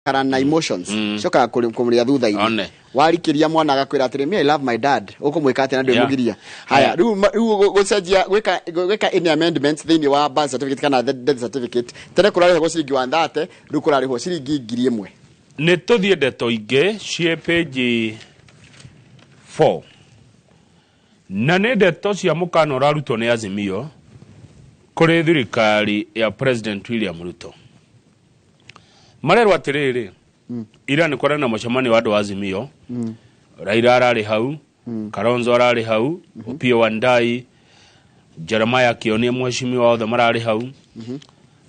Kũrakara na emotions cokaga kũmũrĩa thutha-inĩ. One. Warikĩria mwana agakwĩra atĩrĩ, "Me, I love my dad." Ũkũmwĩka atĩa na ndwĩmũgiria? Haya, rĩu rĩu gũcenjia gwĩka any amendments thĩinĩ wa birth certificate kana death certificate, tene kũrarĩhagwo ciringi 130, rĩu kũrarĩhwo ciringi 1000. Nĩ tũthiĩ ndeto ingĩ ciĩ page 4, na nĩ ndeto cia mũkana ũrarutwo nĩ Azimio kũrĩ thirikari ya President William Ruto. Marerwo atĩrĩrĩ, ira nĩ kwarĩ na mũcemanio wa andũ a Azimio. Raila ararĩ hau, Kalonzo ararĩ hau, Opiyo Wandayi, Jeremiah Kĩonia, mheshimiwa, othe mararĩ hau.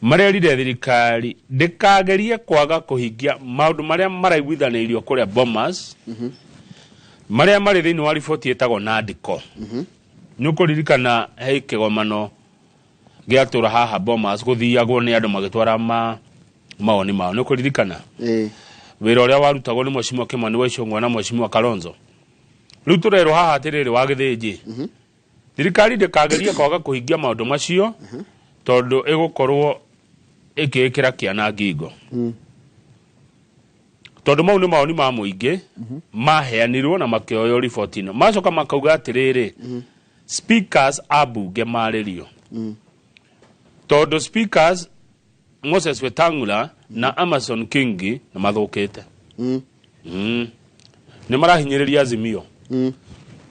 Marerire thirikari ndĩkagerie kwaga kũhingia maũndũ marĩa maraiguithanĩirio kũrĩa Bomas, marĩa marĩ thĩinĩ wa riboti ĩtagwo Nandiko. Nĩ ũkũririkana he kĩgomano gĩatũra haha Bomas, gũthiagwo nĩ andũ magĩtwara mawoni mao. Nĩ ũkũririkana? Ĩĩ. Wĩra ũrĩa warutagwo nĩ Mheshimiwa Kimani wa Ichung'wa na Mheshimiwa Kalonzo. Rĩu tũrerwo haha atĩrĩrĩ, wa Gĩthĩnjĩ, thirikari ndĩkagerie kwaga kũhingia maũndũ macio, tondũ ĩgũkorwo ĩkĩĩkĩra kĩana ngingo, tondũ mau nĩ mawoni ma mũingĩ maheanirwo na makĩoywo riboti-inĩ. Macoka makauga atĩrĩrĩ, speakers a mbunge marĩrio, tondũ speakers Moses Wetangula na Amason Kingi nĩ mathũkĩte, nĩ marahinyĩrĩria Azimio.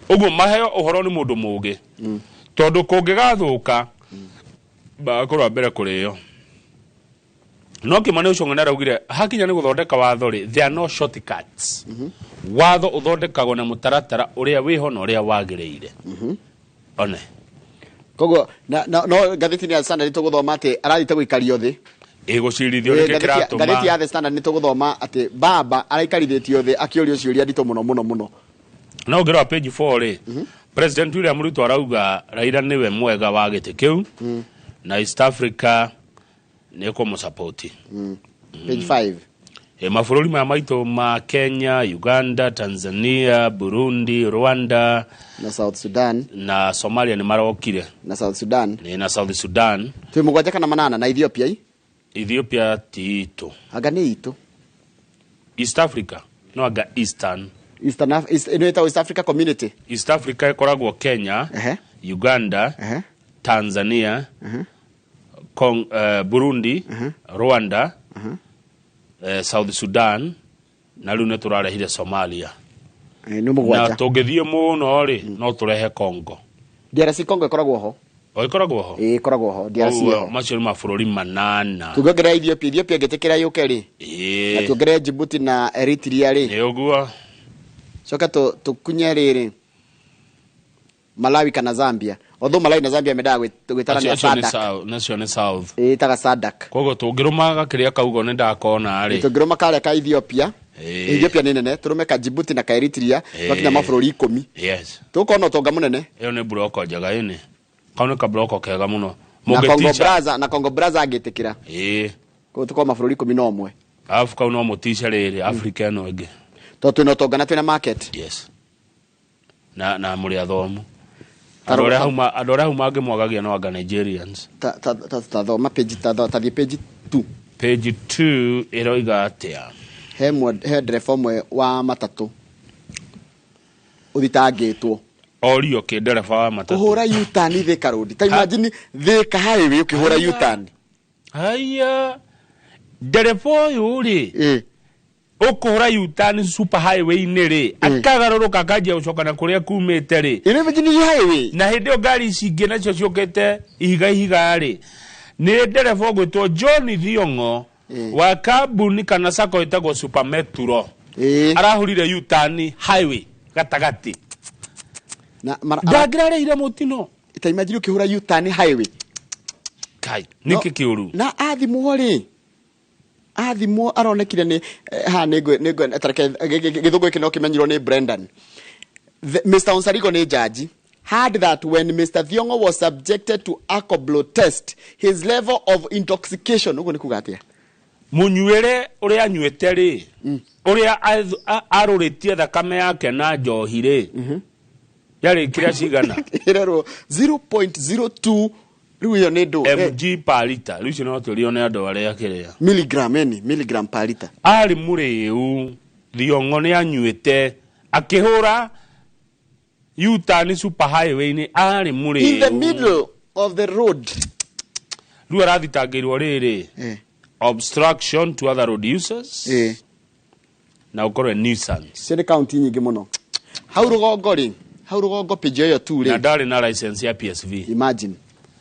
Ũguo maheo ũhoro nĩ mũndũ mũũgĩ, tondũ kũngĩgathũka magakorwo mbere kũrĩo. No Kĩmani ũcio ng'ane araugire hakinya nĩ gũthondeka watho rĩ, there are no shortcuts. Watho ũthondekagwo na mũtaratara ũrĩa wĩho na ũrĩa wagĩrĩire. One. Koguo no ngathĩti-inĩ ya Standard tũgũthoma atĩ arathiĩte gũikario thĩ. Ĩgũcirithio nĩkĩ? Ngathĩti ya kĩratũma The Standard nĩ tũgũthoma atĩ baba araikarithĩtio thĩ akĩũrio ciũria nditũ mũno mũno mũno. No ũngĩrora page 4 rĩ, President William Ruto arauga Raila nĩwe mwega wa gĩtĩ kĩu na East Africa nĩ kũmũsapoti. Page 5. E, mabũrũri maya maitũ ma Kenya, Uganda, Tanzania, Burundi, Rwanda na South Sudan. Na Somalia nĩ marokire. Na South Sudan. Nĩ na South Sudan. Twĩ mũgwanja kana manana na Ethiopia i. Ethiopia ti itũ. Anga nĩ itũ. East Africa no anga Eastern. Eastern ĩno ĩtagwo East Africa Community. East Africa ĩkoragwo Kenya, Uganda, Tanzania, Burundi, Rwanda, South Sudan, na rĩu nĩ tũrarehire Somalia. Nĩ na mũgwanja. Tũngĩthiĩ mũno rĩ, no tũrehe Congo. DRC Congo ĩkoragwo ho. O ĩkoragwo ho. Ĩĩ, ĩkoragwo ho DRC. Koguo ĩho. Macio nĩ mabũrũri manana. Tũngĩongerera Ethiopia, Ethiopia ĩngĩtĩkĩra yũke rĩ, na tuongerere Djibouti na Eritrea rĩ, Nĩ ũguo. Coke tũkunye rĩrĩ Malawi kana Zambia, although Malawi na Zambia mendaga gwĩtana nĩ Acio nĩ SADC. Nacio nĩ South. Ĩtaga SADC. Koguo tũngĩrũma gakĩrĩa kaugo nĩ ndakona rĩ. Tũngĩrũma karĩa ka Ethiopia. Ethiopia nĩ nene, tũrũme ka Djibouti na ka Eritrea, twakinya mabũrũri 10. Tũkorwo na ũtonga mũnene. Ĩyo nĩ mburoko njega ĩnĩ, kau nĩ kaburoko kega mũno. Na Congo Mũngĩticha. Brazza, na Congo Brazza angĩtĩkĩra. Koguo tũkorwo mabũrũri 11. Arabu kau no mũtice rĩrĩ Africa ĩno ĩngĩ. Tondũ twĩna ũtonga na twĩna market. Yes, na mũrĩ athomu. Andũ arĩa hau mangĩmwagagia no anga Nigerians. Ta thoma page, ta thiĩ page 2. Page 2 ĩroiga atĩa? He ndereba ũmwe wa matatũ ũthitangĩtwo. Orio kĩ ndereba wa matatũ? Kũhũra U-turn Thika Road. Ta imagine Thika highway ũkĩhũra U-turn. Haya, ndereba ũyũ rĩ, ũkũhũra U-turn super highway-inĩ rĩ, akagarũrũka akanjia gũcoka na kũrĩa kumĩte rĩ. Ĩno imagine highway. Na hĩndĩ ĩyo ngari ici ingĩ nacio ciũkĩte ihiga ihiga rĩ. Nĩ ndereba ũgwĩtwo John Thiong'o wa kambuni kana sacco ĩtagwo Super Metro. Arahũrire U-turn highway gatagatĩ. Na ndangĩrarĩire mũtino. Ta imagine ũkĩhũra U-turn highway. Kai, nĩkĩ kĩũru? Na athimwo rĩ, athimwo aronekire nĩ ha nĩ tareke gĩthũngũ gĩkĩ no kĩmenyirwo nĩ Brendan. Mr. Onsarigo nĩ jaji heard that when Mr. Thiong'o was subjected to alcohol test, his level of intoxication, ũguo nĩ kuga atĩa? Mũnyuĩre ũrĩa anyuĩte rĩ, ũrĩa arũrĩtie thakame yake na njohi rĩ, yarĩ kĩrĩa cigana? Ĩrerwo 0.02 Rĩu ĩyo nĩ ndũ Mg per liter. Rĩu icio no tũrio nĩ andũ arĩa kĩrĩa. Milligram, eni milligram per liter. Arĩ mũrĩu, Thiong'o nĩ anyuĩte akĩhũra U-turn super highway-inĩ, arĩ mũrĩu in the middle of the road. Rĩu arathitangĩirwo rĩrĩ, obstruction to other road users na ũkorwo nuisance. Cio nĩ kaunti nyingĩ mũno hau rũgongo rĩ, hau rũgongo page ĩyo tu Na rĩ. ndarĩ na license ya PSV. Imagine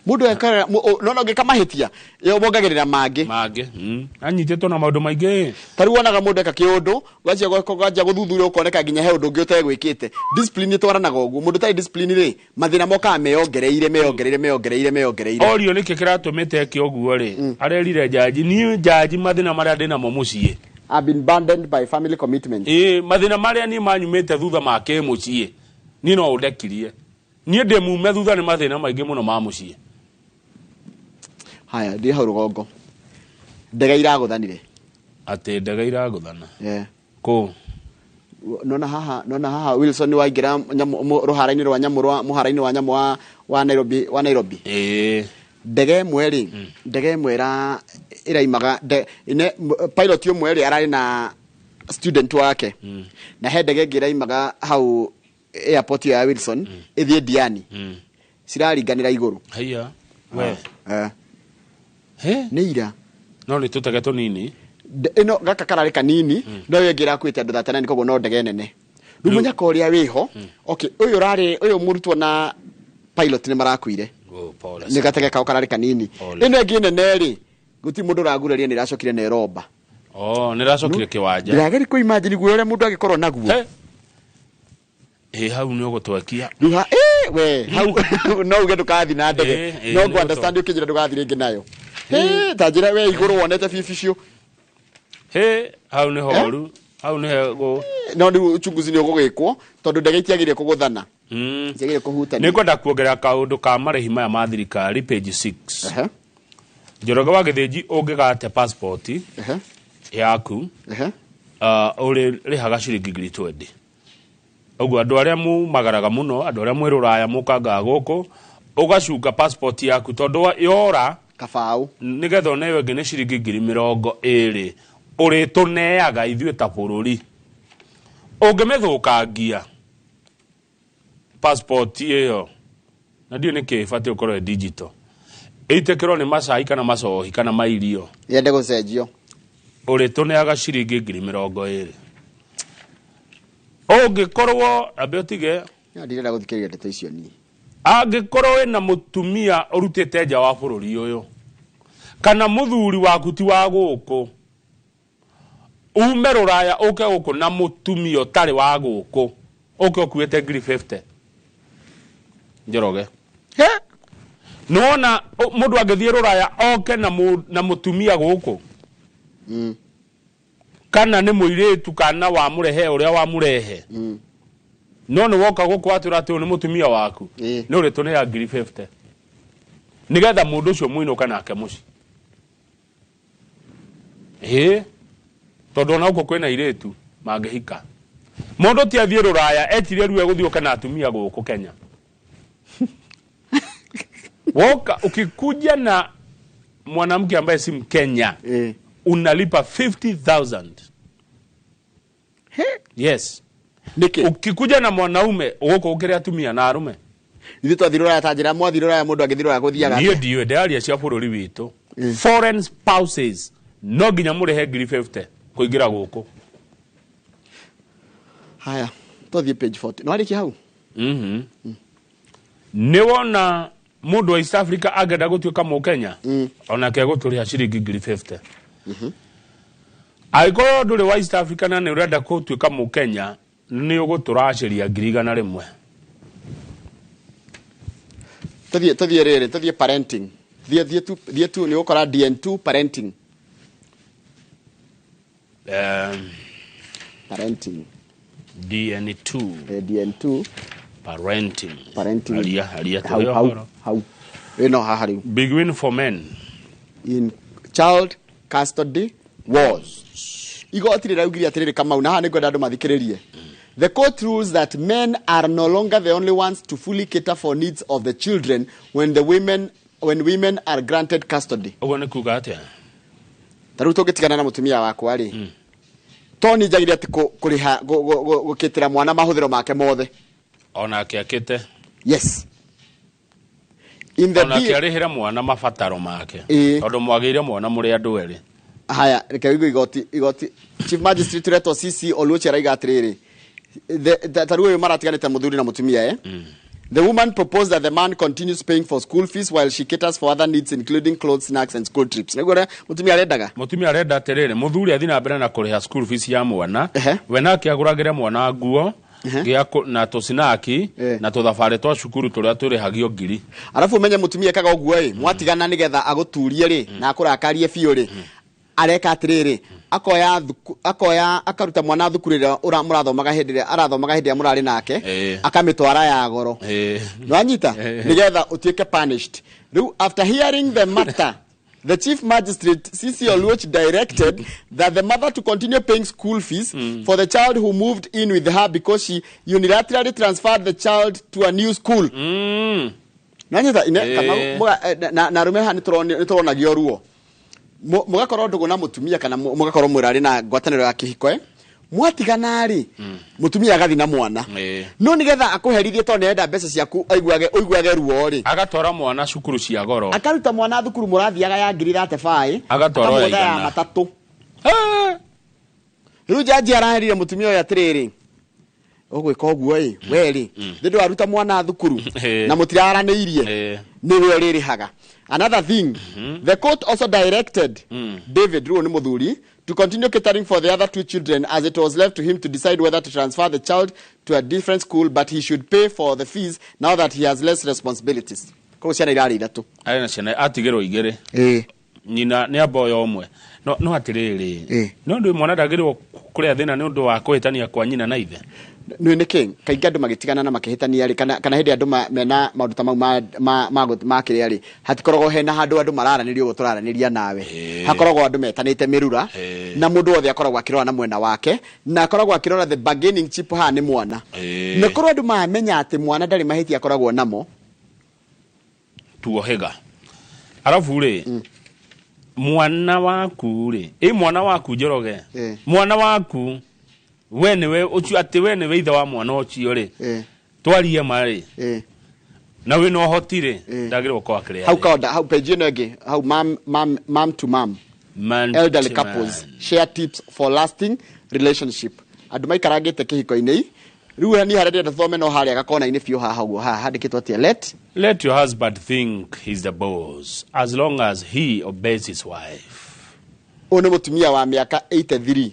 mũndũ ekarera no no ngĩka mahĩtia ĩyo wongagĩrĩra mangĩ. Mangĩ anyitĩtwo na maũndũ maingĩ. Ta rĩu wonaga mũndũ eka kĩũndũ wanjia wanjia gũthuthuria ũkoneka nginya he ũndũ ũngĩ ũtegwĩkĩte. Discipline ĩtwaranaga ũguo, mũndũ ũtarĩ discipline rĩ, mathĩna mokaga meyongereire, meyongereire, meyongereire, meyongereire. Orio nĩkĩ kĩratũmĩte eke ũguo rĩ, arerire jaji, niĩ jaji, mathĩna marĩa ndĩnamo mũciĩ, I've been burdened by family commitment. Ĩĩ, mathĩna marĩa niĩ manyumĩte thutha ma kĩmũciĩ, niĩ no ũndekirie, niĩ ndĩ mume thutha nĩ mathĩna maingĩ mũno ma mũciĩ. Haya, ndĩ hau rũgongo, ndege iragũthanire. Atĩ ndege iragũthana? Yeah. Kũ? Nona haha, nona haha Wilson waingĩra rũhara-inĩ rwa nyamũ rwa mũhara-inĩ wa nyamũ wa Nairobi, wa Nairobi. Ndege ĩmwe rĩ, ndege ĩmwe ĩraimaga pilot ũmwe rĩ ararĩ na student wake, na he ndege ĩngĩ ĩraimaga hau airport ĩyo ya Wilson ĩthiĩ Diani, ciraringanĩra igũrũ. Haiya we! Eh, He? Nĩ ira. No nĩ tũtege tũnini. Ĩno gaka kararĩ kanini, no ĩyo ĩngĩ ĩrakuĩte andũ 39, koguo no ndege nene. Rĩu mũnyaka ũrĩa wĩho, okay, ũyũ ũrarĩ ũyũ mũrutwo na pilot nĩ marakuire. Oh, pole nĩ sana. gatege kao kararĩ kanini. Pole. Ĩno ĩngĩ nene rĩ, gũtirĩ mũndũ ũraguraria, nĩ ĩracokire na ĩromba. Oh, nĩ racokire kĩwanja. Ndĩrageri kũ imagine guo ũrĩa mũndũ angĩkorwo naguo. He, ĩ hau nĩ ũgũtwekia. Rĩu ha we hau no uge ndũkathi na ndege. No nĩ ngũ understand ũkĩnjĩra ndũgathi rĩngĩ nayo. Ta njĩra we igũrũ wonete biũ biũ. He, hau nĩ horu, hau nĩ hego. No rĩu uchunguzi nĩ ũgũgĩkwo tondũ ndege itiagĩrĩire kũgũthana, itiagĩrĩire kũhutania. Nĩ ngwenda kuongerera kaũndũ ka marĩhi maya ma thirikari, page 6. Njoroge wa Gĩthĩnji, ũngĩgate passport yaku, ũrĩrĩhaga ciringi 20,000. Ũguo andũ arĩa mumagaraga mũno, andũ arĩa mwĩ rũraya mũkangaga gũkũ, ũgacunga passport yaku tondũ yora, kabaũ, nĩgetha ũneo ĩngĩ nĩ ciringi 20,000 ũrĩtũneaga ithuĩ ta bũrũri. Ũngĩmĩthũkangia passport ĩyo, na ndiũĩ nĩkĩ ĩbatiĩ gũkorwo ĩ digital, ĩitĩkĩrwo nĩ macai kana macohi kana mairio, yende gũcenjio, ũrĩtũneaga ciringi 20,000. Ũngĩkorwo ambe ũtige. No ndirenda gũthikĩrĩria ndeto icio niĩ. Angĩkorwo wĩna mũtumia ũrutĩte nja wa bũrũri ũyũ, kana mũthuri waku ti wa gũkũ, ume rũraya ũke gũkũ na mũtumia ũtarĩ wa gũkũ, ũke ũkuĩte 50,000, Njoroge. He? Nĩwona mũndũ angĩthiĩ rũraya oke na mũtumia gũkũ, kana nĩ mũirĩtu kana wamũrehe ũrĩa wamũrehe, no nĩ woka gũkũ atwĩra atĩ ũyũ nĩ mũtumia waku, nĩ ũrĩtũnea 50,000 nĩgetha mũndũ ũcio mũinũka nake mũciĩ. Ĩĩ, tondũ ona gũkũ kwĩna airĩtu mangĩhika. Mũndũ ti athiĩ rũraya etirie rĩu egũthiĩ oke na atumia gũkũ Kenya. Woka ukikuja na mwanamke ambaye si Mkenya, unalipa 50,000. He? Yes. Nĩkĩ? Ukikuja na mwanaume gũkũ ũkĩrĩ atumia na arume. Ithuĩ twathiĩ rũraya, ta njĩra mwathiĩ rũraya, mũndũ angĩthiĩ rũraya gũthiaga Niĩ atĩa? ndiũĩ, ndĩraria cia bũrũri witũ. Foreign spouses no nginya mũrĩhe 50,000 kũingĩra gũkũ. Haya, twathiĩ page 40, no warĩkia hau. Nĩ wona mũndũ wa East Africa angĩenda gũtuĩka mũkenya, onake egũtũrĩha ciringi 50,000. Angĩkorwo ndũrĩ wa East Africa na nĩ ũrenda gũtuĩka mũkenya, nĩ ũgũtũracĩria 100,000. Tũthiĩ rĩrĩ, tũthiĩ parenting, thiĩ tu, thiĩ tu, nĩ ũgũkora DN2 parenting. Parenting. DN2. DN2. Parenting. Parenting. Aria, aria. Hau. Tũrĩ Hau. ũhoro. Hau ĩno haha rĩu. Big win for men in child custody wars. Igoti rĩraugire atĩrĩrĩ, Kamau, na haha nĩ ngwenda andũ mathikĩrĩrie. The court rules that men are no longer the only ones to fully cater for needs of the children when the women When women are granted custody. Ũguo nĩ kuga atĩa? Ta rĩu tũngĩtigana na mũtumia wakwa rĩ, to ni njagĩrĩire atĩ kũrĩha gũkĩtĩra mwana mahũthĩro make mothe? Onake akĩte. Yes, in the onake bill. Arĩhĩre mwana mabataro make. Ĩĩ. Tondũ mwagĩire mwana mũrĩ andũ erĩ. Haya, reke ũigue igoti chief magistrate retwo CC Oluoch araiga atĩrĩrĩ, ta rĩu ũyũ maratiganĩte mũthuri na mũtumia, eh? The woman proposed that the man continues paying for school fees while she caters for other needs, including clothes, snacks and school trips. Nĩguo ũrĩa mũtumia arendaga. Mũtumia arenda atĩrĩrĩ, mũthuri athiĩ na mbere na kũrĩha school fees ya mwana, we nake agũragĩre mwana nguo na tũcinaki na tũthabarĩ twa cukuru tũrĩa tũrĩhagio ngiri. Arabu ũmenye mũtumia ekaga ũguo ĩ, mwatigana nĩgetha agũturie rĩ na akũrakarie biũ rĩ, areka atĩrĩrĩ, akoya akoya akaruta mwana thukuru ĩrĩa mũrathomaga hĩndĩ ĩrĩa arathomaga hĩndĩ ĩrĩa mũrarĩ nake, akamĩtwara ya goro. Nwanyita? Nigetha utuike punished. Riu after hearing the matter, the chief magistrate CC Oluoch directed that the mother to continue paying school fees for the child who moved in with her because she unilaterally transferred the child to a new school. Nwanyita ine? Kama na arume haha nĩtũronagio ruo. Mũgakorwo ndũgũ na mũtumia kana mũgakorwo mũrarĩ na ngwatanĩro ya kĩhiko, eh? Mwatigana rĩ, mũtumia agathi na mwana, no nigetha akũherithie tondũ nĩarenda mbeca ciaku aiguage ũiguage ruo rĩ, agatwara mwana cukuru cia goro. Akaruta mwana thukuru mũrathiaga ya ngiri 35, agatwarwo ya akamũgũtha ya 100. 300. Rĩu jaji araherire mũtumia ũyũ atĩrĩrĩ, ũgwĩka ũguo ĩ, we rĩ, nĩ ndwaruta mwana thukuru na mũtiraranĩirie, nĩwe ũrĩrĩhaga. Another thing, the court also directed David, rĩu nĩ mũthuri, to continue catering for the other two children, as it was left to him to decide whether to transfer the child to a different school, but he should pay for the fees now that he has less responsibilities. Koguo ciana irarĩ ithatũ. Arĩ na ciana atigĩrwo igĩrĩ, nyina nĩ amba oya ũmwe, no atĩrĩrĩ, no ndũ mwana ndagĩrĩrwo kũrĩa thĩna nĩ ũndũ wa kũhĩtania kwa nyina na ithe. Nĩ nĩkĩ kaingĩ andũ magĩtigana na makĩhĩtania rĩ, kana hĩndĩ andũ mena maũndũ ta mau ma kĩrĩa rĩ, hatikoragwo hena handũ andũ mararanĩria ũguo tũraranĩria nawe? Hakoragwo andũ metanĩte mĩrura, na mũndũ wothe akoragwo akĩrora na mwena wake na akoragwo akĩrora the bargaining chip haha nĩ mwana. Na korwo andũ mamenya atĩ mwana ndarĩ mahĩtia akoragwo namo. Tuohĩga arabu rĩ, mwana waku rĩ, ĩ mwana waku Njoroge, mwana waku we nĩwe ũcio, atĩ we nĩwe ithe wa mwana ũcio rĩ, twarie ma rĩ, na wĩna ũhoti rĩ, ndagĩrĩrwo gũkorwo akĩrĩa. Hau kaonda hau page ĩno ĩngĩ hau, mam mam mam to mam. Man elderly to couples man. Share tips for lasting relationship. Andũ maikarangĩte kĩhiko-inĩ rĩu niĩ harĩa ndĩrenda thome no harĩa gakona-inĩ biũ haha ũguo, haha handĩkĩtwo atĩa? Let Let your husband think he's the boss as long as he obeys his wife. Ũyũ nĩ mũtumia wa mĩaka 83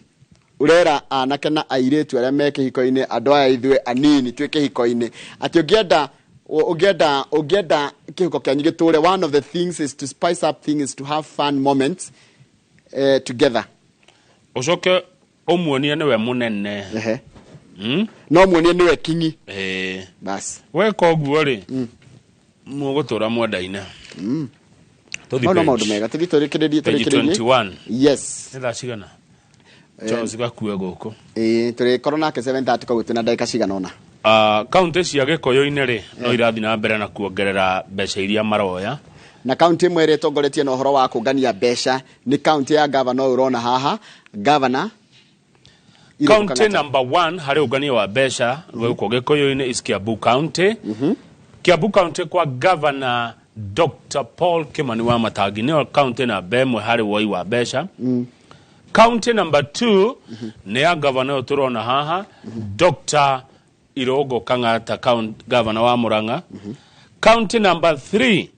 ũrera anake na airĩtu arĩa me kĩhiko-inĩ, andũ aya ithuĩ anini twĩ kĩhiko-inĩ, atĩ ũngĩenda kĩhiko kĩanyu gĩtũre, one of the things is to spice up things is to have fun moments together. Ũcoke ũmuonie nĩwe mũnene. No muonie nĩwe kingi. Bas. Weka ũguo rĩ, mũgũtũra mwendaine. Tũthiĩ Mau no page. maũndũ mega, tũthiĩ tũrĩkĩrĩrie. Page Tũrĩkĩrĩrie. 21. Yes. Nĩ thaa cigana? Charles gakue gũkũ. Ĩĩ, tũrĩkorwo nake 7:30, koguo twĩna ndagĩka cigana ũna. Kaunti cia gĩkũyũ-inĩ rĩ, no irathiĩ na mbere na kuongerera mbeca iria maroya. Na kaunti ĩmwe ĩrĩa ĩtongoretie na ũhoro wa kũngania mbeca nĩ kaunti ya gavana ũyũ ũrona haha, gavana Irũngũ County Kang'ata. number one harĩ ũngania wa mbeca gũkũ gĩkũyũ-inĩ is Kiambu County. Kiambu County kwa governor Dr. Paul Kimani wa Matangi nĩyo county namba ĩmwe harĩ woi wa mbeca. County number two nĩ ya governor ũyũ tũrona haha, Dr. Irũngũ Kang'ata, governor wa Murang'a. County number three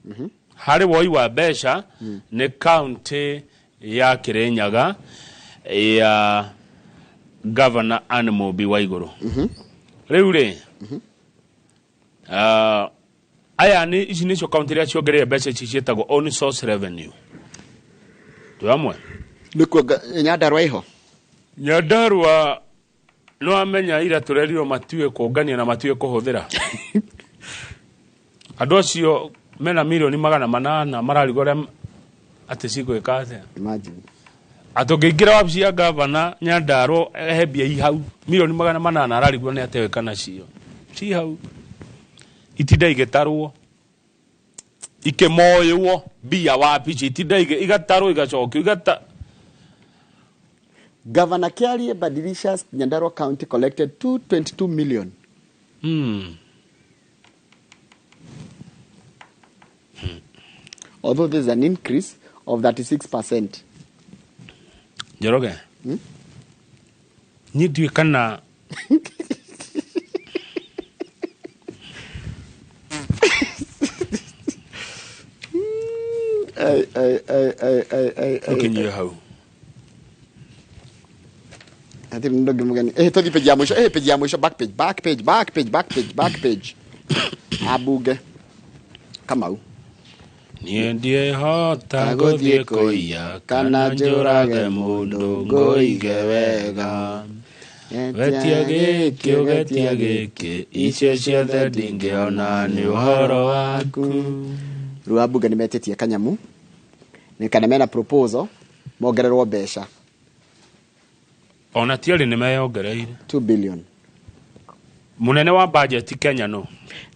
harĩ woi wa mbeca nĩ county ya Kirinyaga ya governor Anne Mumbi wa igũrũ. Rĩu rĩ, aya nĩ ici nĩcio kaunti iria ciongereire mbeca ici ciĩtagwo own source revenue. Twĩ hamwe? Nĩkuo Nyandarua ĩho. Nyandarua nĩ wamenya ira tũrerirwo matiũĩ kũngania na matiũĩ kũhũthĩra. Andũ acio mena milioni 800 mararigwo ũrĩa atĩ cigwĩka atĩa. Imagine. Atĩ ũngĩingĩra wabici ya gavana Nyandarua ehe mbia i hau milioni 800, ararigwo nĩ atewĩka nacio. Ci hau itinda igĩtarwo. Ikĩmoywo mbia wabici itinda igatarwo igacokio igata. Governor Kiarie Badilisha's Nyandarua County collected 222 million. Although there's an increase of 36%. Njoroge, niĩ ndiũĩ kana Ai, ai, ai, ai, ai, ai, ai. ũkinyie hau. Hatirĩ mũndũ ũngĩ mũgeni. Tũthiĩ page ya mũico, page ya mũico, back page, back page, back page, back page, back page. Ambunge. Kamau. Niĩ ndiĩhota gũthiĩ kũiya kana njũrage mũndũ ngũige wega, wetia gĩkĩ ũgetia gĩkĩ, icio ciothe ndingĩona nĩ ũhoro waku. Rĩu ambunge nĩ metĩtie kanyamu nĩ kana mena proposal mongererwo mbeca. Ona tiarĩ nĩ meyongereire. 2 billion. Mũnene wa budget Kenya no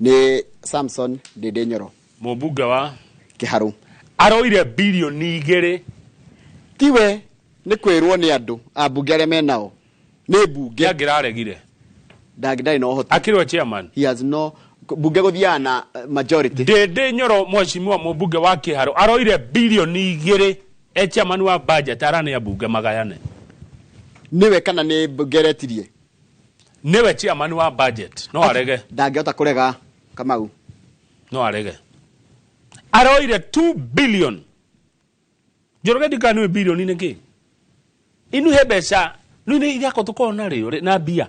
Nĩ Samson Ndindi Nyoro. Mũmbunge wa Kĩharũ. Aroire 2 birioni. Tiwe, nĩ kwĩrwo nĩ andũ ambunge arĩa menao nĩ mbunge. Angĩraregire. Ndarĩ na ũhoti. Akĩrwo chairman. He has no bunge gũthiaga na majority. Ndindi Nyoro, mheshimiwa mũmbunge wa Kĩharũ, aroire 2 birioni e chairman wa budget, aranĩ ambunge magayane. Nĩwe kana nĩ mbunge ĩretirie? Nĩwe chairman wa budget, no arege. Ndangĩhota kũrega, Kamau. No arege. Aroire 2 billion. Njoroge, ndikaniwe bilioni nĩ kĩ inu he mbeca rĩu nĩ iriako tũkorwo narĩo na mbia.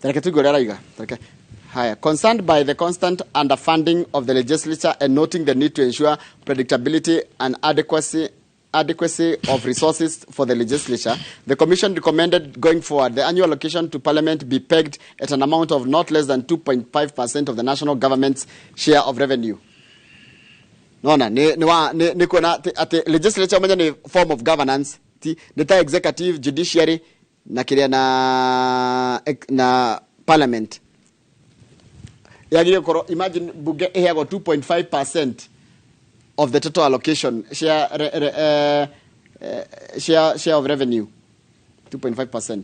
Tareke tuigue ũrĩa arauga. Tareke haya. Concerned by the constant underfunding of the legislature and noting the need to ensure predictability and adequacy of resources for the legislature, the Commission recommended going forward the annual allocation to Parliament be pegged at an amount of not less than 2.5% of the national government's share of revenue. Nona nĩ wa nĩ kuona atĩ legislature, ũmenye nĩ form of governance, ti nĩ ta executive, judiciary na kĩrĩa na parliament yagĩrĩire gũkorwo. Imagine bunge ĩheagwo 2.5% of the total allocation share, re, re, share of revenue, 2.5%.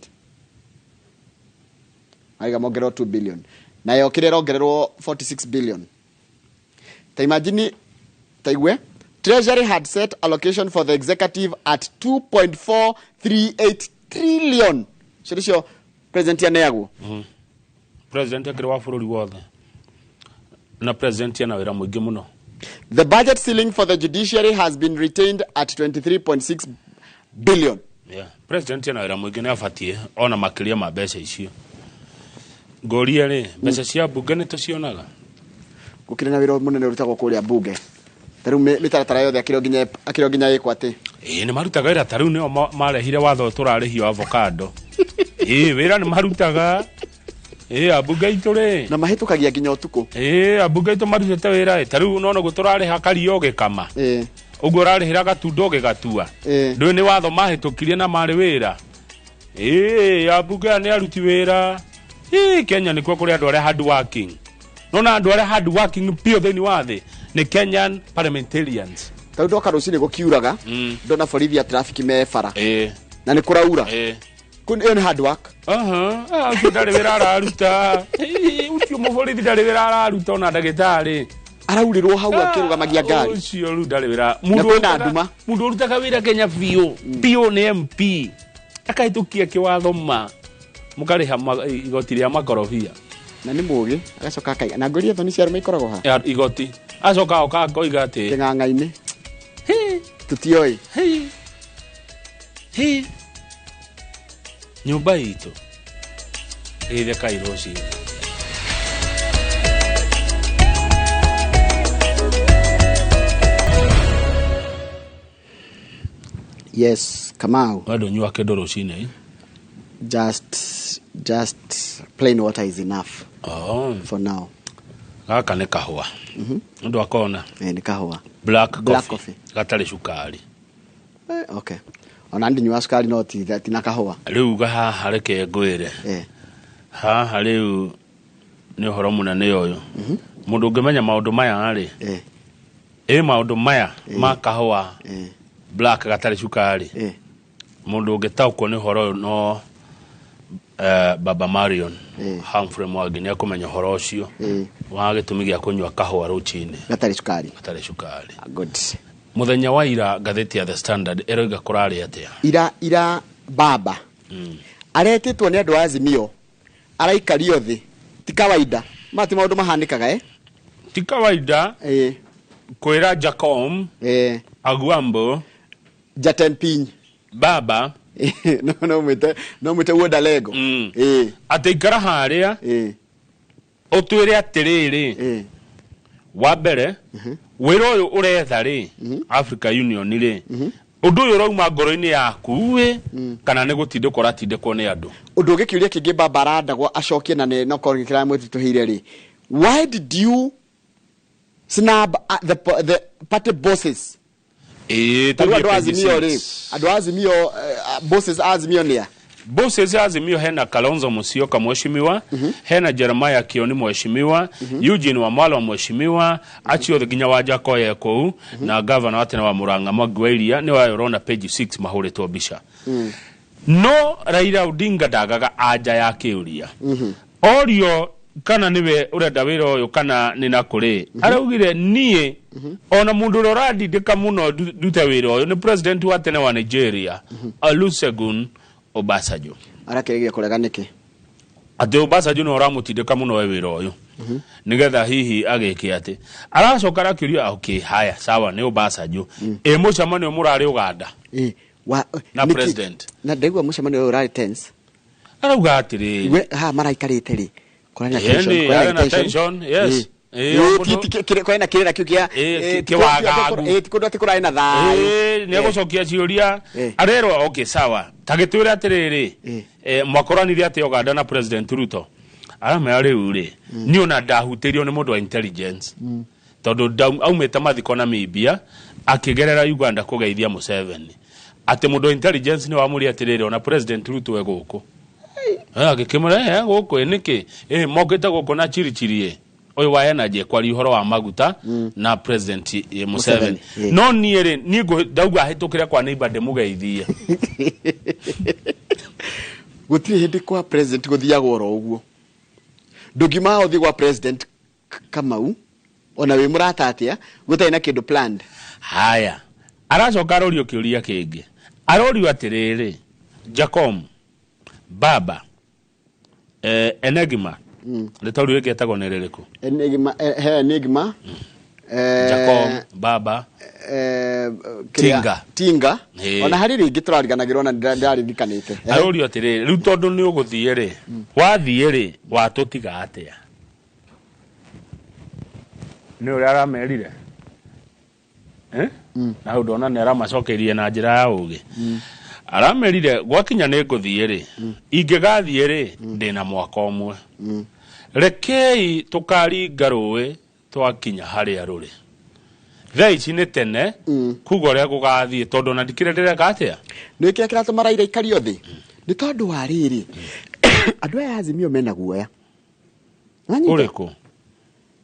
Aiga mongererwo 2 billion, nayo kĩrĩa ĩrongererwo 46 billion. Ta imagine, taigue, Treasury had set allocation for the executive at 2.438 trillion. Cio nĩcio president aneagwo. President akĩrĩ wa bũrũri wothe na president ena wĩra mũingĩ mũno. The budget ceiling for the judiciary has been retained at 23.6 billion. Yeah. President ena wĩra mũingĩ, nĩ abatiĩ ona makĩria ma mbeca icio. Ngũrie rĩ, mbeca cia mbunge nĩ tũcionaga? Gũkĩrĩ na wĩra mũnene ũrutagwo kũrĩa bunge. Ta rĩu mĩtaratara yothe akĩrĩ o nginya ĩkwo atĩ. Ĩĩ, nĩ marutaga wĩra. Ta rĩu nĩo marehire watho tũrarĩhio avocado. Ĩĩ, wĩra nĩ marutaga. Ĩĩ, ambunge aitũ rĩ. Na mahĩtũkagia nginya ũtukũ. Ĩĩ, ambunge aitũ marutĩte wĩra ĩ. Ta rĩu nona ũguo tũrarĩha karia ũgĩkama, ũguo ũrarĩhĩra gatunda ũgĩgatua. Ndũĩ nĩ watho mahĩtũkirie na marĩ wĩra. Ĩĩ, ambunge aya nĩ aruti wĩra. Ĩĩ, Kenya nĩkuo kũrĩ andũ arĩa hard working. Nona andũ arĩa hard working biũ thĩinĩ wa thĩ nĩ Kenyan parliamentarians. Ta rĩu ndoka rũcinĩ gũkiuraga, ndona borithi a traffic me bara na nĩ kũraura. Ĩyo nĩ hard work. Aha, ah, ũcio ndarĩ wĩra araruta. Ĩĩ, ũcio mũborithi ndarĩ wĩra araruta, ona ndagĩtarĩ. Araurĩrwo hau akĩrũgamagia ngari. Ũcio rĩu ndarĩ wĩra. Na kwĩna nduma. Mũndũ ũrutaga wĩra Kenya biũ biũ nĩ MP, akahĩtũkia kĩwatho ma mũkarĩha igoti rĩa makorobia. Na nĩ mũgĩ, agacoka akaiga na ngũria thoni cia arũme ikoragwo ha. Ya, igoti acoka oka akoiga atĩ kĩng'ang'a-inĩ tũtioĩ. Hĩ, hĩ. Nyũmba itũ ĩtheka rũcinĩ. Yes, Kamau. We ndũnyua kĩndũ rũcinĩ? Just plain water is enough for now. Gaka nĩ kahũa ũndũ akona. Nĩ kahũa. Black, Black coffee, coffee. Gatarĩ cukari. Okay, ona ndinyua cukari no ti na kahũa. Rĩu haha reke ngwĩre. Haha rĩu nĩ ũhoro mũnene ũyũ, mũndũ ũngĩmenya maũndũ maya rĩ. Ĩ maũndũ maya ma kahũa black gatarĩ cukari, mũndũ ũngĩtaũkwo nĩ ũhoro ũyũ no Baba Marion Humphrey Mwangi nĩ ekũmenya ũhoro ũcio wa gĩtũmi gĩa kũnyua kahũa rũcinĩ gatarĩ cukari. Gatarĩ cukari. Good. Mũthenya wa ira ngathĩti ya The Standard ĩroiga kũrarĩ atĩa? Ira baba aretĩtwo nĩ andũ a Azimio, araikario thĩ. Ti kawaida, ma ti maũndũ mahanĩkaga, eh? Ti kawaida kwĩra Jacom Agwambo Jatend piny baba no mwĩte Wuod Alego. Atĩ ikara harĩa ũtwĩre atĩrĩrĩ, wa mbere, wĩra ũyũ ũretha rĩ, Africa Union rĩ, ũndũ ũyũ ũrauma ngoro-inĩ yaku ĩ, kana nĩ gũtindĩkwo ũratindĩkwo nĩ andũ? Ũndũ ũngĩ, kĩũria kĩngĩ baba arandagwo acokie na nĩ no korwo gĩkĩramwĩtitũhĩire rĩ, why did you snub the party bosses? Ĩĩ. Tarĩu andũ Tũthiĩ a page Azimio rĩ, 6. andũ a Azimio, bosses a Azimio nĩa? Bosses ya Azimio hena Kalonzo Musyoka mheshimiwa, hena Jeremiah Kioni mheshimiwa, Eugene Wamalwa mheshimiwa, acio othe nginya Wajakoya kũu, na governor wa tene wa Murang'a Mwangi wa Iria nĩ wayo ũrona page 6 mahũrĩtwo mbica. No Raila Odinga ndagaga anja ya kĩũria orio kana niwe ũrenda wĩra ũyũ kana nĩ na kũrĩ. Araugire niĩ ona mũndũ ũrĩa ũrandindĩka mũno ndute wĩra ũyũ nĩ president wa tene wa Nigeria, Olusegun Obasanjo. Arakĩrĩgia kũrega nĩkĩ? Atĩ Obasanjo nĩwe ũramũtindĩka mũno we wĩra ũyũ nĩgetha hihi agĩke atĩ. Aracoka arakĩũria, okay, haya, sawa, nĩ Obasanjo, ĩ mũcemanio mũrarĩ Uganda na Nĩkĩ? president. Na ndaigua mũcemanio ũyũ ũrarĩ tense. Arauga atĩrĩrĩ, We haha maraikarĩte rĩ, kũrarĩ na Ĩĩ, tension, nĩ, kũrarĩ harĩ na tension, yes. Kũrarĩ na kĩrĩra kĩu kĩa kĩwagagu. Ti kũndũ atĩ kũrarĩ na thayũ. Nĩ egũcokia ciũria. Arerwo, okay, sawa, ta gĩtwĩre atĩrĩrĩ, mwakoranire atĩ Uganda na President Ruto? Aramera rĩu rĩ, niĩ ona ndahutĩirio nĩ mũndũ wa intelligence tondũ aumĩte mathiko Namibia akĩgerera Uganda kũgeithia Museveni, atĩ mũndũ wa intelligence nĩ wamũria atĩrĩrĩ, ona President Ruto e gũkũ? Agĩkĩmwĩra, gũkũ ĩ nĩkĩ? Mokĩte gũkũ na chirichiri ĩ ũyũ wa energy kwaria ũhoro wa maguta na President Museveni. Museveni. No niĩ rĩ, niĩ ndauga hĩtũkĩre kwa neighbor ndĩmũgeithie. Gũtirĩ hĩndĩ kwa president gũthiagwo oro ũguo. Ndũngiuma ũthiĩ gwa president Kamau ona wĩ mũrata atĩa gũtarĩ na kĩndũ planned. Haya, aracoka arorio kĩũria kĩngĩ, arorio atĩrĩrĩ, Jacom baba, Enigma rĩtwa rĩu rĩngĩ etagwo nĩ rĩrĩkũ? Enigma, he Enigma, Jacom baba kĩrĩa- Tinga. Tinga. Ona harĩ rĩngĩ tũrariganagĩrwo na ndĩraririkanĩte. Arorio atĩrĩrĩ, rĩu tondũ nĩ ũgũthiĩ rĩ, wathiĩ rĩ, watũtiga atĩa? Nĩ ũrĩa aramerire. Eh? Na hau ndona nĩ aramacokeirie na njĩra ya ũgĩ. Aramerire gwakinya nĩ ngũthiĩ rĩ, ingĩgathiĩ rĩ, ndĩna mwaka ũmwe, rekei tũkaringa rũĩ twakinya harĩa rũrĩ. Thaa ici nĩ tene kuga ũrĩa gũgathiĩ tondũ ona ndikĩrĩ ndĩreka atĩa. Nĩ kĩrĩa kĩratũma Raila ikario thĩ nĩ tondũ wa rĩrĩ, andũ aya a Azimio mena guoya. Wanyita? Ũrĩkũ?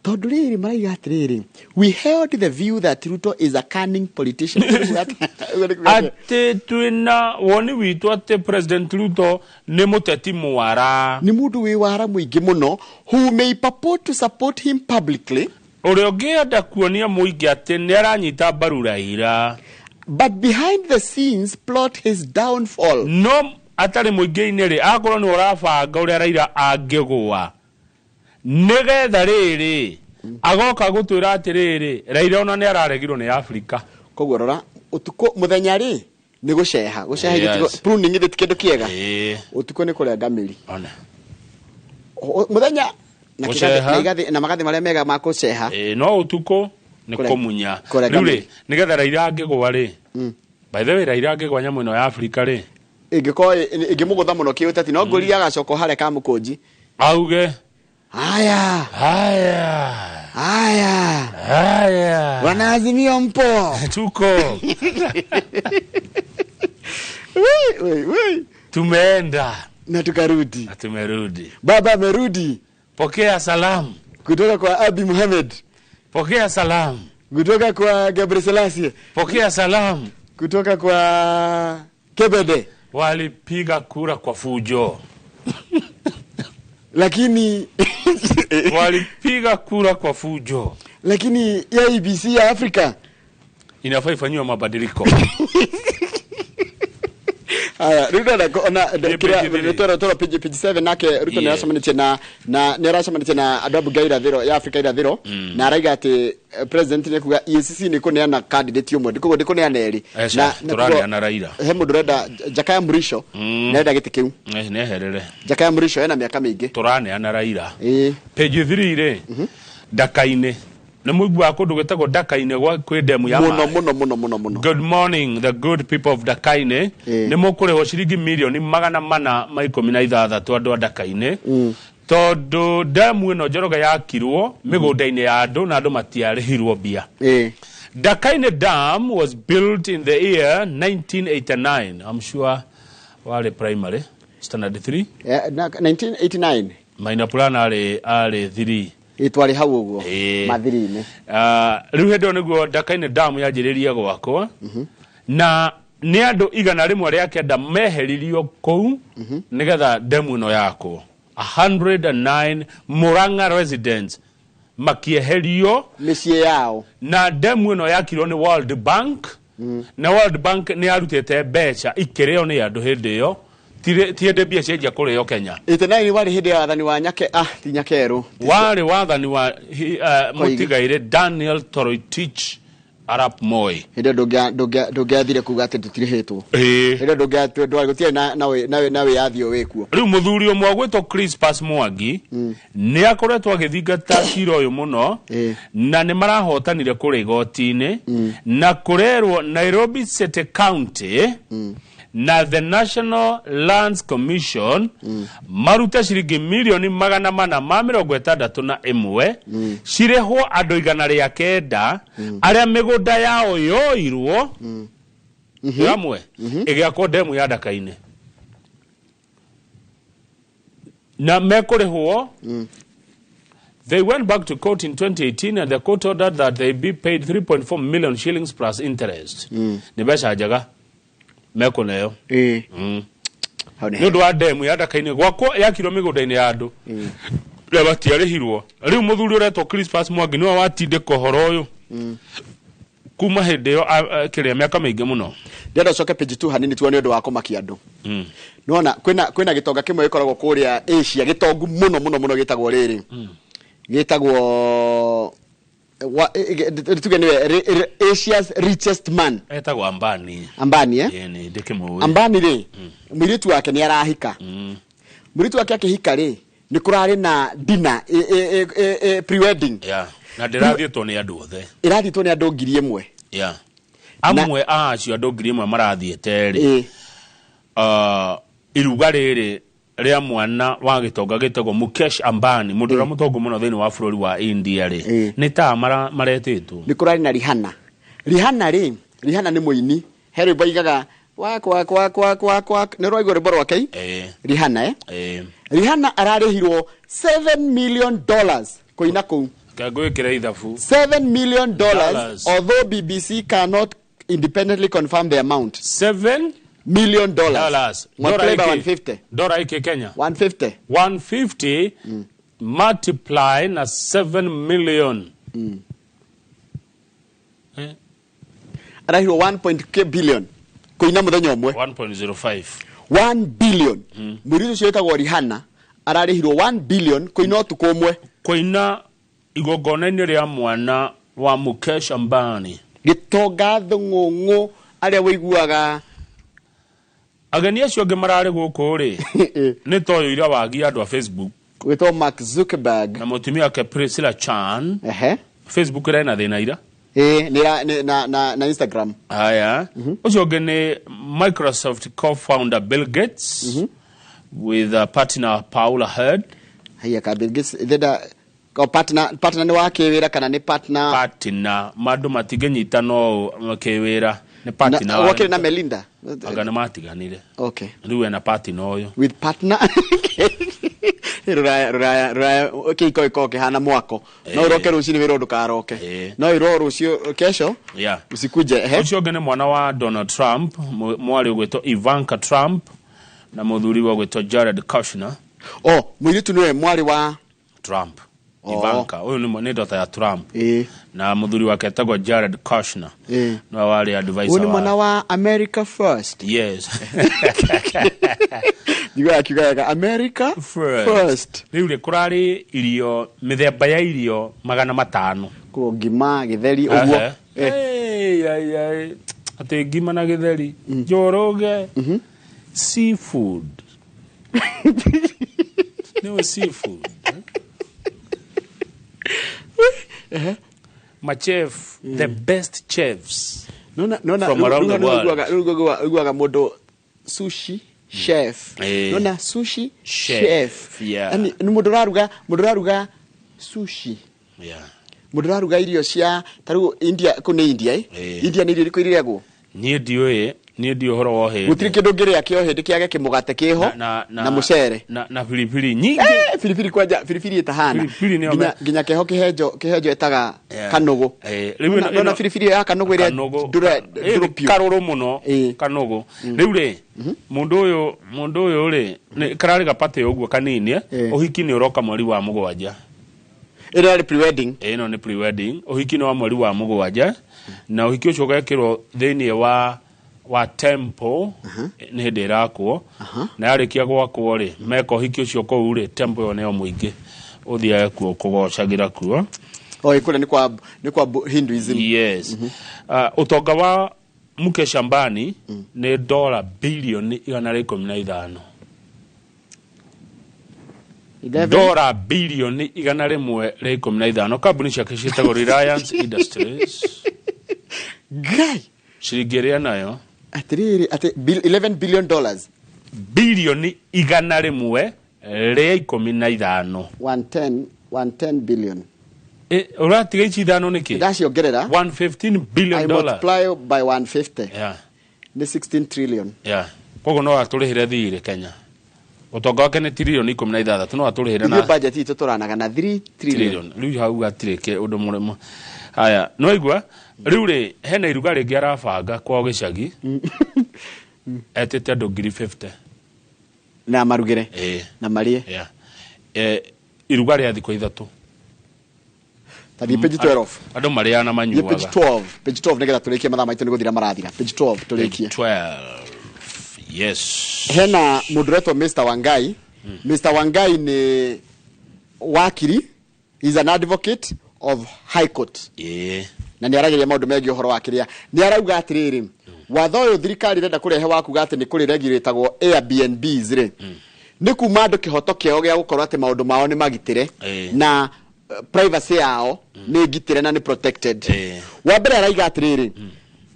Tondũ rĩrĩ, maraiga atĩrĩrĩ, we held the view that Ruto is a cunning politician. Atĩ twĩna woni witũ atĩ President Ruto nĩ mũteti mwara. Nĩ mũndũ wĩ wara mũingĩ mũno, who may purport to support him publicly ũrĩa ũngĩenda kuonia mũingĩ atĩ nĩ aranyita mbaru Raila, but behind the scenes plot his downfall. No atarĩ mũingĩ-inĩ rĩ, akorwo nĩ ũrabanga ũrĩa Raila angĩgũa nĩgetha rĩrĩ agoka gũtwĩra atĩrĩrĩ, Raila ona nĩ araregirwo nĩ Afrika. Koguo rora, ũtukũ mũthenya rĩ, nĩ gũceha gũceha. Pruning githĩ ti kĩndũ kĩega? Ũtukũ nĩ kũrenga mĩri. Ona. Mũthenya na Gũceha. na na magathĩ marĩa mega ma gũceha. Ĩĩ, no ũtukũ nĩ kũmunya. Kũrenga Rĩu rĩ, mĩri. Nĩgetha Raila angĩgũa rĩ, by the way, Raila angĩgũa nyamũ ĩno ya Afrika rĩ, ĩngĩkorwo ĩngĩmũgũtha mũno kĩũteti, no ngũria agacoka harĩa kamũkũnji auge, haya, haya, haya, haya, wanaazimio mpo? Tuko. Wei, wei, wei. Tumeenda na tukarudi na tumerudi. Baba amerudi pokea salamu kutoka kwa Abi Muhammad. Pokea salamu. Kutoka kwa Gabriel Selassie. Pokea salamu. Kutoka kwa Kebede. Walipiga kura kwa fujo. Lakini walipiga kura kwa fujo. Lakini IEBC ya Afrika inafaa ifanyiwe mabadiliko. Aya, Ruto na kira Ruto page 7 nake Ruto ni aracemanĩtie na nĩ aracemanĩtie na andũ a bunge ya irathĩro ya Afrika irathĩro, na araiga atĩ president nĩ kuga EACC nĩ kũneana candidate ũmwe, ndikuga ndĩkũneana erĩ. Na tũraneana Raila. He mũndũ ũrenda Jakaya Mrisho, nĩarenda gĩtĩ kĩu. Nĩeherere. Jakaya Mrisho ena mĩaka mĩingĩ. Tũraneana Raila. Page 3 rĩ, Ndaka-inĩ. Nĩ mũiguaga kũndũ gwĩtagwo Ndaka-inĩ gwa kwĩ ndemu ya Mũno mũno mũno mũno mũno. Good morning the good people of Ndaka-inĩ. Nĩ mũkũrĩhwo ciringi mirioni 416 andũ a Ndaka-inĩ. Tondũ ndemu ĩno Njoroge yakirwo mĩgũnda-inĩ ya andũ na andũ matiarĩhirwo mbia. Ndaka-inĩ Dam was built in the year 1989. I'm sure warĩ primary standard 3. Yeah, 1989. Maina Plan arĩ 3. Itwari hau ũguo mathiri-inĩ. Rĩu hĩndĩ ĩyo nĩguo Ndaka-inĩ Dam yanjĩrĩirie gwakwo. Na nĩ andũ 109 meheririo kũu nĩgetha demu ĩno yakwo. 109 Murang'a residents makĩeherio mĩciĩ yao. Na demu ĩno yakirwo nĩ World Bank. Na World Bank nĩ yarutĩte mbeca ikĩrĩo nĩ andũ hĩndĩ ĩyo. Ti hĩndĩ mbia cianjia kũrĩo Kenya. 89 warĩ hĩndĩ ya wathani wa Nyake, ti Nyakerũ. Warĩ wathani wa mũtigairĩ Daniel Toroitich Arap Moi. Hĩndĩ ĩyo ndũngĩathire kuga atĩ tũtirĩhĩtwo. Hĩndĩ ĩyo gũtirĩ na wĩyathi ũyũ wĩkuo. Rĩu mũthuri ũmwe ũgwĩtwo Crispus Mwangi nĩ akoretwo agĩthingata cira ũyũ mũno, na nĩ marahotanire kũrĩa igoti-inĩ, na kũrerwo Nairobi City County na the National Lands Commission marute ciringi mirioni 461 cirĩhwo andũ 109 arĩa mĩgũnda yao yoirwo hamwe ĩgĩakwo ndemu ya Ndaka-inĩ na mekũrĩhwo. They went back to court in 2018 and the court ordered that they be paid 3.4 million shillings plus interest. Nĩ mbeca njega mekũneo. Nĩ ũndũ wa ndemu ya Ndaka-inĩ gwakwo yakirwo mĩgũnda-inĩ ya andũ rĩa matiarĩhirwo. Rĩu mũthuri ũretwo Crispus Mwangi nĩwe watindĩka ũhoro ũyũ kuma hĩndĩ ĩyo kĩrĩa mĩaka mĩingĩ mũno. Ndĩrenda ũcoke page 2 hanini tuone ũndũ wa kũmakia andũ. Nĩwona kwĩna gĩtonga kĩmwe gĩkoragwo kũrĩa Asia, gĩtongu mũno mũno mũno, gĩtagwo rĩrĩ, gĩtagwo tuge nĩwe Asia's richest man. Etagwo Ambani. Ambani, eh? Yene, ndĩkĩmũĩ. Ambani rĩ, mũirĩtu wake nĩ arahika. Mũirĩtu wake akĩhika rĩ, nĩ kũrarĩ na dinner, pre-wedding. Yeah. Na ndĩrathiĩtwo nĩ andũ othe. Ĩrathiĩtwo nĩ andũ 1,000. Yeah. Amwe a acio andũ 1,000 marathiĩte rĩ. Iruga rĩrĩ rĩa mwana wa gĩtonga gĩtagwo Mukesh Ambani, mũndũ ũrĩa mũtongu mũno thĩinĩ wa bũrũri wa India rĩ, nĩ ta maretĩtwo. Nĩ kũrarĩ na Rihanna. Rihanna rĩ, Rihanna nĩ mũini. He rwĩmbo aigaga kwa kwa kwa kwa kwa kwa, nĩ ũraigua rwĩmbo rwake? Rihanna, eh? Rihanna ararĩhirwo $7 million kũina kũu. Ngwĩkĩra ithabu. $7 million, although BBC cannot independently confirm the amount. $7 million. Multiply by 150. Dora iki Kenya. 150. 150 multiply na 7 million. Arahirwo 1.k billion. Kũina mũthenya ũmwe. 1.05. 1 billion. Mũirĩtu ũcio wĩtagwo Rihanna ararĩhirwo 1 billion kũina ũtukũ ũmwe. Kũina igongona-inĩ rĩa mwana wa Mukesh Ambani. Gĩtonga thũng'ũng'ũ arĩa wĩiguaga ageni acio angĩ mararĩ gũkũ rĩ, nĩ ta ũyũ ira wagia andũ a Facebook. Wĩtwo Mark Zuckerberg na mũtumia wake Priscilla Chan. Facebook ĩrĩ na thĩna ira. Na Instagram. Haya. Ũcio ũngĩ nĩ Microsoft co-founder Bill Gates with partner Paula Hurd. Haya ka Bill Gates thenda partner nĩ wa kĩwĩra kana nĩ partner? Partner mandũ matingĩnyita no kĩwĩra. Nĩ partner. Wakĩrĩ na Melinda. Anga nĩ matiganire. Okay. Rĩu ena partner ũyũ. With partner. Rũraya, rũraya, rũraya, kĩhiko gĩkoragwo kĩhana mwako. No ũroke rũcinĩ wĩrwo ndũkaroke. No ĩrwo rũciũ kesho usikuje. Ehe. Ũcio ũngĩ nĩ mwana wa Donald Trump, mwarĩ ũgwĩtwo Ivanka Trump na mũthuri we ũgwĩtwo Jared Kushner. O mũirĩtu nĩwe mwarĩ wa Trump. Oh. Ivanka ũyũ nĩ daughter ya Trump na mũthuri wake etagwo Jared Kushner, nĩwe warĩ advisor. Ũyũ nĩ mwana wa America First. Yes. Njiguaga akiuga wega, America First. First. Rĩu rĩ, kũrarĩ irio, mĩthemba ya irio 500. Kũguo ngima, gĩtheri ũguo. Ehe. Ei, ai, ai. Atĩ ngima na gĩtheri, njoroge, seafood, nĩwe seafood, eh? Machef, the best chefs Nona nona from around the world. Rĩu ũiguaga mũndũ sushi chef. Nona sushi Chef, chef. yeah. Yaani, nĩ mũndũ ũraruga sushi, mũndũ ũraruga irio cia ta rĩu India, kũu nĩ India, eh? India nĩ irio irĩkũ irĩagwo? Niĩ ndiũĩ, niĩ ndiũ ũhoro wa ũhĩndĩ. Gũtirĩ kĩndũ ũngĩrĩa kĩa ũhĩndĩ kĩage kĩmũgate kĩho na mũcere na biribiri nyingĩ. Biribiri kwanja, biribiri ĩtahana. Biribiri nĩyo nginya nginya keho kĩhenjo ĩtaga kanũgũ. Rĩu Nona biribiri ya kanũgũ ĩrĩa Kanũgũ. ndũrũ piũ. Karũrũ mũno. Kanũgũ rĩu rĩ, mũndũ ũyũ rĩ, kararĩ gapatĩ ũguo kanini, eh? Ũhiki nĩ ũroka mweri wa 7. Ĩno yarĩ pre-wedding. Ĩno nĩ pre-wedding. Ũhiki nĩ wa mweri wa 7, na ũhiki ũcio ũgekĩrwo thĩinĩ wa temple, nĩ hĩndĩ ĩrakwo, na yarĩkia gwakwo rĩ, meka ũhiki ũcio kũu rĩ, temple ĩyo nĩyo mũingĩ ũthiage kuo kũgocagĩra kuo. O ĩkũrĩa nĩ kwa Hinduism. Yes. Ũtonga wa Mukesh Ambani nĩ dola bilioni 115. 11? Dola bilioni 115. Kambuni ciake ciĩtagwo Reliance Industries. Ngai. Ciringi ĩrĩa nayo Atĩrĩrĩ, atĩ $11 billion. 115 billion. 110, 110 billion. Ũratiga ici ithano nĩkĩ? Ndaciongerera. 115 billion I dollars. multiply by 150, nĩ 16 trillion. Yeah. Koguo no atũrĩhĩre thirĩ Kenya. Ũtonga wake nĩ 16 trillion, no atũrĩhĩre Ithuĩ na budget itũ tũranaga na 3 trillion. Trillion. Rĩu hau hatirĩ ũndũ mũrĩmo. Haya, no igua rĩu rĩ, hena iruga rĩngĩ arabanga kwao gĩcagi, etĩte andũ 50,000. Na marugĩre na marĩe. Yeah. Iruga rĩa thikũ 3. Tathiĩ page 12. Andũ marĩaga na Thiĩ page manyuaga. 12, page 12, nĩgetha tũrĩkie, mathaa maitũ nĩ gũthira marathira. Page 12 tũrĩkie. 12, yes. Hena mũndũ ũretwo Mr Wangai. Mr Wangai nĩ wakiri, is an advocate of High Court, na nĩ aragĩria maũndũ megiĩ ũhoro wa kĩrĩa nĩ arauga atĩrĩrĩ, watho ũyũ thirikari ĩrenda kũrehe wa kuga atĩ nĩ kũrĩ regulatagwo Airbnbs rĩ, nĩ kuma andũ kĩhoto kĩao gĩa gũkorwo atĩ maũndũ mao nĩ magitĩre na privacy yao nĩ ngitĩre na nĩ protected. Wa mbere araiga atĩrĩrĩ,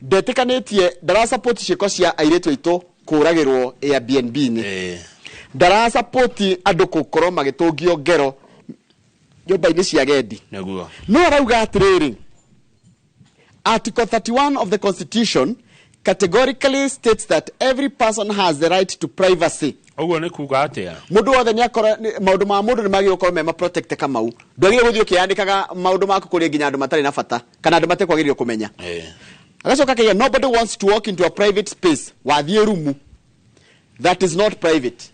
ndetĩkanĩtie, ndarasupport ciĩko cia airĩtu aitũ kũragĩrwo Airbnb-inĩ, ndarasupport andũ gũkorwo magĩtũngio ngero nyũmba-inĩ cia gendi. No arauga atĩrĩrĩ, Article 31 of the Constitution categorically states that every person has the right to privacy. Ũguo nĩ kuga atĩa? Mũndũ wothe nĩ akora maũndũ ma mũndũ nĩ magĩrĩirwo gũkorwo me ma protect kamau. Ndwagĩrĩirwo gũthiĩ ũkĩandĩkaga maũndũ maku kũrĩ nginya andũ matarĩ na bata kana andũ matekwagĩrĩirwo kũmenya. Agacoka akaiga, nobody wants to walk into a private space, wathiĩ rumu that is not private,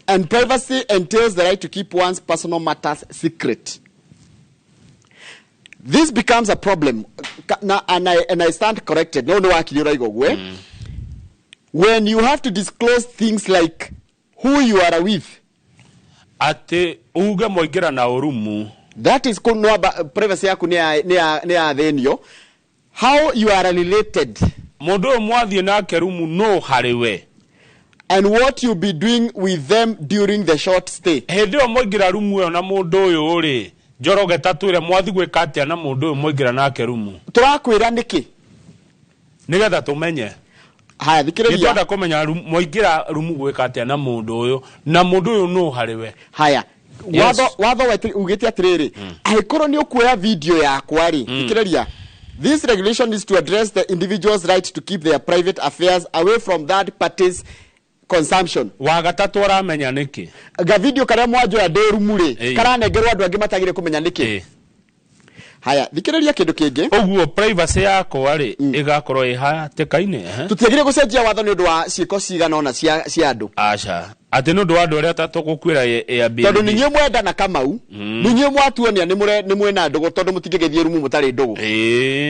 and privacy entails the right to keep one's personal matters secret. This becomes a problem na, and I stand corrected, no nĩ wakiri ũraiga ũguo, eh? When you have to disclose things like who you are with. Atĩ uge mwaingĩra na ũrumu. That is no, privacy yaku nĩ ya thĩnio, how you are related, Mũndũ ũyũ mwathiĩ nake rumu no harĩ we, and what you be doing with them during the short stay. Hĩndĩ ĩyo mwaingĩra rumu ĩyo na mũndũ ũyũ rĩ, Njoroge, tatwĩre mwathi gwĩka atĩa na mũndũ ũyũ mwaingĩra nake rumu. Tũrakwĩra nĩkĩ? Nĩgetha tũmenye. Haya, thikĩrĩria. Nĩtwenda kũmenya mwaingĩra rumu gwĩka atĩa na mũndũ ũyũ, na mũndũ ũyũ nũ harĩ we. Haya. Yes. Watho ugĩte atĩrĩrĩ, angĩkorwo nĩ ũkuoya video yakwa rĩ, thikĩrĩria, this regulation is to address the individual's right to keep their private affairs away from third parties. Consumption. Wa gatatũ aramenya nĩkĩ? Ga video karĩa mwanjoya ndĩ rumu rĩ, karanengerwo andũ angĩ matagĩrĩire kũmenya nĩkĩ. Haya, thikĩrĩria kĩndũ kĩngĩ. Ũguo privacy yakwa rĩ, ĩgakorwo ĩ hatĩka-inĩ, ehe. Tũtiagĩrĩire gũcenjia watho nĩ ũndũ wa ciĩko cigana ũna cia andũ. Aca, atĩ nĩ ũndũ wa andũ arĩa tũgũkuĩra Airbnb. Tondũ nĩ inyuĩ mwenda na Kamau, nĩ inyuĩ mwatuonia nĩ mwĩna ndũgũ, tondũ mũtingĩgĩthiĩ rumu mũtarĩ ndũgũ.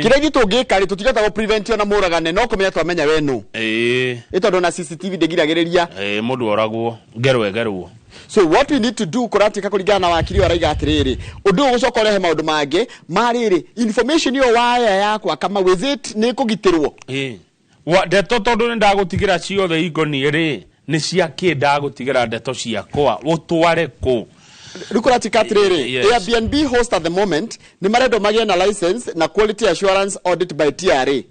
Kĩrĩa ithuĩ tũngĩka rĩ, tũtingĩhota gũ prevent ona mũragane, no kũmenya twamenya we nũ. Ĩ tondũ na CCTV ndĩgiragĩrĩria. Ĩĩ, mũndũ oragwo ngerwo egerwo. So what we need to do, kũratuĩka kũringana na wakiri ũyũ araiga atĩrĩrĩ, ũndũ ũyũ ũgũcoka ũrehe maũndũ mangĩ ma rĩrĩ, information ĩyo waya yakwa Kamau, is it nĩ ĩkũgitĩrwo? Ĩĩ. Wa ndeto tondũ nĩ ndagũtigĩra ciothe ingoniĩ rĩ, nĩ cia kĩ ndagũtigĩra ndeto ciakwa ũtware kũ? Rĩu kũratuĩka atĩrĩrĩ, Airbnb host at the moment nĩ marendwo magĩe na license na quality assurance audit by TRA.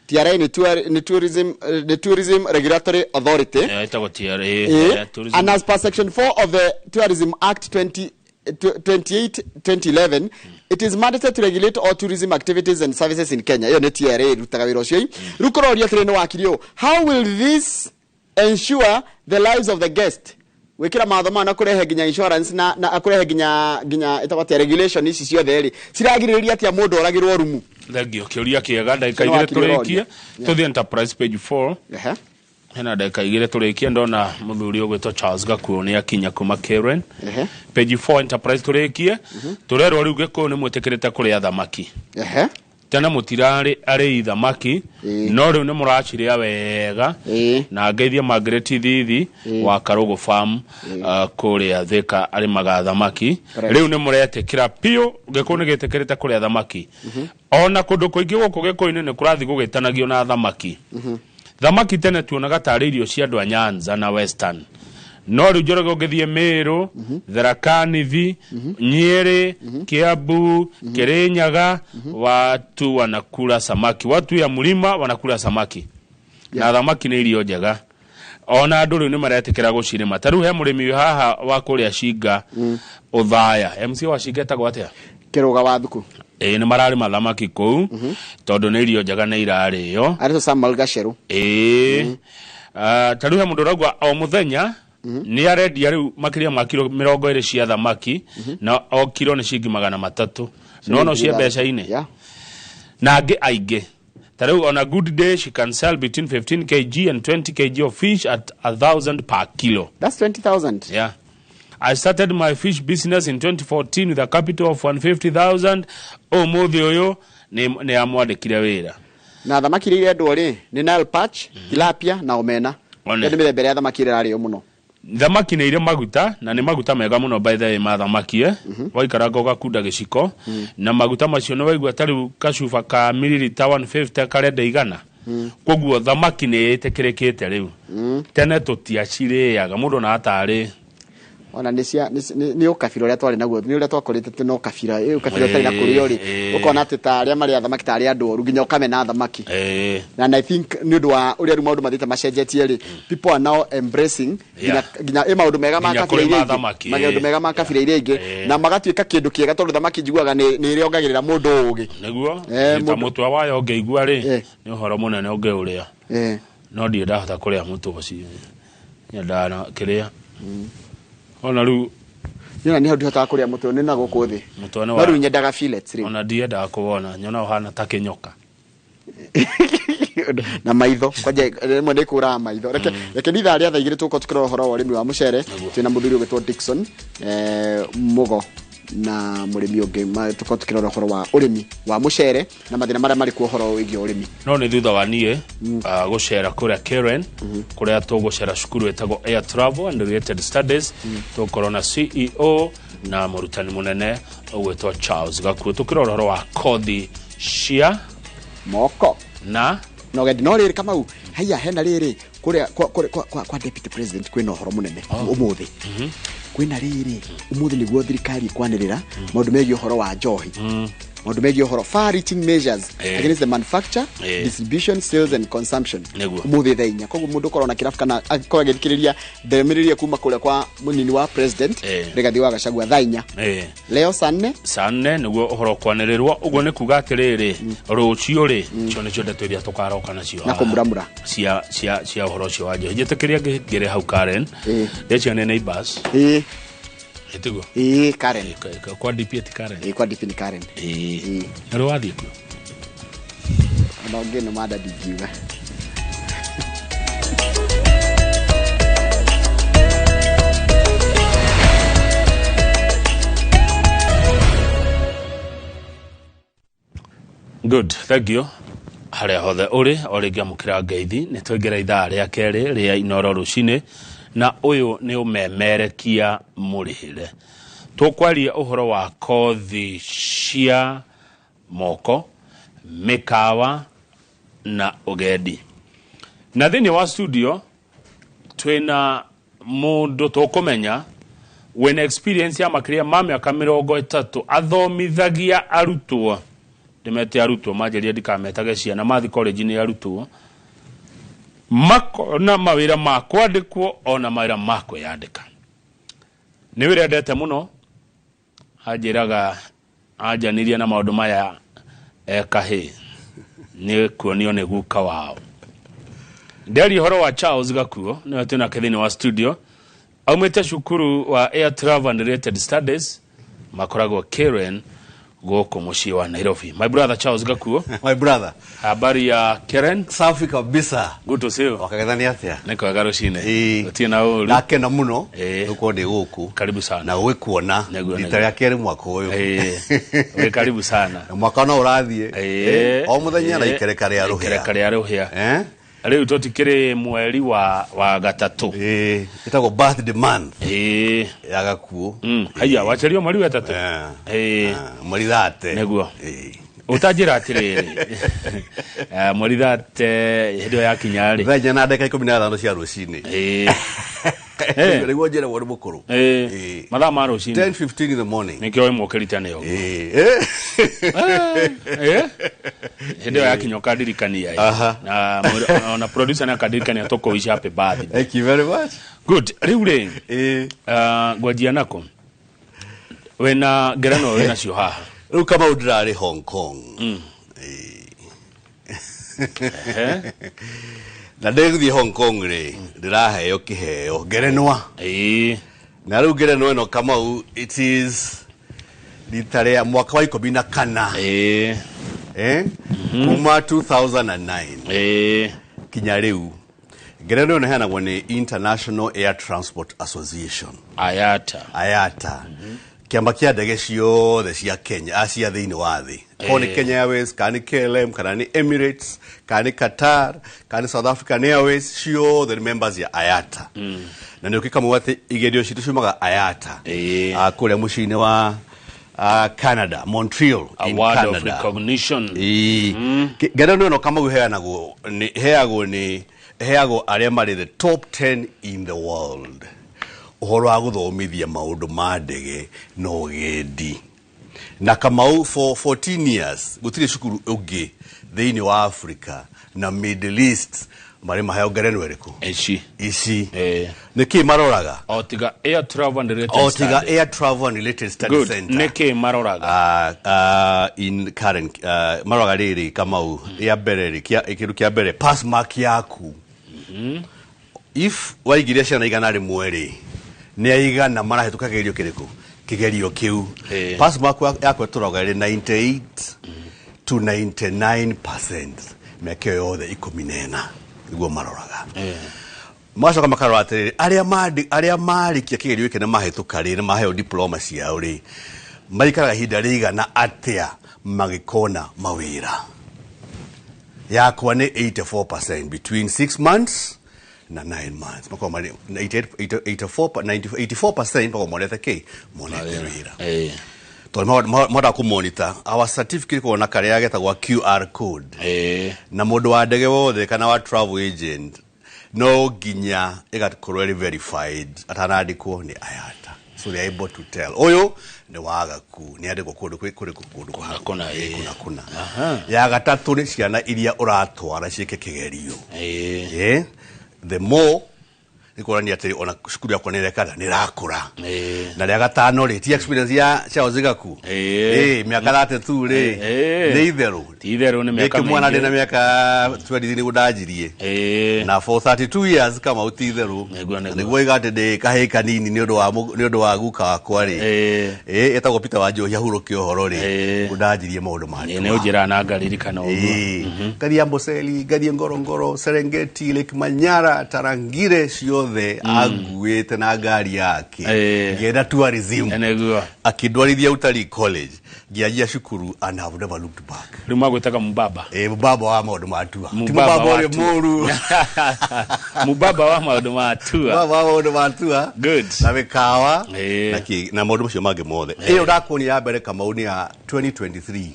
TRA nĩ Tourism Regulatory Authority. Eh, ĩtagwo TRA. Tourism. And as per section 4 of the Tourism Act 20, 28 2011, it is mandated to regulate all tourism activities and services in Kenya. Iyo nĩ TRA ĩrutaga wĩra ũcio. Rĩu kũroria atĩrĩ nĩ wakiri ũyũ, how will this ensure the lives of the guest? Gwĩkĩra mawatho maya na kũrehe nginya insurance na kũrehe nginya ĩtagwo atĩa, regulation ici ciothe rĩ, ciragirĩrĩria atĩa mũndũ oragĩrwo rumu? Thengio, kĩũria kĩega. Ndagĩka Nĩ 2 wakiri tũrĩkie. ũroria. Tũthiĩ Enterprise page 4. Hena ndagĩka 2 tũrĩkie, ndona mũthuri ũgwĩtwo Charles Gakuo nĩ akinya kuma Karen. Page 4 Enterprise tũrĩkie. Tũrerwo rĩu Gĩkũyũ nĩ mwĩtĩkĩrĩte kũrĩa thamaki. Tene mũtirarĩ arĩi thamaki, no rĩu nĩ mũracirĩa wega. Na ngeithie Margaret Thithi wa Karũgũ Farm, kũrĩa Thika arĩmaga thamaki. Rĩu nĩ mũretĩkĩra biũ, Gĩkũyũ nĩ gĩtĩkĩrĩte kũrĩa thamaki. Ona kũndũ kũingĩ gũkũ Gĩkũyũ-inĩ nĩ kũrathiĩ gũgĩtanagio na thamaki. Thamaki tene tuonaga tarĩ irio cia andũ a Nyanza na Western, no rĩu Njoroge ũngĩthiĩ Meru, Tharaka Nithi, Nyeri, Kiambu, Kirinyaga, watu wanakula samaki, watu ya mlima wanakula samaki. Na thamaki nĩ irio njega, ona andũ rĩu nĩ maretĩkĩra gũcirĩma. Ta rĩu he mũrĩmi wĩ haha wa kũrĩa Cinga, Ũthaya, MC wa Cinga etagwo atĩa? Kĩrũga wa thuku. Ĩĩ, nĩ mararĩma thamaki kũu tondũ nĩ irio njega nĩ irarĩo. Arĩtwo Samuel Gacheru. Ĩĩ. Ta rĩu he mũndũ ũrauga o mũthenya nĩ arendia rĩu makĩria ma kiro 20 cia thamaki, na o kiro nĩ ciringi 300. No no cia mbeca-inĩ. Na angĩ aingĩ, ta rĩu on a good day she can sell between 15 kg and 20 kg of fish at 1000 per kilo. That's 20,000. Yeah. I started my fish business in 2014 with a capital of 150,000. Ũmũthĩ ũyũ nĩ amwandĩkire wĩra. Na thamaki iria irendwo rĩ, nĩ Nile perch, tilapia na omena. One. Ĩyo nĩ mĩthemba ĩrĩa ya thamaki ĩrĩa ĩrarĩo mũno. Thamaki nĩ irĩ maguta, na nĩ maguta mega mũno by the way ma thamaki, waikaranga ũgakunda gĩciko na maguta macio nĩ waigua ta rĩu kacuba ka mililita 150 karenda 100. Koguo thamaki nĩ ĩtĩkĩrĩkĩte rĩu. Tene tũtiacirĩaga, mũndũ na atarĩ. Ona nĩ cia nĩ ũkabira ũrĩa twarĩ naguo, nĩ ũrĩa twakorĩte tũ no kabira, ĩ ũkabira ũtarĩ na kũrĩo rĩ, ũkona atĩ ta arĩa marĩa thamaki tarĩ andũ oru, nginya ũkamena thamaki. And I think nĩ ũndũ wa ũrĩa rĩu maũndũ mathiĩte macenjetie rĩ, people are now embracing nginya ĩ maũndũ mega ma Nginya kabira kũrĩma iria ingĩ, thamaki, maũndũ mega ma kabira iria ingĩ, na magatuĩka kĩndũ kĩega, tondũ thamaki njiguaga nĩ ĩrĩongagĩrĩra mũndũ ũgĩ. Nĩguo ta mũtwe wayo ũngĩigua rĩ, nĩ ũhoro mũnene ũngĩũrĩa. No ndirĩ ndahota kũrĩa mũtwe ũcio, nyendaga na kĩrĩa ona rĩu. Niĩ nĩ hau ndihotaga kũrĩa mũtwe, nĩ na gũkũ thĩ. Mũtwe nĩ No rĩu nyendaga fillets rĩu. Ona ndiendaga kũwona, nyona ũhana ta kĩnyoka. Na maitho kwanja rĩmwe nĩ kũraga maitho. Reke nĩ ithaa rĩa thaa 2 tũkorwo tũkĩrora ũhoro wa ũrĩmi wa mũcere. Twĩna mũthuri ũgwĩtwo Dickson Mugo na mũrĩmi ũngĩ, tũkorwo tũkĩrora ũhoro wa ũrĩmi wa mũcere na mathĩna marĩa marĩ kuo ũhoro wĩgiĩ ũrĩmi. No nĩ thutha wa niĩ gũcera kũrĩa Karen, kũrĩa tũgũcera cukuru ĩtagwo Air Travel and Related Studies, tũgũkorwo na CEO na mũrutani mũnene ũgwĩtwo Charles Gakuo, tũkĩrora ũhoro wa kothi cia moko na na ũgendi. No rĩrĩ, Kamau, haiya, hena rĩrĩ kũrĩa kwa deputy president kwĩna ũhoro mũnene ũmũthĩ. Kwĩna rĩrĩ, ũmũthĩ nĩguo thirikari ĩkwanĩrĩra maũndũ megiĩ ũhoro wa njohi. Maũndũ megiĩ ũhoro far reaching measures against the manufacture, distribution, sales and consumption. Nĩguo. Ũmũthĩ thaa 4. Koguo mũndũ ũkorwo na kĩrabu kana akorwo agĩthikĩrĩria ndũmĩrĩri kuma kũrĩa kwa mũnini wa president Rigathi wa Gachagua thaa 4. Leo saa 4. Saa 4 nĩguo ũhoro kwanĩrĩrwo. Ũguo nĩ kuga atĩrĩrĩ, rũciũ rĩ, icio nĩcio ndeto iria tũkaroka nacio na haha. Kũmuramura. Cia ũhoro ũcio wa njohi. Njĩtĩkĩria ngĩre hau Karen. Ndĩcio nĩ neighbors. Ĩtiguo? Ĩĩ, Karen. Kwa DP ti Karen? Ĩĩ, kwa DP ni Karen. Ĩĩ. Na rĩ wathiĩ kuo? Ona ũngĩ nĩ manda ndingiuga. Good, thank you. Harĩa hothe ũrĩ, o rĩngĩ amũkĩra ngeithi. Nĩ twaingĩra ithaa rĩa kerĩ rĩa Inoro rũcinĩ, na ũyũ nĩ ũmemerekia mũrĩhĩre. Tũkwaria ũhoro wa kothi cia moko, mĩkawa na ũgendi. Na thĩinĩ wa studio twĩna mũndũ tũkũmenya wĩna experience ya makĩria ma mĩaka 30 athomithagia arutwo. Ndĩmete arutwo, manjĩrire ndikametage ciana, mathi college nĩ arutwo, makona mawĩra ma kwandĩkwo ona mawĩra ma kwĩyandĩka. Nĩ wĩra endete mũno, anjĩraga anjanirie na maũndũ maya ekahĩ nĩ kuonio nĩ guka wao. Ndĩaria ũhoro wa Charles Gakuo, nĩwe twĩnake thĩinĩ wa studio, aumĩte cukuru wa Air Travel and Related Studies, makoragwo Karen gũkũ mũciĩ wa Nairobi. My brother Charles Gakuo. My brother. Habari ya Karen? Safi kabisa. Good to see you. Wakagethania atia? Nĩ kwega rũcinĩ. Ĩĩ. Gũtirĩ na ũru. Ndakena muno Ĩĩ. gukorwo ndĩ gũkũ. Karibu sana. Na gwĩkuona Nĩguo, rita nĩguo. rĩa kerĩ mwaka ũyũ. Ĩĩ. Wĩ karibu sana. Na mwaka no ũrathiĩ. Ĩĩ. O mũthenya na Ĩĩ. ikereka rĩa rũhĩa. Ikereka rĩa rũhĩa. Eh? Rĩu tũtikĩrĩ mweri wa gatatũ. Ĩĩ. Ĩtagwo birthday month Ĩĩ. ya Gakuo. Haiya, wacerio mweri wa ĩtatũ. Eh. Ĩĩ. Ah, mweri thate. Nĩguo. Ĩĩ. Ũtanjĩra atĩrĩrĩ, mweri thate hĩndĩ ĩyo yakinya rĩ? Thaa 4 na ndagĩka 15 cia rũcinĩ. Ĩĩ. Eh. Nĩguo njĩragwo nĩ mũkũrũ. Ĩĩ. Ĩĩ. Mathaa ma rũcinĩ. 10:15 in the morning. Nĩkĩo wĩ mũkĩrite nĩ ũguo. Ĩĩ. Eh? Hĩndĩ ĩyo yakinya ũkandirikania ĩ. Aha. Na ona producer nĩ akandirikania tũkũwish happy birthday. Thank you very much. Good. Rĩu rĩ, Ĩĩ. Ngwanjia nako wĩna ngerenwa wĩ nacio haha? Rĩu Kamau, ndĩrarĩ Hong Kong. Ehe. Na ndĩgũthiĩ Hong Kong rĩ, ndĩraheo kĩheo, ngerenwa. Na rĩu ngerenwa ĩno, Kamau, it is rita rĩa mwaka wa 14, eh? Kuma 2009 kinya rĩu. Ngerenwa ĩno ĩheanagwo nĩ International Air Transport Association. Ayata. IATA, kĩama kĩa ndege ciothe cia Kenya, cia thĩinĩ wa thĩ, korwo nĩ Kenya Airways, kana nĩ KLM, kana nĩ Emirates, kana nĩ Qatar, kana nĩ South African Airways, ciothe nĩ members ya IATA. Na nĩ ũkĩkamau atĩ igerio citũ ciumaga IATA, kũrĩa mũciĩ-inĩ wa Canada, Montreal in Award of Canada. recognition. Ĩĩ. Ngerenwa ĩno, Kamau, heagwo arĩa marĩ the top 10 in the world ũhoro wa gũthomithia maũndũ ma ndege na ũgendi. Na Kamau, for 14 years gũtirĩ cukuru ũngĩ thĩinĩ wa Africa na Middle East marĩ maheo ngerenwa ĩrĩkũ? Ici. Ici. Eh. Nĩ kĩ maroraga? O tiga Air Travel and Related O tiga Studies. Air Travel and Related Study Good. Center. Nĩkĩ maroraga? In current maroraga rĩrĩ, Kamau, rĩa mbere rĩ, kĩndũ kĩa mbere, pass mark yaku. If waigire ciana 100 rĩ, nĩ aigana marahĩtũka kĩgerio kĩrĩkũ, kĩgerio kĩu? Pass mark yakwa ĩtũraga ĩrĩ 98 to 99% mĩaka ĩyo yothe 14. Nĩguo maroraga. Magacoka makarora atĩrĩrĩ, arĩa marĩkia kĩgerio gĩkĩ na mahĩtũka rĩ, na maheo diploma ciao rĩ, maikaraga ihinda rĩigana atĩa magĩkona mawĩra? Yakwa nĩ 84% between 6 months na 9 months makorwo marĩ 88, 84, 84% makorwo monete kĩ, monete wĩra, tondũ mahotaga kũmonitor our certificate, kuona karĩa getagwo QR code. Na mũndũ wa ndege wothe kana wa travel agent no nginya ĩgakorwo ĩrĩ verified atanandĩkwo nĩ IATA. So they are able to tell ũyũ nĩ wagaku nĩ andĩkwo kũndũ kũrĩ kũndũ Kũna, kũna, ĩĩ. kũna kũna. Aha. Ya gatatũ nĩ ciana iria ũratwara ciĩke kĩgerio. Ĩĩ. The more nĩ kuonania atĩ ona cukuru yakwa nĩ ĩrekana nĩ ĩrakũra. Na rĩa gatano rĩ, ti experience ya Charles Gaku. Mĩaka 32 rĩ, nĩ itherũ. Ti itherũ, nĩ mĩaka Ndĩ mwana mĩingĩ. ndĩ na mĩaka 20 nĩguo ndanjirie. Na for 32 years kama ti itherũ. Nĩguo, nĩguo. Nĩguo iga atĩ ndĩ kahĩĩ kanini nĩ ũndũ wa nĩ ũndũ wa guka wakwa rĩ. Etagwo Peter Wanjohi ahurũke ũhoro rĩ. Nĩguo ndanjirie maũndũ ma Nĩ ũnjĩraga na ngaririkana ũguo. Ngathiĩ Amboseli, ngathiĩ Ngorongoro, Serengeti, Lake Manyara, Tarangire ciothe anguĩte na ngari yake. Ngĩenda tourism. Nĩguo. Akĩndwarithia Utalii College, ngĩanjia cukuru and have never looked back. Rĩu magwĩtaga mbaba. Mbaba wa maũndũ ma tour. Ti Mbaba mbaba wa ũrĩa tour. mũru. Mubaba wa maũndũ ma tour. Mbaba wa maũndũ ma tour. Good. Na mĩkawa na na maũndũ macio mangĩ mothe. Ĩyo ndakuonia ya mbere Kamau nĩ ya 2023.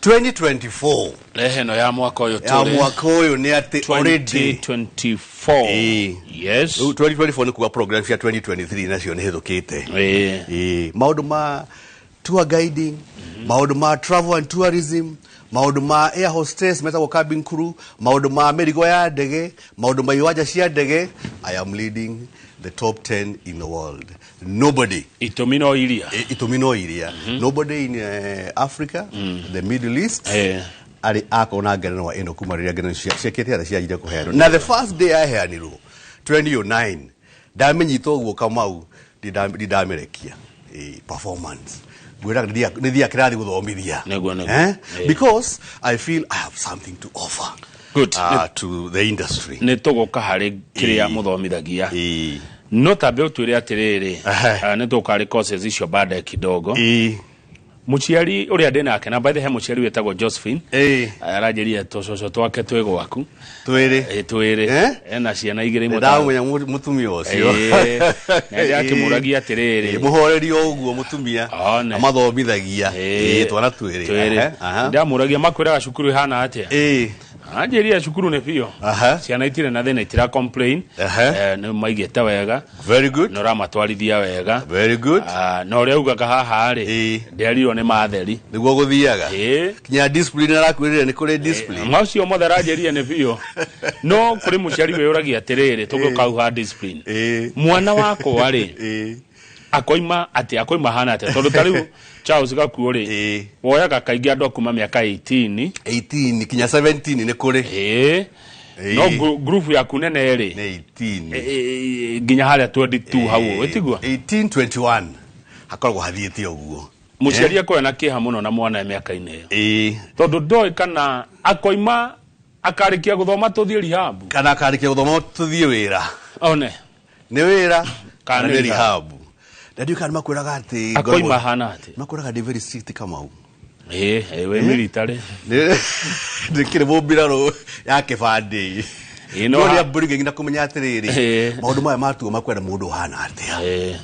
2024. Rehe ĩno ya mwaka ũyũ Ya tũrĩ. mwaka ũyũ nĩ atĩ already 2024. Yes. Rĩu 2024 nĩ kuga program cia 2023 nacio nĩ hĩthũkĩte. Maũndũ ma tour guiding, maũndũ ma travel and tourism, maũndũ ma air hostess metagwo cabin crew, maũndũ ma mĩrigo ya ndege, maũndũ ma iwanja cia ndege. I am leading the top 10 in the world. Nobody. Itũmi no iria. Itũmi no iria. Nobody in Africa, the Middle East, arĩ akorwo na ngerenwa ĩno kuma rĩrĩa ngerenwa ciakĩte atĩa cianjire kũheanwo. Na the first day yaheanirwo 2009 ndamenyita ũguo Kamau ndindamĩrekia. Performance ngwĩraga nĩ thiaga kĩrathi gũthomithia. Nĩguo, nĩguo. Because I feel I have something to offer. Good. To the industry. Nĩ tũgũka harĩ kĩrĩa mũthomithagia. No tambe ũtwĩre atĩrĩrĩ, nĩ tũgũka harĩ courses icio baadaye kidogo. Mũciari ũrĩa ndĩ nake na by the way he mũciari wĩtagwo Josephine. Aranjĩrire tũcũcũ twake twĩ gwaku. Twĩrĩ. Twĩrĩ. Ena ciana igĩrĩ imwe Ndamũmenya mũtumia ũcio. Na ndĩ akĩmũragia atĩrĩrĩ. Mũhoreri o ũguo mũtumia. One. Amathomithagia. Twana twĩrĩ. Twĩrĩ. Ndamũragia makwĩraga cukuru ĩhana atĩa. Anjĩrire cukuru nĩ biũ. Ciana itirĩ na thĩna, itira complain. Nĩ maigĩte wega. Very good. Nĩ ũramatwarithia wega. Very good. Na ũrĩa augaga haha rĩ, ndĩarirwo nĩ matheri. Nĩguo gũthiaga. Kinya discipline arakwĩrire nĩ kũrĩ discipline. Macio mothe aranjĩrire nĩ biũ. No kũrĩ mũciari wĩyũragia atĩrĩrĩ, tũgĩũka hau ha discipline. Mwana wakwa rĩ, akoima atĩa, akoima hana atĩa? Tondũ ta rĩu Charles Gakuo rĩ, woyaga kaingĩ andũ a kuma mĩaka 18. 18 kinya 17 nĩ kũrĩ. No group yaku nene rĩ, Nĩ 18. Nginya harĩa 22 hau, ĩtiguo? 18, 21 hakoragwo hathiĩte ũguo. Mũciari akoragwo na kĩeha mũno na mwana e mĩaka-inĩ ĩyo. Tondũ ndoĩ kana akoima akarĩkia gũthoma tũthiĩ rehab. Kana akarĩkia gũthoma tũthiĩ wĩra. One. Nĩ wĩra Kana kana nĩ nĩ rehab. rehab. Na ndiũĩ kana nĩmakwĩraga atĩ Akoima hana atĩa? Makwĩraga ndĩ very strict Kamau. Wĩ military. Ndĩkĩrĩ mũmbirarũ ya kĩbandĩ. No No nĩ ha- ambũrige nginya kũmenya atĩrĩrĩ, maũndũ maya matuo makwenda mũndũ ũhana atĩa.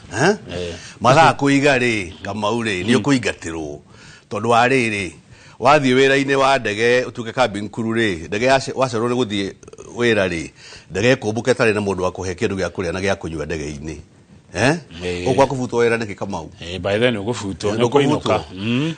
Mathaa kũiga rĩ, Kamau rĩ, nĩ ũkũingatĩrwo. Tondũ wa rĩrĩ, wathiĩ wĩra-inĩ wa ndege ũtuĩke cabin crew rĩ, ndege wacererwo nĩ gũthiĩ wĩra rĩ, ndege ĩkũmbũka ĩtarĩ na mũndũ wa kũhe kĩndũ gĩa kũrĩa na gĩa kũnyua ndege-inĩ. Ũkwa kũbutwo wĩra nĩkĩ Kamau? By then ũgũbutwo, nĩ Nĩ ũkũbutwo. ũkũinũka.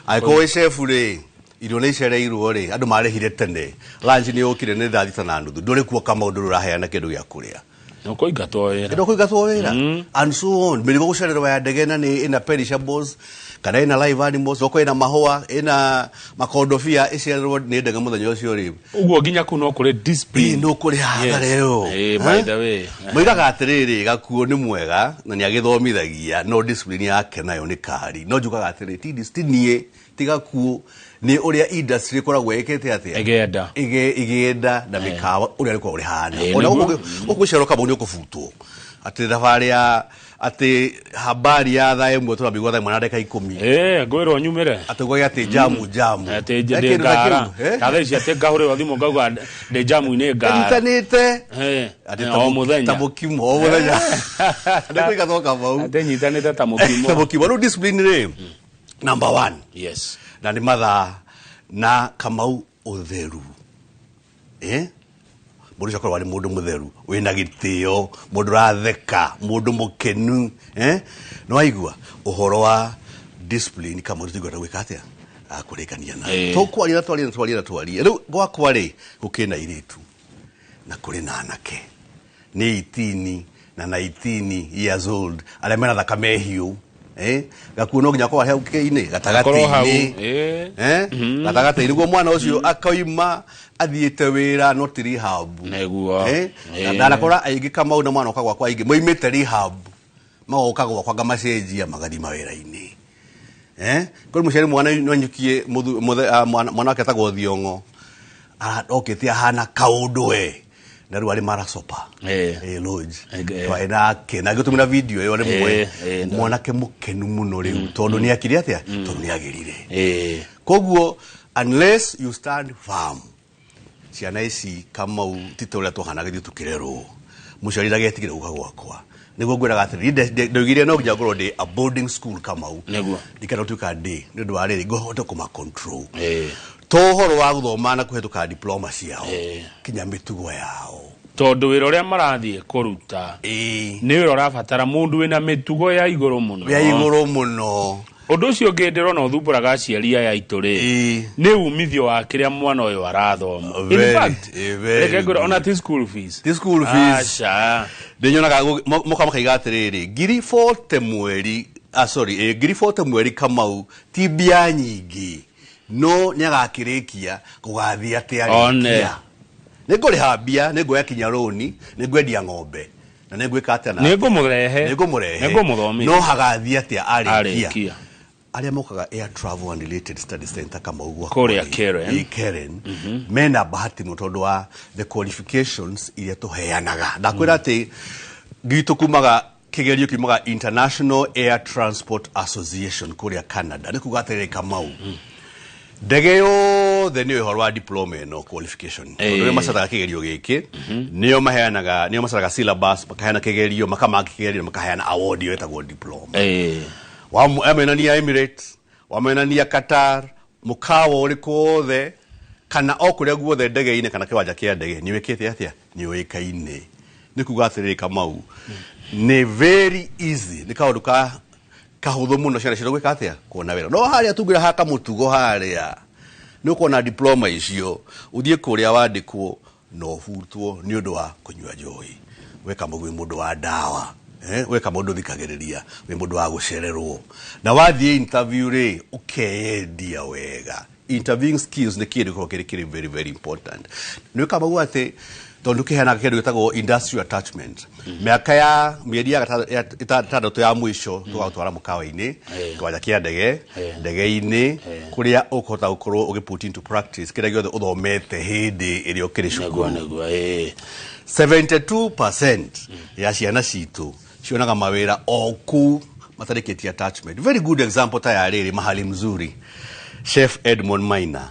Angĩkorwo wĩ chef rĩ, irio nĩ icereirwo rĩ, andũ marĩhire tene, lunch nĩ yũkire nĩ thaa thita na nuthu, ndũrĩ kuo Kamau, ndũrĩ ũraheana kĩndũ gĩa kũrĩa. Nĩ ũkũingatwo wĩra. Nĩ ũkũingatwo wĩra. And so on. Mĩrigo gũcererwo ya ndege na nĩ ĩna perishables kana ĩna live animals, okorwo ĩna mahũa, ĩna makondobia, ĩcererwo nĩ ndege mũthenya ũcio rĩ. Ũguo nginya kũu no kũrĩ discipline. Nĩ ũkũrĩ hathara ĩyo. By the way. Moigaga atĩrĩrĩ, Gakuo nĩ mwega na nĩ agĩthomithagia, no discipline yake nayo nĩ kari. No njugaga atĩrĩrĩ, ti niĩ, ti Gakuo, nĩ ũrĩa industry ĩkoragwo ĩkĩte atĩa? Ĩgĩenda. Ĩgĩenda na mĩkawa ũrĩa rĩkoragwo rĩhana. Ona Nĩguo. ũgũcererwo Kamau nĩ ũkũbutwo. Atĩ thabarĩ ya, atĩ habari ya thaa ĩmwe tũramĩigua thaa ĩmwe na ndagĩka ikũmi. Ngwĩrwo nyumĩre. Atĩ ũgwage atĩ jamu, jamu. Atĩ ndĩ Kĩndũ ta ngara. kĩu, eh? Ta thaa ici atĩ ngahũrĩrwo thimũ ngauga ndĩ jamu-inĩ ngara. Nyitanĩte. Atĩ O mũthenya. ta mũkimo, o mũthenya. Nĩ kũingatwo Kamau. Atĩ nyitanĩte ta mũkimo. Ta mũkimo. Rĩu discipline rĩ, number 1. Na nĩ mathaa na Kamau ũtheru. Mũndũ ũcio akorwo arĩ mũndũ mũtheru wĩna gĩtĩo, mũndũ ũratheka, mũndũ mũkenu, eh? Nĩ waigua ũhoro wa discipline kama tũtingĩhota gwĩka atĩa akũrĩkania na tũkwaria na twarie na twarie na twarie. Rĩu gwakwa rĩ, gũkĩna airĩtu na kũrĩ na anake nĩ 18 na 19 years old arĩa mena thakame hiũ, eh? Gakuo no nginya korwo hau kĩ-inĩ Akorwo hau, gatagatĩ-inĩ, eh? Gatagatĩ-inĩ nĩguo mwana ũcio akoima athiĩte wĩra, no ti rehab. Nĩguo. Eh? Na ndanakora aingĩ Kamau na mwana oka gwakwa aingĩ moimĩte rehab, magoka gwakwa ngamacenjia magathiĩ mawĩra-inĩ, eh? Kũrĩ mũciari mwana no anyukie mwana wake etagwo Thiong'o, okĩte ahana kaũndũ we na rĩu arĩ maracopa. Lodge. Twarĩ nake na ngĩtũmĩra video ĩyo rĩmwe. Mwanake mũkenu mũno rĩu tondũ nĩ akire atĩa, tondũ nĩ agĩrire. Koguo unless you stand firm, ciana ici Kamau ti ta ũrĩa twahanaga ithuĩ tũkĩrerwo. Mũciari ndagetigĩre gũka gwakwa, nĩguo ngwĩraga atĩrĩ, ndoigire no nginya ngorwo ndĩ a boarding school, Kamau. Ndikenda gũtuĩka ndĩ nĩ ũndũ wa rĩrĩ ngũhote kũma control to ũhoro wa gũthoma na kũhetũka diploma ciao, kinya mĩtugo yao. Tondũ wĩra ũrĩa marathiĩ kũruta nĩ wĩra ũrabatara mũndũ wĩna mĩtugo ya igũrũ mũno. Ya igũrũ mũno. Ũndũ ũcio ũngĩ ndĩrona ũthumbũraga aciari aya aitũ rĩ, nĩ umithio wa kĩrĩa mwana ũyũ arathoma. In fact, very reke ngwĩre, good. ona ti school fees. Ti school fees. Aca. Ndĩnyonaga moka makaiga atĩrĩrĩ, ngiri 40 mweri, ah, sorry, ngiri 40 mweri, Kamau, ti mbia nyingĩ, no nĩ agakĩrĩkia gũgathiĩ atĩa One. arĩkia nĩ ngũrĩha mbia, nĩ nguoya kinya rũni, nĩ ngwendia ng'ombe na nĩ ngwĩka atĩa na Nĩ ngũmũrehe. Nĩ ngũmũrehe. Nĩ ngũmũthomithia. No hagathiĩ atĩa arĩkia. Arĩkia. Arĩa mokaga Air Travel and Related Studies Center, Kamau, gwakwa Kũrĩa rĩ, Karen. Karen, mena bahati mũno tondũ wa the qualifications iria tũheanaga. Ndakwĩra atĩ gwitũ kumaga kĩgerio kiumaga International Air Transport Association kũrĩa Canada. Nĩ kuga atĩrĩrĩ, Kamau, ndege yothe nĩyo ũhoro wa diploma ĩno qualification, tondũ nĩo macataga kĩgerio gĩkĩ, nĩo maheanaga, nĩo macataga syllabus, makaheana kĩgerio, makamaki kĩgerio, makaheana award ĩyo ĩtagwo diploma. Wamenania Emirates, wamenania Qatar, mũkawa ũrĩkũ wothe kana o kũrĩa guothe ndege-inĩ kana kĩwanja kĩa ndege, nĩ wĩkĩte atĩa, nĩ ũĩkaine. Nĩ kuga atĩrĩrĩ, Kamau, nĩ very easy, nĩ kaũndũ ka kahũthũ mũno ciana citũ gwĩka atĩa, kuona wĩra. No harĩa tungĩra haka mũtugo harĩa nĩ ũkuona diploma icio ũthiĩ kũrĩa wandĩkwo na ũbutwo nĩ ũndũ wa kũnyua njohi. We Kamau wĩ mũndũ wa ndawa, eh? We Kamau ndũthikagĩrĩria, wĩ mũndũ wa gũcererwo, na wathiĩ interview rĩ, ũkeyendia wega. Interviewing skills nĩ kĩndũ gĩkoragwo kĩrĩ very very important. Nĩ Kamau atĩ tondũ kĩheanaga kĩndũ gĩtagwo industrial attachment, mĩaka ya mĩeri ya 6 ya mũico tũgagũtwara mũkawa-inĩ, kĩwanja kĩa ndege, ndege-inĩ, kũrĩa ũkũhota gũkorwo ũgĩ put into practice kĩrĩa gĩothe ũthomete hĩndĩ ĩrĩa ũkĩrĩ cukuru. Nĩguo. 72% ya ciana citũ cionaga mawĩra o kũu matarĩkĩtie attachment. Very good example ta ya rĩrĩ, Mahali Mzuri, Chef Edmond Maina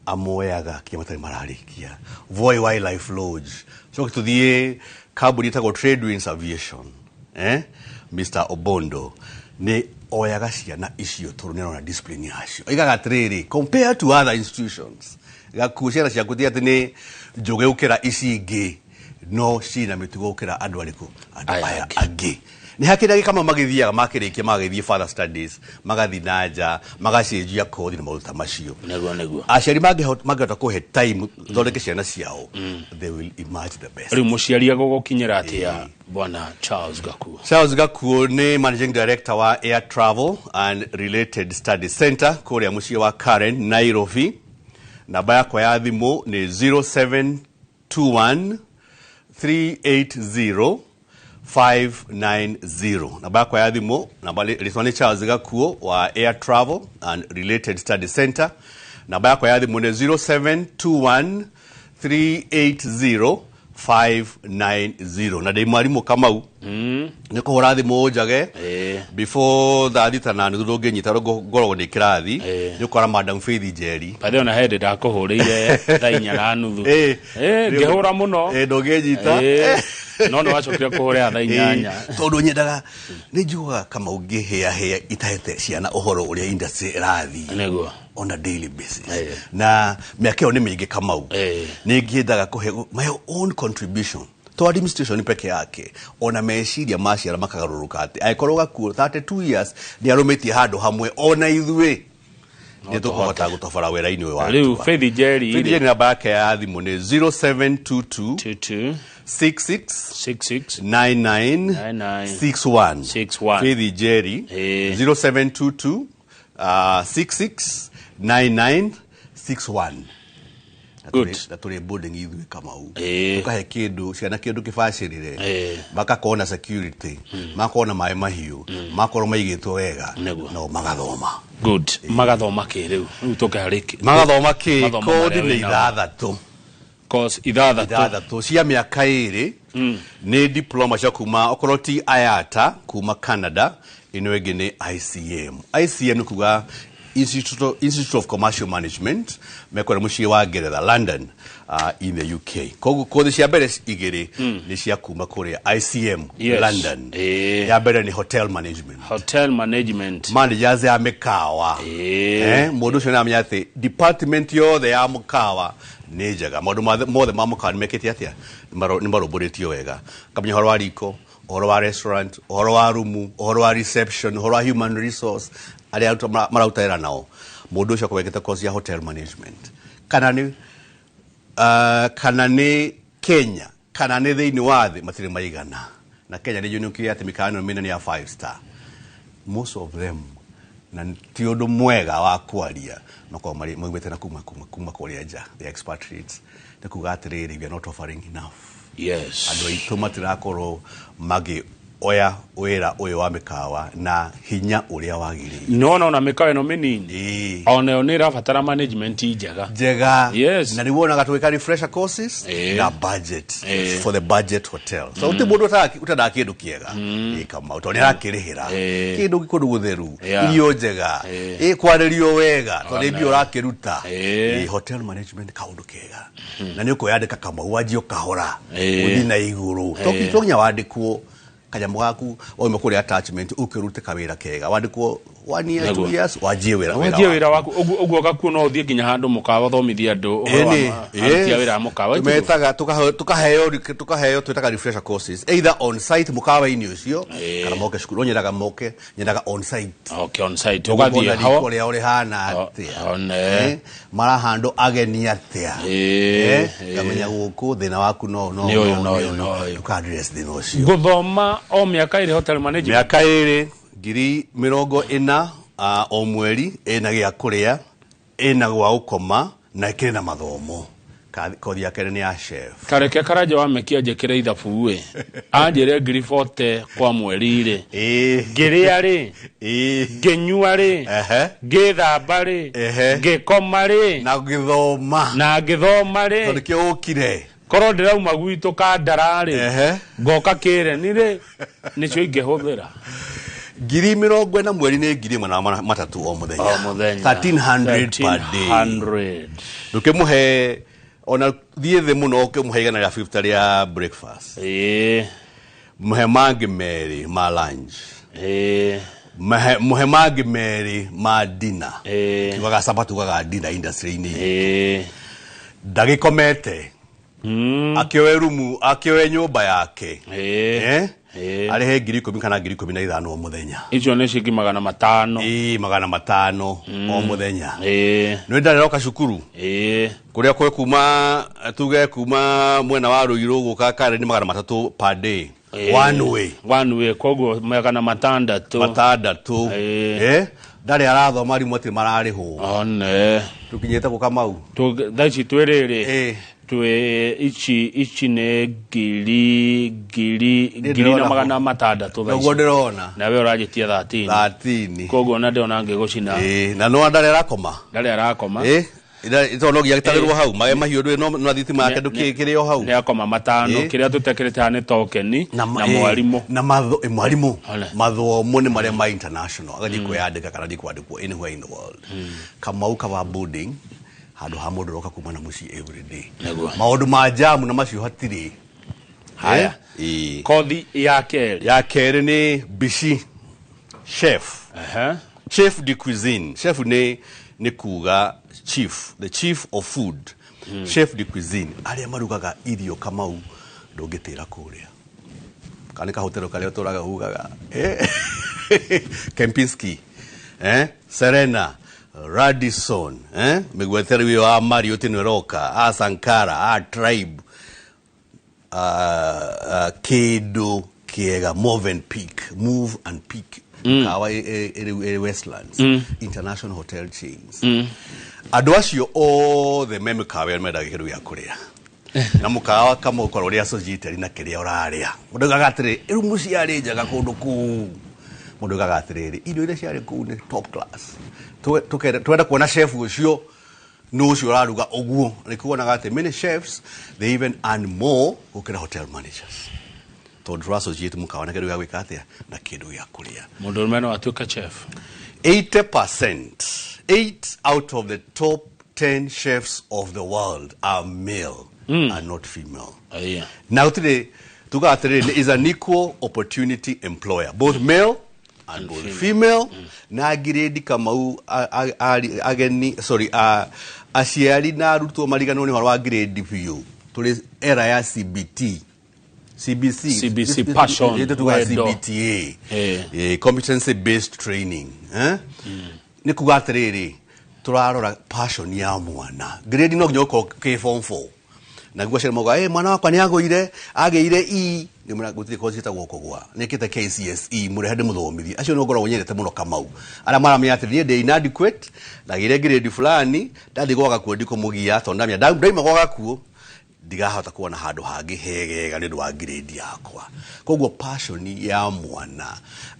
amoyaga kinya matarĩ mararĩkia. Voi Wildlife Lodge, coke tũthiĩ kambuni ĩtagwo Tradewinds Aviation, eh? Mr Obondo nĩ oyaga ciana icio tondũ nĩ arona discipline yacio. Oigaga atĩrĩrĩ, compared to other institutions, gakuo ciana ciaku ti atĩ nĩ njũgĩ gũkĩra ici ingĩ, no cina mĩtugo gũkĩra andũ arĩkũ, andũ Aya aya angĩ. Angĩ nĩ hakĩrĩ angĩ kama magĩthiaga makĩrĩkia magagĩthiĩ further studies, magathiĩ na nja, magacenjia kothi na maũndũ ta macio. Nĩguo. Aciari mangĩhota kũhe time thondeke ciana ciao, they will emerge the best. Rĩu mũciari agũgũkinyĩra atĩa, bwana Charles Gakuo? Charles Gakuo nĩ managing director wa Air Travel and Related Studies Center kũrĩa mũciĩ wa Karen, Nairobi. Namba yakwa ya thimũ nĩ 0721 380 590. Namba yakwa ya thimũ, namba rĩtwa nĩ Charles Gakuo wa Air Travel and Related Studies Center. Namba yakwa ya thimũ nĩ 0721 380 590. Na ndĩ mwarimũ, Kamau, nĩ kũhũra thimũ njage. Before 6:30 ndũngĩnyita ngoragwo ndĩ kĩrathi. Ĩĩ. Nĩ ũkora Madam Faith Njeri. Bathe ona hĩndĩ ndakũhũrĩire 4:30. Ngĩhũra mũno. Ndũngĩnyita. No nĩ wacokire kũhũrĩra 8:00. Tondũ nyendaga nĩ njugaga kama ũngĩhĩahĩa itahete ciana ũhoro ũrĩa industry ĩrathiĩ Nĩguo. on a daily basis. Na na mĩaka ĩyo nĩ mĩingĩ, Kamau. Nĩ ngĩendaga kũhe my own contribution to administration peke yake, ona meciria ma ciana makagarũrũka atĩ angĩkorwo gakuo 32 years nĩ arũmĩtie handũ hamwe, ona ithuĩ nĩ tũkũhota gũtobora wĩra-inĩ ũyũ wa Rĩu Atua. Faith Njeri. Faith Njeri, namba yake ya thimũ nĩ 0722 22 66 66 99 99 61. 61. Faith Njeri, 0722 66 99 61. Good. Na tũrĩ boarding ithuĩ, Kamau. Tũkahe kĩndũ ciana, kĩndũ kĩbacĩrĩre. Makakorwo na security, makorwo na maĩ mahiũ, makorwo maigĩtwo wega. Nĩguo. No magathoma. Good. Magathoma kĩ rĩu? Rĩu tũke harĩ Magathoma kĩ? Mathomo Kothi marĩa nĩ wĩnamo. 6. Course 6. 6 cia mĩaka 2, nĩ diploma cia kuma okorwo ti IATA kuma Canada, ĩno ĩngĩ nĩ ICM. ICM nĩ kuga Institute of Commercial Management, mekwenda mũciĩ wa Ngeretha, London, in the UK. Koguo kothi cia mbere 2 nĩ cia kuma kũrĩa ICM, London. Ya mbere nĩ hotel management. Hotel management. Managers ya mĩkawa. Mũndũ ũcio nĩamenya atĩ department yothe ya mũkawa nĩ njega, maũndũ mothe ma mũkawa nĩ mekĩte atĩa, nĩ marũmbũrĩtio wega, kamenya ũhoro wa riko, ũhoro wa restaurant, ũhoro wa rumu, ũhoro wa reception, ũhoro wa human resource, arĩa mararuta wĩra nao. Mũndũ ũcio akorwo ekĩte course ya hotel management, kana nĩ Kenya kana nĩ thĩinĩ wa thĩ, matirĩ maigana. Na Kenya nĩ njũnĩkire atĩ mĩkawa ĩno mĩnene ya five star, most of them, na ti ũndũ mwega wa kwaria, makoragwo marĩ maumĩte na kuma kũrĩa nja, the expatriates. Nĩ kuga atĩrĩrĩ, we are not offering enough. Andũ aitũ matirakorwo magĩoya wĩra ũyũ wa mĩkawa na hinya ũrĩa wagĩrĩire. Nĩwona ona mĩkawa ĩno mĩnini onayo nĩ ĩrabatara management njega. Njega. Yes. Na nĩ wonaga tũgĩka refresher courses na budget, for the budget hotel, so uti mũndũ ũtendaga kĩndũ kĩega. Kamau, tondũ nĩ arakĩrĩhĩra kĩndũ kũndũ gũtheru, irio njega, kwarĩrio wega, tondũ nĩ mbia ũrakĩruta. Hotel management kaũndũ kega, na nĩ ũkwĩyandĩka, Kamau, wanjie ũkahora, ũthiĩ na igũrũ. To nginya wandĩkwo kanyamũ gaku wauma kũrĩa attachment ũkĩrute kawĩra kega, wandĩkwo one year, 2 years, wanjie wĩra. Wanjie wĩra waku ũguo ũguo gakuo no ũthiĩ nginya handũ mũkawa ũthomithie andũ ũhoro wa aruti a wĩra a mũkawa. Tumetaga tukaheo twitaga refresher courses either on site mukawa-inĩ ũcio kana moke cukuru. No nyendaga moke, nyendaga on site. Okay, on site ũgathiĩ Ũkona ho. riko rĩao rĩhana atĩa, one. Marahandũ ageni atĩa. Ngamenya gũkũ thĩna waku no Nĩ ũyũ, no nĩ ũyũ, no ũyũ. Tuka address thĩna ũcio. Gũthoma o mĩaka 2 hotel management. Mĩaka 2, 40,000 o mweri, ĩna gĩa kũrĩa, ĩna gwa gũkoma, na ĩkĩrĩ na mathomo. Kothi ya kerĩ nĩ ya chef. Kareke karanja wa mekia njĩkĩre ithabu ĩ, anjĩre 40,000 kwa mweri rĩ, ngĩrĩa rĩ, ngĩnyua rĩ, ngĩthamba rĩ, ngĩkoma rĩ, na gĩthoma, na ngĩthoma tondũ rĩ, kĩo ũkire. Korwo ndĩrauma gwitũ kandara rĩ, ngoka kĩreni rĩ, nĩcio ingĩhũthĩra. 40,000 mweri nĩ 1300 o mũthenya. O mũthenya. 1300 per day. 1300. Ndũkĩmũhe ona thiĩ thĩ mũno, ũkĩmũhe 150 rĩa breakfast, mũhe mangĩ 2 ma lunch, mũhe mangĩ 2 ma dinner. Tugaga sapa, tugaga dinner industry-inĩ. Ndagĩkomete, akĩoe rumu, akĩoe nyũmba yake. Arĩhe 10,000 kana 15,000 o mũthenya. Icio nĩ ciringi 500. Ĩĩ, 500 o mũthenya. Nĩ ndaroka cukuru kũrĩa kwe kuma, tuge kuma mwena wa Ruiru gũka Karen nĩ 300 per day, one way. One way, koguo 600. 600. Ndarĩ arathoma, arimũ atirĩ mararĩhwo. One. Tũkinyĩte gũka mau. Thaa ici twĩ rĩrĩ, twĩ ici nĩ ngiri ngiri Nĩ ngiri na ndĩrona 600 thaa Noguo ici. ndĩrona. Na we ũranjĩtia 13. 13. Koguo ona ndĩrona ngĩgũcina. Na no ndarĩ arakoma. Ndarĩ arakoma. Ito no nginya gĩtarĩrwo hau maĩ mahiũ ndũĩ no na thitima yake ndũkĩrĩ o hau. Nĩ akoma matano. Kĩrĩa tũtekĩrĩte haha nĩ tokeni na mwarimũ. Na matho mwarimũ. Ole. Mathomo nĩ marĩa ma international agathiĩ kwĩyandĩka kana athiĩ kwandĩkwo anywhere in the world. Kamau kaba boarding handũ ha mũndũ ũroka kuma na mũciĩ every day. Nĩguo. Maũndũ ma jamu na macio hatirĩ. Haya. Ĩĩ. Kothi ya kerĩ. Ya kerĩ nĩ bishi chef. Aha. Chef de cuisine. Chef nĩ kuga chief, the chief of food. Chef de cuisine arĩa marugaga irio Kamau ndũngĩtĩra kũrĩa kana nĩ kahotero karĩa ũtũraga ugaga. Kempinski, Serena, Radisson, mĩgwete rĩu ĩyo ya Marriott ĩno ĩroka, a Sankara, a Tribe, kĩndũ kĩega, Move and Peak, Move and Peak, kawa ĩ Westlands, international hotel chains. Andũ acio othe me mĩkawa ĩyo mendaga kĩndũ gĩa kũrĩa na mũkawa kamwe ũkorwo ũrĩ associated na kĩrĩa ũrarĩa. Mũndũ augaga atĩrĩrĩ, rĩu ciarĩ njega kũndũ kũu. Mũndũ augaga atĩrĩrĩ, irio iria ciarĩ kũu nĩ top class. Twenda kuona chef ũcio nũ ũcio ũraruga ũguo. Nĩ kuonaga atĩ many chefs, they even earn more gũkĩra hotel managers tondũ tũra associate mũkawa na kĩndũ gĩa gwĩka atĩa na kĩndũ gĩa kũrĩa. Mũndũrũme no atuĩke chef? 80%, 8 out of the top 10 chefs of the world are male and not female. Aya. Now today, tuga atĩrĩrĩ, is an equal opportunity employer, both male and both female. Na grade Kamau ageni, sorry, aciari na arutwo mariganwo nĩ ũhoro wa grade biũ. Tũrĩ era ya CBT. CBC. CBC, passion, Tuga wendo. CBTA. Competency based training. Nĩ kuga atĩrĩrĩ, tũrarora passion ya mwana. Grade no nginya ũkorwo kĩ form 4 naguo aciari mauga, mwana wakwa nĩ agũire, agĩire E nĩ mũra gũtirĩ kothi ciĩtagwo kũgũa, nĩkĩte KCSE, mũrehe ndĩmũthomithie. Acio nĩ ngoragwo nyendete mũno Kamau, arĩa maramenya atĩ niĩ ndĩ inadequate, ndagĩire grade fulani, ndathiĩ gwa gakuo ndikũmũgia tondũ ndamenya ndaima gwa gakuo ndigahota kuona handũ hangĩ hegega nĩ ũndũ wa grade yakwa. Koguo passion ya mwana,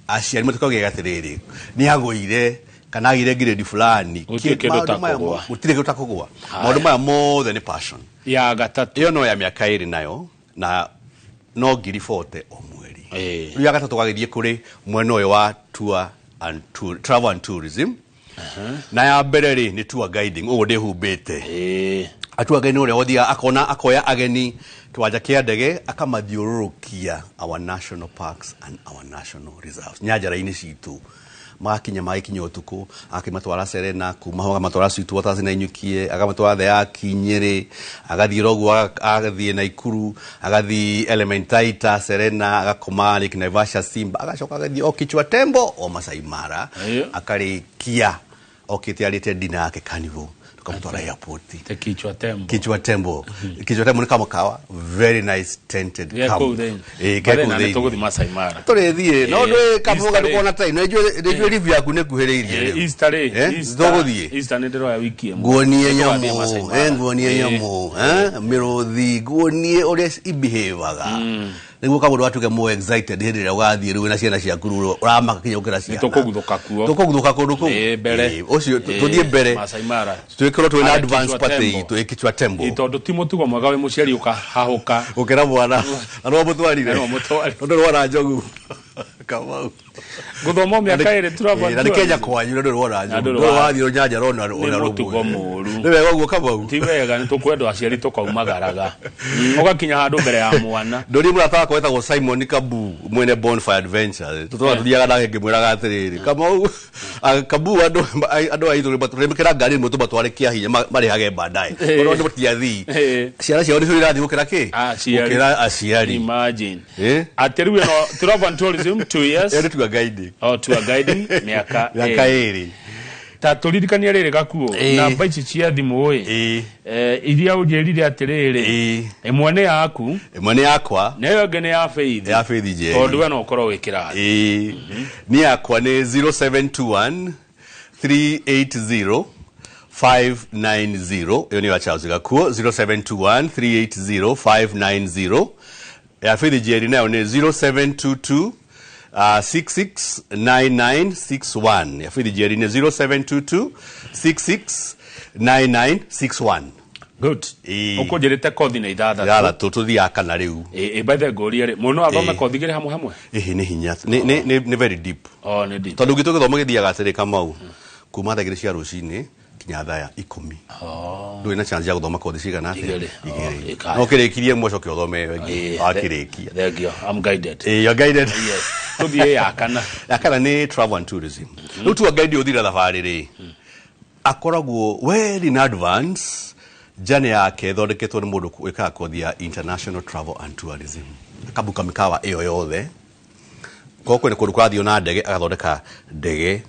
aciari matikauge atĩrĩrĩ, nĩ agũire kana agĩire grade fulani. Gũtirĩ kĩndũ Maũndũ ta maya kũgũa. Gũtirĩ kĩndũ ta kũgũa. Maũndũ maya mothe nĩ passion. Ya gatatũ. Ĩyo no ya mĩaka ĩrĩ nayo na no 40,000 o mweri. Rĩu ya gatatũ gagĩthiĩ kũrĩ mwena ũyũ wa tour and tour, travel and tourism. Na ya mbere rĩ nĩ tour guiding, ũguo ndĩhumbĩte. Atua ageni ũrĩa ũthiaga akona akoya ageni kĩwanja kĩa ndege akamathiũrũrũkia our national parks and our national reserves, nyanjara-inĩ citũ, magakinya magĩkinya ũtukũ, akĩmatwara Serena, kuma ho akamatwara Sweetwaters na Inyukie, akamatwara Thayaki Nyĩrĩ, agathiĩ Roguo, agathiĩ Naikuru, agathiĩ Elementaita, Serena, agakoma Lake Naivasha, Simba, agacoka agathiĩ o Kichwa Tembo o Masai Mara. Akarĩkia okĩte arĩte dinner yake Carnival, tukamutwara airport. Te Kichwa Tembo. Kichwa Tembo. Kichwa Tembo nĩ kamũkawa very nice tented Ge camp. kũu thĩinĩ. Ĩ, ge Barĩ kũu na nĩ thĩinĩ. tũgũthiĩ Masai Mara. Tũrĩthiĩ no ndwĩ kamũga Easter rĩ. ndũkona time nĩnjũĩ review yaku nĩ kuhĩrĩirie rĩu. Easter rĩ, Tũgũthiĩ. Easter nĩ ndĩroya wiki ĩmwe. Nguonie Nĩ tũgathiĩ nyamũ, Masai Mara. nguonie nyamũ, mĩrũthi, nguonie ũrĩa ibihevaga nĩguo kamũndũ atuĩke more excited hĩndĩ ĩrĩa ũgathiĩ rĩu na ciana ciaku rĩu ũramaka kinya gũkĩra ciana. Nĩtũkũguthũka kuo. Tũkũguthũka kũndũ kũu. Mbere. Ũcio tũthiĩ mbere. Masai Mara. Twĩkorwo twĩna Harĩa advance Kichwa party Tembo. itũ Kichwa Tembo. Tondũ ti mũtugo mwega wĩ mũciari ũkahahũka. Gũkĩra mwana na no mũtwarire. Na no mũtwarire. Tondũ rwara njogu Kamau. Gũthoma mĩaka ĩrĩ travel Na nĩ Kenya kwanyu na ndũrĩ wona Na njogu. ndũrĩ Ndũrĩ wathiĩ nyanjara ona Nĩ ona mũtugo mũũru. Nĩ wega ũguo Kamau. Ti wega, nĩ tũkwendwo aciari tũkaumagaraga. Ũgakinya handũ mbere ya mwana. Ndũri mũrata wakwa wetagwo Simon Kabu mwene Bonfire Adventure tũtũra tũthiaga nake ngĩmwĩraga atĩrĩrĩ Kamau, Kabu, andũ aitũ tũrĩmĩkĩra ngari ĩmwe tũmatware kĩa hinya marĩhage baadaye tondũ andũ matiathii. Ciana ciao nĩcio irathiĩ gũkĩra kĩ? Aciari. Gũkĩra aciari. Imagine. Atĩ rĩu ĩno travel and tourism 2 years. Ĩyo nĩ tour guiding. Oh, tour guiding mĩaka mĩaka ĩrĩ. ĩrĩ. Ta tũririkanie rĩrĩ gakuo namba ici cia thimũ ĩ, iria ũnjĩrire atĩrĩrĩ, ĩmwe nĩ yaku. Ĩmwe nĩ yakwa. Na ĩyo ĩngĩ nĩ ya Faith. Ya Faith Njeri. Tondũ we no ũkorwo wĩ kĩrathi. Nĩ yakwa nĩ 0721 380 590. Ĩyo nĩ ya Charles Gakuo, 0721 380 590. Ya Faith Njeri nayo nĩ 0722 669961. Ya Faith Njeri nĩ 0722 9961. Good. Ĩĩ. Ũkũnjĩrĩte kothi nĩ ithathatũ. Ithathatũ tũthiaga kana rĩu. Ĩ by the ngũrie rĩ, mũndũ no athome Ĩĩ. kothi igĩrĩ hamwe hamwe? Ĩhĩ, nĩ hinya, nĩ very deep. Oh, nĩ deep. Tondũ gĩtũ gĩthomo gĩthiaga atĩrĩ, Kamau, kuma thaa 2 cia rũcinĩ kinya thaa 10. Ndũrĩ na chance ya gũthoma kothi cigana atĩa? Igĩrĩ. Oh, Igĩrĩ. ĩkaya. No kĩrĩkirie ĩmwe, ũcoke ũthome ĩyo ĩngĩ wakĩrĩkia. Thank you. I'm guided. Ĩĩ, you're guided. Yes. Tũthiĩ ya kana. Ya kana nĩ travel and tourism. Rĩu tour guide ũthire thabarĩ rĩ, akoragwo well in advance. Journey yake ĩthondeketwo nĩ mũndũ wĩkaga kothi ya international travel and tourism, akabuka mĩkawa ĩyo yothe. Korwo kwĩna kũndũ kũrathiĩ na ndege, agathondeka ndege,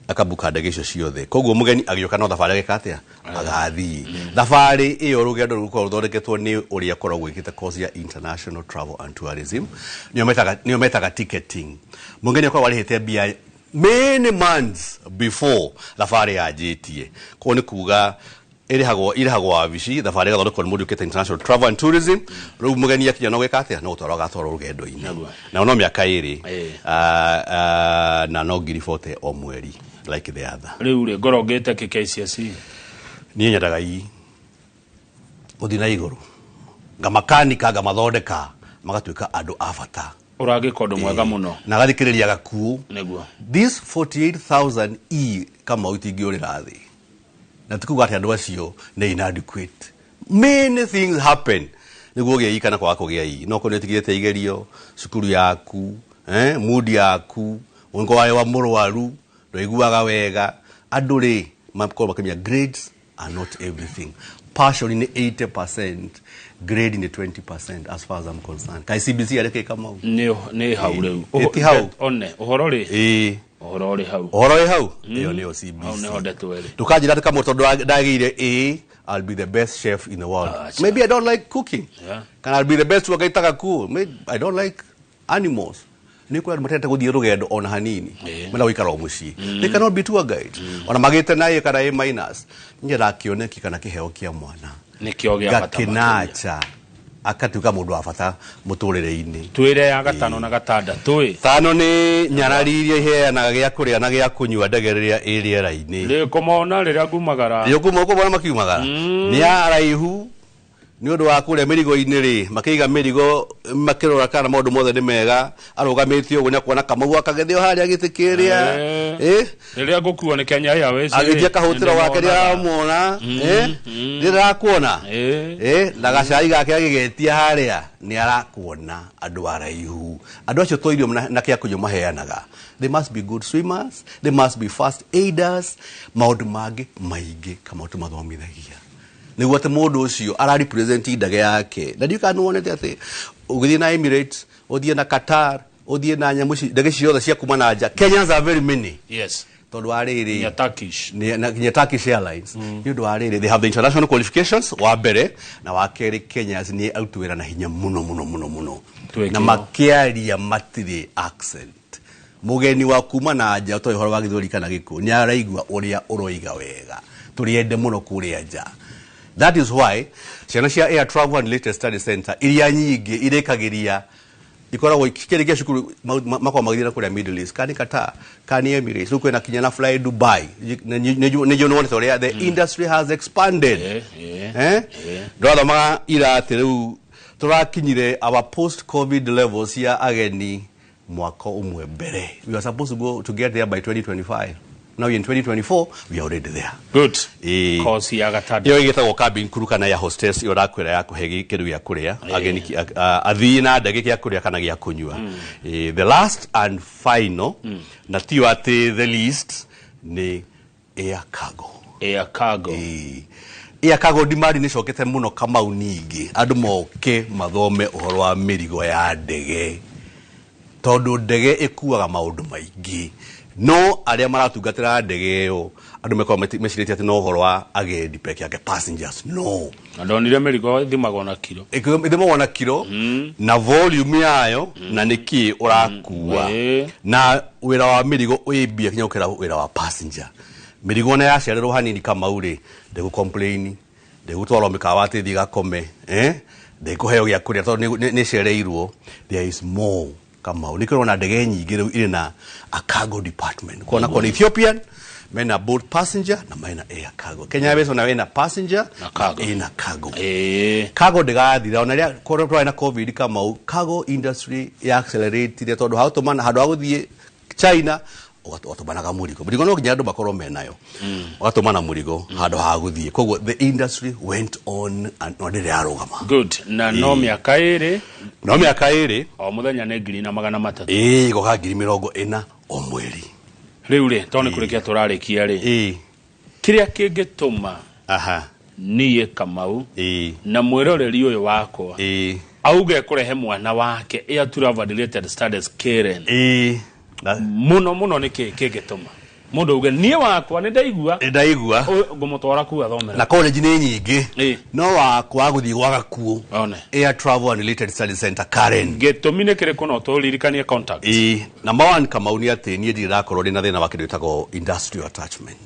akabuka ndege icio ciothe. Koguo mũgeni agĩũka no thabarĩ agĩka atĩa? Agathiĩ thabarĩ ĩyo. Rũgendo rũkoragwo rũthondeketwo nĩ ũrĩa akoragwo wĩkĩte course ya international travel and tourism, nĩyo metaga ticketing. Mũgeni akoragwo arĩhĩte mbia many months before thabarĩ yanjĩtie. Koguo nĩ kuga ĩrĩhagwo wabici, thabarĩ ĩgathondekwo nĩ mũndũ ũkĩte international travel and tourism. Rĩu mũgeni akinya no gwĩka atĩa? No gũtwarwo agatwarwo rũgendo-inĩ. Nao no mĩaka 2. Ah, ah, na no 40,000 o mweri like the other. Rĩu rĩ, ngoro ngĩte kĩ KCSE? Niĩ nyendaga ii gũthiĩ na igũrũ, ngamakanika, ngamathondeka magatuĩka andũ a bata. Ũragĩka ũndũ mwega mũno. Na gathikĩrĩria gakuũ. This 48,000 e Kamau itingĩũrĩra thĩ, na ti kuga atĩ andũ acio nĩ inadequate. Many things happen nĩguo ũgĩe ii kana kwaga kũgĩa ii. No korwo nĩ ũtigĩte igerio cukuru yaku, mood yaku, ũngĩkorwo warĩ wa mũrwaru, ndwaiguaga wega, andũ rĩ makorwo makĩmenya grades are not everything. Passion nĩ 80%, grade nĩ 20%, as far as I'm concerned. Kai CBC arĩ kĩ, Kamau? Nĩ hau rĩu. Ĩ, ti hau. One ũhoro rĩ, Ĩĩ. ũhoro ũrĩ hau. Ũhoro wĩ hau, ĩyo nĩyo CBC. Hau nĩho ndeto ĩrĩ. Ndũkanjĩra atĩ kamwe tondũ ndagĩire A, I'll be the best chef in the world. Acha. Maybe I don't like cooking. Can I be the best wagaitaga kuo? Maybe I don't like animals. Nĩ kũrĩ andũ matendete gũthiĩ rũgendo ona hanini. Mena gũikara o mũciĩ. They cannot be tour guides. Ona magĩte na A kana A minus. Nyendaga kĩoneki kana kĩheo kĩa mwana. Nĩkĩo gĩa bata makĩria. Gakĩnacha akatuĩka mũndũ wa bata mũtũrĩre-inĩ. Twĩre ya gatano na gatandatũ ĩ. Tano nĩ nyarari iria iheanaga gĩa kũrĩa na gĩa kũnyua ndege rĩrĩa ĩ rĩera-inĩ. Rĩ kũmona rĩrĩa ngumagara. Yũkuma ũkũmona makiumagara nĩ araihu nĩ ũndũ wa kũrĩa mĩrigo-inĩ rĩ, makĩiga mĩrigo, makĩrora kana maũndũ mothe nĩ mega. Arũgamĩtio ũguo nĩakuona Kamau akagethio harĩa gĩtĩ kĩrĩa. Rĩrĩa ngũkuo nĩ Kenya Airways rĩ, Agĩtia kahũtĩro gake nĩndĩmonaga. nĩaramuona, nĩndĩrakuona. Na gacai gake agĩgetia harĩa nĩ arakuona. Andũ araihu, andũ acio to irio na kĩa kũnyua maheanaga. They must be good swimmers, they must be first aiders, maũndũ mangĩ maingĩ Kamau tũmathomithagia nĩguo atĩ mũndũ ũcio ara represent ndege yake. Na ndiũĩ kana nĩwonete atĩ ũgĩthiĩ na Emirates, ũthiĩ na Qatar, ũthiĩ na nyamũ ici, ndege ciothe cia kuma na nja, Kenyans are very many. Tondũ wa rĩrĩ, Nginya Turkish. Na nginya Turkish Airlines, nĩ ũndũ wa rĩrĩ, they have the international qualifications wa mbere, na wa kerĩ Kenyans nĩ aruti wĩra na hinya mũno mũno mũno mũno. Twĩkĩo. Na makĩaria matirĩ accent. Mũgeni wa kuma na nja ũtoĩ ũhoro wa gĩthweri kana gĩkũyũ nĩ araigua ũrĩa ũroiga wega. Tũrĩende mũno kũrĩa nja. That is why ciana cia Air Travel and Related Study Center iria nyingĩ irĩkagĩria ikoragwo ikĩrĩkia cukuru makoragwo magĩthiĩ na kũrĩa Middle East, kana nĩ Qatar, kana nĩ Emirates. Rĩu kwĩna kinya na Fly Dubai. Nĩ nĩwonete ũrĩa the industry has expanded. Ndĩrathomaga ira atĩ rĩu tũrakinyire our post COVID levels cia ageni mwaka ũmwe mbere. We are supposed to go to get there by 2025. Now in 2024 we are already there. Good. Ĩĩ. Kosi ya gatandatũ. Ĩyo ĩgĩtagwo cabin crew kana ya hostess, ĩyo ndakwĩra ya kũhe kĩndũ gĩa kũrĩa ageni, athii na ndege gĩa kũrĩa kana gĩa kũnyua. The last and final, na tio atĩ the least, nĩ air cargo. Air cargo. Ĩĩ. Air cargo demand nĩ cokete mũno, Kamau. Ningĩ andũ moke mathome ũhoro wa mĩrigo ya ndege, tondũ ndege ĩkuaga maũndũ maingĩ. No arĩa maratungatĩra ndege ĩyo, andũ mekoragwo mecirĩtie atĩ no ũhoro wa agendi peke yake, passengers. No. Na ndonire mĩrigo ĩthimagwo na kiro. Ithimagwo na kiro na volume yayo na nĩkĩ ũrakua. Na wĩra wa mĩrigo wĩ mbia kinya gũkĩra wĩra wa passenger. Mĩrigo ona yacererwo hanini, Kamau rĩ, ndĩgũ complain, ndĩgũtwarwo mĩkawa atĩ thiĩ gakome, ndĩkũheo gĩa kũrĩa tondũ nĩ cereirwo. There is more, Kamau. Nĩ kũrona ndege nyingĩ rĩu irĩ na a cargo department. Kuona korwo nĩ Ethiopian Mena both passenger na mena air cargo. Kenya Airways ona wena passenger Na cargo. Ina cargo. Ĩĩ. Cargo ndĩgathira ona rĩrĩa korwo twarĩ na COVID, Kamau, cargo industry ya accelerate tondũ hatũmana handũ ha gũthiĩ China ũgatũmanaga mũrigo. Mũrigo no nginya andũ makorwo menayo, ũgatũmana mũrigo handũ ha gũthiĩ. Koguo the industry went on and no ndĩrĩ yarũgama. Good. Na no mĩaka 2. No mĩaka 2. O mũthenya nĩ 1,300. Ĩĩ, goka 40,000 o mweri. Rĩu rĩ, tondũ nĩ kũrĩkia tũrarĩkia rĩ, kĩrĩa kĩngĩtũma niĩ Kamau na mwĩroreri ũyũ wakwa auge kũrehe mwana wake Air Travel Related Studies Karen mũno mũno, nĩ kĩ kĩngĩtũma mũndũ auge niĩ wakwa nĩ ndaigua Ndaigua ngũmũtwara kuu athomera? Na college nĩ nyingĩ, no wakwa gũthiĩ gwa Gakuo, One. Air Travel and Related Studies Center, Karen. Gĩtũmi nĩ kĩrĩkũ? No tũririkanie contact. Ĩĩ, number one, Kamau, nĩ atĩ niĩ ndirĩ ndakorwo ndĩ na thĩna wa kĩndũ gĩtagwo industrial attachment.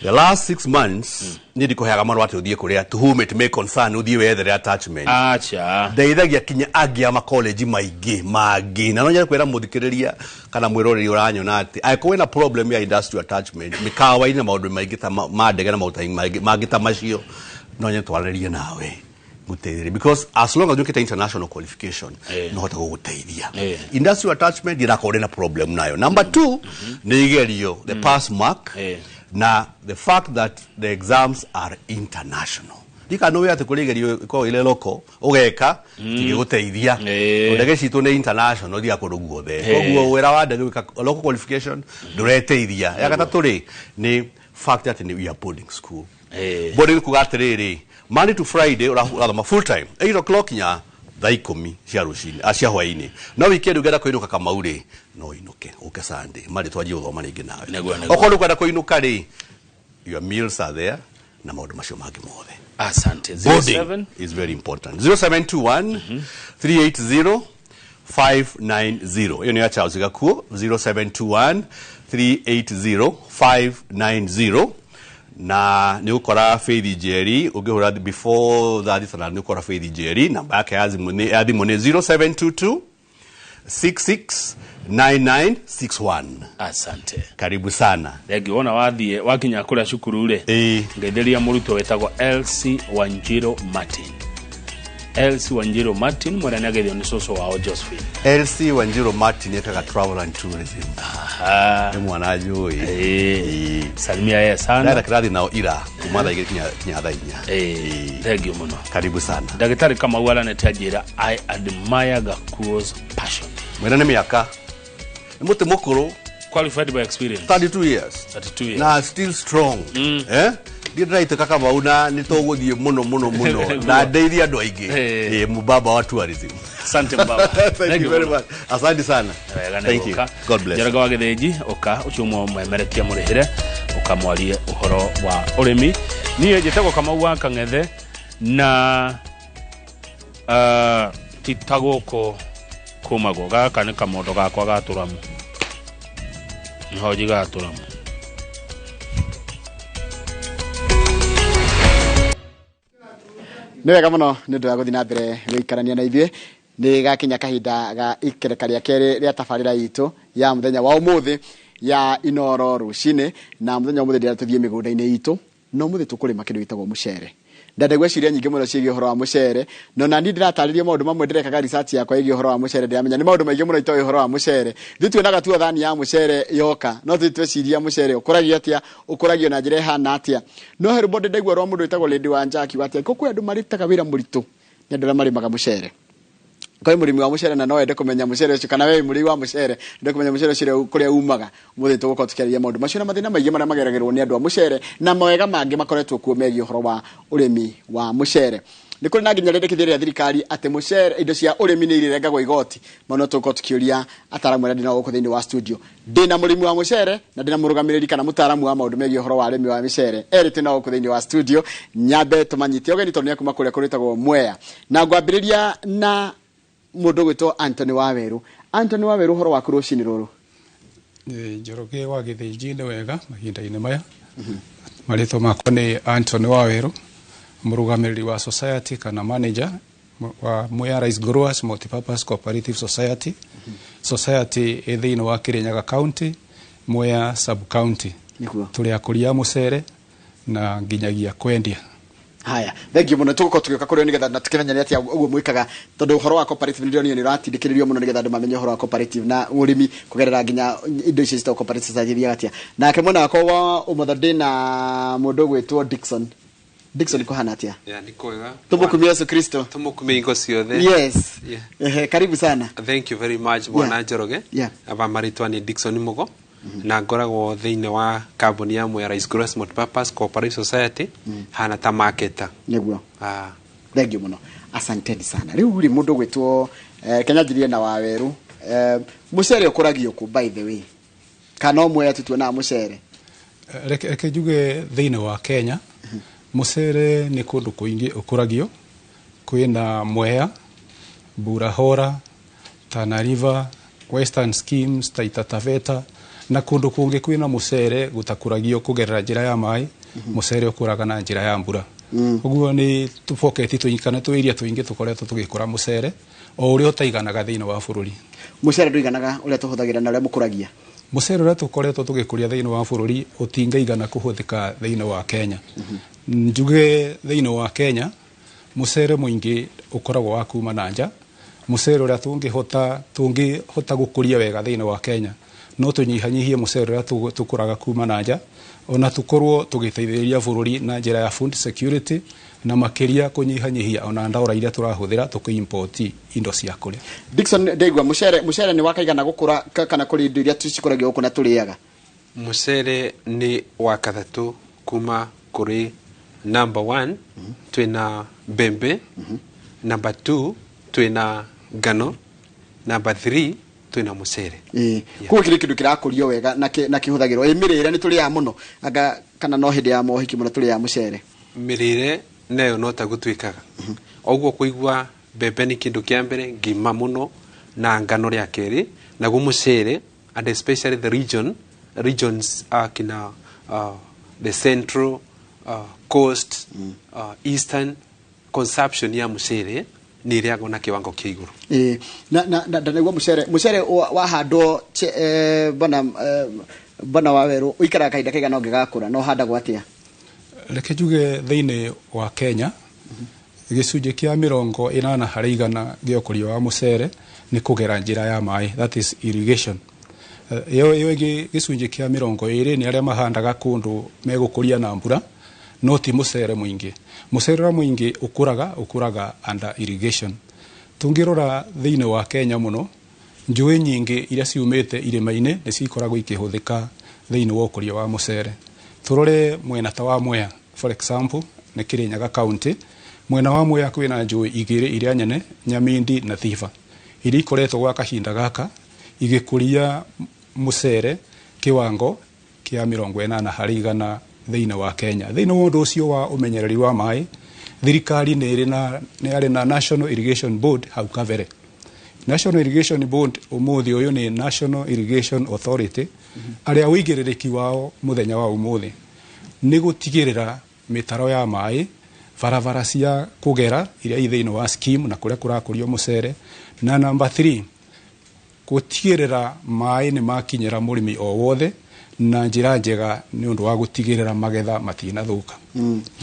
The last 6 months niĩ ndikũheaga marũa atĩ ũthiĩ kũrĩa to whom it may concern, ũthiĩ wethere attachment. Acha. Ndeithagia kinya angĩ a makoleji maingĩ mangĩ, na no nyende kwĩra mũthikĩrĩria kana mwĩroreri ũranyona atĩ angĩkorwo wĩna problem ya industrial attachment mĩkawa-inĩ na maũndũ maingĩ ta ma ndege na maũndũ mangĩ ta macio, no nyende twaranĩrie nawe ngũteithĩrĩrie, because as long as wĩkĩte international qualification, no hote gũgũteithia. Industrial attachment ndirakorwo ndĩ na problem nayo. Number two nĩ igerio, the pass mark, na the fact that the exams are international. Ndikana nĩ atĩ kũrĩ igerio ikoragwo irĩ local ũgeka tigĩgũteithia. Ndege citũ nĩ international, thiaga kũndũ guothe. Koguo wĩra wa ndege gwĩka local qualification ndũreteithia. Ya gatatũ rĩ, nĩ fact atĩ nĩ we are boarding school. Boarding kuga atĩrĩrĩ, Monday to Friday ũrathoma full time, 8 o'clock nya thaa 10 cia rũcinĩ, cia hwainĩ. No weekend ũngĩenda kũinũka, Kamau rĩ, no ũinũke ũke Sunday marĩ twanjie gũthoma rĩngĩ nawe. Nĩguo, nĩguo. Okorwo ndũkwenda kũinũka rĩ, your meals are there na maũndũ macio mangĩ mothe. Asante. Boarding 07 is very important. 0721 380 590. Hiyo ni ya Charles Gakuo. 0721 380 590. Na nĩ ũkora Faith Njeri ũngĩhũra before thaa 6 nĩ ũkora Faith Njeri. Namba yake ya thimũ nĩ 0722 669961. Asante. Karibu sana. Thengi. Wona wathiĩ wakinya kũrĩa cukuru rĩ, ngeithĩria mũrutwo wĩtagwo Elsie Wanjiro Martin. Elsie Wanjiro Martin, mwĩra nĩ ageithio nĩ cũcũ wao Josephine. LC Wanjiru Martin ekaga travel and tourism. Nĩ mwana njũĩ. Salimia yeye sana. Ndara kĩrathi nao ira kuma thaa 2 kinya thaa 4. Thengiũ mũno. Karibu sana. Ndagĩtarĩ Kamau aranĩte anjĩra, "I admire Gakuo's passion." Mwĩra nĩ mĩaka nĩ mũtĩ mũkũrũ. Qualified by experience. 32 years. 32 years. Na still strong. Ndiĩ ndĩraitĩka, Kamau, na nĩ tũgũthiĩ mũno mũno mũno na ndeithie andũ aingĩ. Mũbaba wa tourism. Asante, baba. Thank you very much, asante sana. Wega nĩ Thank you. gũka. God bless. Njoroge wa Gĩthĩnji, ũka ũcio ũmwe mwemerekia mũrĩhĩre ũkamwarie ũhoro wa ũrĩmi. Niĩ njĩtagwo Kamau wa Kang'ethe na ti ta gũkũ kumagwo gaka nĩ kamondo gakwa ga tũramu, nĩho njigaga tũramu. Nĩ wega mũno nĩ ũndũ wa gũthiĩ na mbere gũikarania na ithuĩ. Nĩ gakinya kahinda ga ikereka rĩa kerĩ rĩa tabarĩra itũ ya mũthenya wa ũmũthĩ ya Inoro Rũcinĩ. Na mũthenya wa ũmũthĩ ndĩrenda tũthiĩ mĩgũnda-inĩ itũ, no mũthĩ tũkũrĩma kĩndũ gĩtagwo mũcere. Ndende gwĩciria nyingĩ mũno ciĩgiĩ ũhoro wa mũcere, no na niĩ ndĩratarĩria maũndũ mamwe ndĩrekaga research yakwa ĩgiĩ ũhoro wa mũcere. Ndĩramenya nĩ maũndũ maingĩ mũno itoĩ ũhoro wa mũcere. Ithuĩ tuonaga tu thani ya mũcere yoka, no tũthiĩ tweciria mũcere ũkũragio atĩa, ũkũragio na njĩra ĩhana atĩa. No he rwĩmbo ndaigua rwa mũndũ wĩtagwo Lady Wanja akiuga atĩ kwĩ andũ marutaga wĩra mũritũ, nĩ andũ arĩa marĩmaga mũcere. Kwĩ mũrĩmi wa mũcere na no wende kũmenya mũcere ũcio, kana we mũrĩi wa mũcere ende kũmenya mũcere ũcio kũrĩa umaga. Ũmũthĩ tũgũkorwo tũkĩarĩria maũndũ macio na mathĩna maingĩ marĩa mageragĩrwo nĩ andũ a mũcere na mawega mangĩ makoretwo kuo megiĩ ũhoro wa ũrĩmi wa mũcere. Nĩ kũrĩ na nginya rĩendekithia rĩa thirikari atĩ mũcere, indo cia ũrĩmi nĩ irĩrengagwo igoti. Mau no tũgũkorwo tũkĩũria ataramu arĩa ndĩnao gũkũ thĩinĩ wa studio. Ndĩna mũrĩmi wa mũcere na ndĩna mũrũgamĩrĩri kana mũtaaramu wa maũndũ megiĩ ũhoro wa ũrĩmi wa mĩcere, erĩ twĩ nao gũkũ thĩinĩ wa studio. Nyambe tũmanyite ũgeni tondũ nĩ akuma kũrĩa kũrĩtagwo Mwea, na ngwambĩrĩria na mũndũ ũgwĩtwo Anthony Waweru. Anthony Waweru, ũhoro waku rũcinĩ rũrũ? Njoroge wa Gĩthĩnji, nĩ wega mahinda-inĩ maya. Marĩtwa makwa nĩ Anthony Waweru, mũrũgamĩrĩri wa society kana manager wa Mwea Rice Growers Multipurpose Cooperative Society. Society ĩ thĩinĩ wa Kirinyaga County, Mwea sub county. Nĩguo. Tũrĩ akũria a mũcere na nginyagia kwendia. Haya, thank you muno. Tũgũkorwo tũgĩũka kũrĩ o nĩgetha na tũkĩmenya nĩ atĩa ũguo mwĩkaga, tondũ ũhoro wa cooperative nĩ ndĩronio nĩ ũratindĩkĩrĩrio mũno nĩgetha andũ mamenye ũhoro wa cooperative na ũrĩmi kũgerera nginya indo icio citagwo cooperative society ithiaga atĩa. Nake mwena wakwa wa ũmotho ndĩna mũndũ ũgwĩtwo Dickson. Dickson, kũhana atĩa? Ya, nĩ kwega. Tũmũkumie Yesu Kristo. Tumukumie ingo ciothe. Yes. Yeah. Ehe, karibu sana. Thank you very much, bwana Njoroge. Aba marĩtwa nĩ Dickson Mugo na ngoragwo thĩinĩ wa kambuni ya Mwea Rice Growers Multipurpose Cooperative Society, hana ta marketer. Nĩguo. Ah. Thank you muno, asanteni sana. Rĩu rĩ, mũndũ ũgwĩtwo Kenya njirie na Wawerũ, mũcere ũkũragio kũ, by the way, kana o Mwea tu tuonaga mũcere? Reke njuge thĩinĩ wa Kenya mũcere nĩ kũndũ kũingĩ ũkũragio. Kwĩna Mwea, Burahora, Tana River, Western Schemes, Taita Taveta na kũndũ kũngĩ kwĩna mũcere gũtakũragio kũgerera njĩra ya maĩ. Mũcere ũkũraga na njĩra ya mbura. Ũguo nĩ tũboketi tũingĩ kana twĩ iria tũingĩ tũkoretwo tũgĩkũra mũcere o ũrĩa ũtaiganaga thĩinĩ wa bũrũri. Mũcere ndũiganaga ũrĩa tũhũthagĩra na ũrĩa mũkũragia? Mũcere ũrĩa tũkoretwo tũgĩkũria thĩinĩ wa bũrũri ũtingaigana kũhũthĩka thĩinĩ wa Kenya. Njuge thĩinĩ wa Kenya mũcere mũingĩ ũkoragwo wa kuma na nja. Mũcere ũrĩa tũngĩhota gũkũria wega thĩinĩ wa Kenya, no tũnyihanyihie mũcere ũrĩa tũkũraga kuma na nja, ona tũkorwo tũgĩteithĩrĩria bũrũri na njĩra ya food security, na makĩria kũnyihanyihia ona ndaũra iria tũrahũthĩra tũkĩ-import indo cia kũrĩa. Dickson, ndaigua mũcere nĩ wakaigana gũkũra kana kũrĩ indo iria cikũragio gũkũ na tũrĩaga? Mũcere nĩ wa gatatũ kuma kũrĩ number one. Twĩna mbembe, number two twĩna ngano, number three twĩna mũcere. Ĩĩ, koguo kĩrĩ kĩndũ kĩrakũrio wega na na kĩhũthagĩrwo. Ĩ mĩrĩre, nĩ tũrĩaga mũno anga kana no hĩndĩ ya mohiki mũno tũrĩaga mũcere? Mĩrĩre nayo no ta gũtuĩkaga ũguo, kũigua mbembe nĩ kĩndũ kĩa mbere, ngima mũno, na ngano rĩa kerĩ, naguo mũcere, and especially the regions kina the central, coast, eastern consumption ya mũcere nĩ ĩrĩagwo na kĩwango kĩa igũrũ. Ĩĩ, na ndanaigua mũcere wahandwo bwana bwana Wawerũ, ũikaraga kahinda kaigana ũngĩgakũra, na ũhandagwo atĩa? Reke njuge thĩinĩ wa Kenya gĩcunjĩ kĩa 80% gĩa ũkũria wa mũcere nĩ kũgera njĩra ya maĩ, that is irrigation. Ĩyo ĩngĩ gĩcunjĩ kĩa 20 nĩ arĩa mahandaga kũndũ megũkũria na mbura, no ti mũcere mũingĩ. Mũcere ũrĩa mũingĩ ũkũraga under irrigation. Tũngĩrora thĩinĩ wa Kenya mũno, njũĩ nyingĩ iria ciumĩte irĩma-inĩ nĩ cikoragwo ikĩhũthĩka thĩinĩ wa ũkũria wa mũcere. Tũrore mwena ta wa Mwea, for example, nĩ Kirinyaga County. Mwena wa Mwea kwĩna njũĩ igĩrĩ iria nene, Nyamindi na Thiba, iria ikoretwo gwa kahinda gaka igĩkũria mũcere kĩwango kĩa 80% thĩinĩ wa Kenya. Thĩinĩ wa ũndũ ũcio wa ũmenyereri wa maĩ, thirikari nĩ ĩrĩ na nĩ yarĩ na National Irrigation Board hau kabere. National Irrigation Board ũmũthĩ ũyũ nĩ National Irrigation Authority, arĩa ũigĩrĩrĩki wao mũthenya wa ũmũthĩ nĩ gũtigĩrĩra mĩtaro ya maĩ, barabara cia kũgera iria i thĩinĩ wa scheme na kũrĩa kũrakũrio mũcere, na number 3 gũtigĩrĩra maĩ nĩ makinyĩra mũrĩmi o wothe na njĩra njega nĩ ũndũ wa gũtigĩrĩra magetha matinathũka.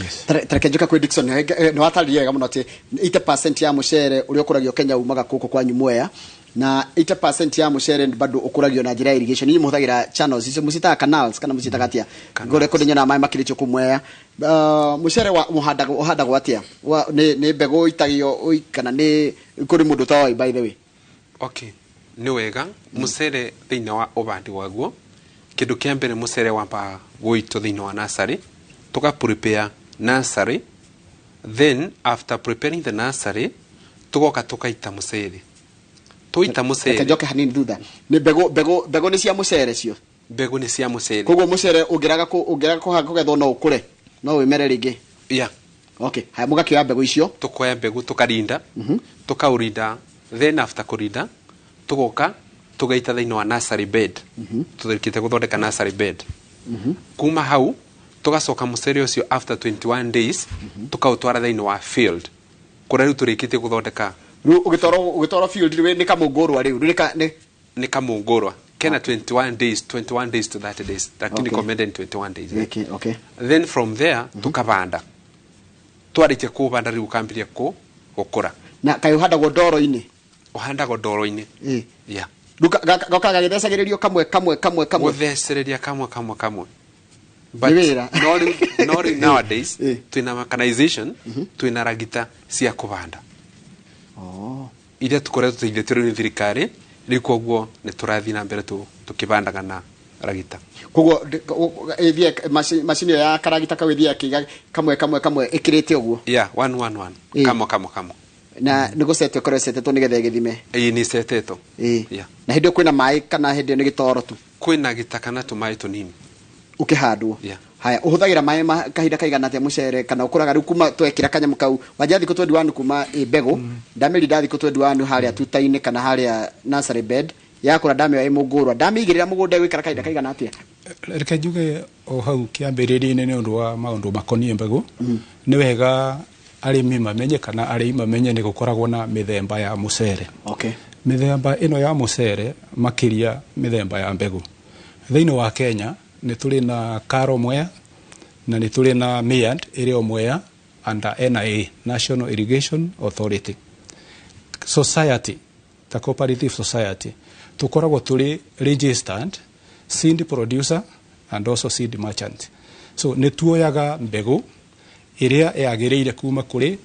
Yes. Tareke njoka kwĩ Dickson. Nĩ watarĩria wega mũno atĩ 80% ya mũcere ũrĩa ũkũragio Kenya umaga gũkũ kwanyu Mwea, na 80% ya mũcere bado ũkũragio na njĩra ya irrigation. Inyuĩ mũhũthagĩra channels icio mũciĩtaga canals kana mũciĩtaga atĩa? Kũrĩa kũndũ nyonaga maĩ makĩrĩtio kũu Mwea. Mũcere wa mũhandagwo ũhandagwo atĩa? Nĩ mbegũ itagio kana nĩ kũrĩ mũndũ ũtoĩ, by the way? Okay, nĩ wega. Mũcere thĩinĩ wa ũbandi waguo, kĩndũ kĩa mbere mũcere wambaga gũitwo thĩinĩ wa nursery, tũka prepare nursery. Then after preparing the nursery, tũgoka tũkaita mũcere, tũita Reke mũcere. Njoke hanini thutha. Nĩ mbegũ nĩ cia mũcere cio? Mbegũ nĩ cia mũcere. Koguo mũcere ũngĩraga kũgethwo no ũkũre, no wĩmere rĩngĩ? Yeah. Okay, haya, mũgakĩoya mbegũ icio. Tukoya mbegũ, tukarinda, tukaurinda. Then after kurinda, tugoka tugaita thĩinĩ wa nursery bed. Tũrĩkĩte gũthondeka nursery bed, kuma hau tugacoka mũcere ũcio after 21 days tukaũtwara thĩinĩ wa field kũrĩa rĩu tũrĩkĩtie gũthondeka. Rĩu ũgĩtwarwo field rĩu nĩ kamũngũrwa rĩu nĩ Nĩ kamũngũrwa. Kena 21 days, 21 days to 30 days, lakini recommended 21 days, eh? Then from there tukavanda. Twarikia kuvanda riu ukambiria ku gukura. Na kaĩ ũhandagwo ndoro-inĩ? Uhandagwo ndoro-inĩ. Yeah. Rĩu gokaga gagĩthecagĩrĩrio kamwe kamwe kamwe kamwe? Guthecereria kamwe kamwe kamwe. Nĩ wĩra. No riu nowadays twina mechanization, twina ragita cia kuvanda iria tukoretwo tuteithĩtio rĩu nĩ thirikari. Rĩu koguo nĩ tũrathiĩ na mbere tũkĩbandaga na ragita. Koguo ĩthiĩ macini ĩyo ya karagita kau ĩthiĩ akĩiga kamwe kamwe kamwe ĩkĩrĩte ũguo? Yeah, one one one. Kamwe kamwe kamwe. Na nĩ gũcetwo ĩkorwo ĩcetetwo nĩgetha ĩgĩthime? Ĩĩ, nĩ ĩcetetwo. Yeah. Na hĩndĩ ĩyo kwĩna maĩ kana hĩndĩ ĩyo nĩ gĩtoro tu? Kwĩna gĩtaka na tũmaĩ tũnini. Ũkĩhandwo? Yeah. Haya, ũhũthagĩra maĩ ma kahinda kaigana atĩa mũcere, kana ũkũraga rĩu kuma twekĩra kanyamũ kau wanjia thikũ 21 kuma ĩ mbegũ ndamĩrinda thikũ 21 harĩa tuta-inĩ kana harĩa nursery bed, yakũra ndamĩoya ĩ mũngũrwa, ndamĩigĩrĩra mũgũnda, ĩgũikara kahinda kaigana atĩa? Reke njuge o hau kĩambĩrĩria-inĩ, nĩ ũndũ wa maũndũ makoniĩ mbegũ, nĩ wega arĩmi mamenye kana arĩmi mamenye nĩ gũkoragwo na mĩthemba ya mũcere. Mĩthemba ĩno ya mũcere, makĩria mĩthemba ya mbegũ, thĩinĩ wa Kenya nĩ tũrĩ na Karo Mwea na nĩ tũrĩ na MIAD ĩrĩ o Mwea under NIA, National Irrigation Authority. Society ta cooperative society tukoragwo tũrĩ registered seed producer and also seed merchant, so nĩ tuoyaga mbegũ ĩrĩa yagĩrĩire kuma kũrĩ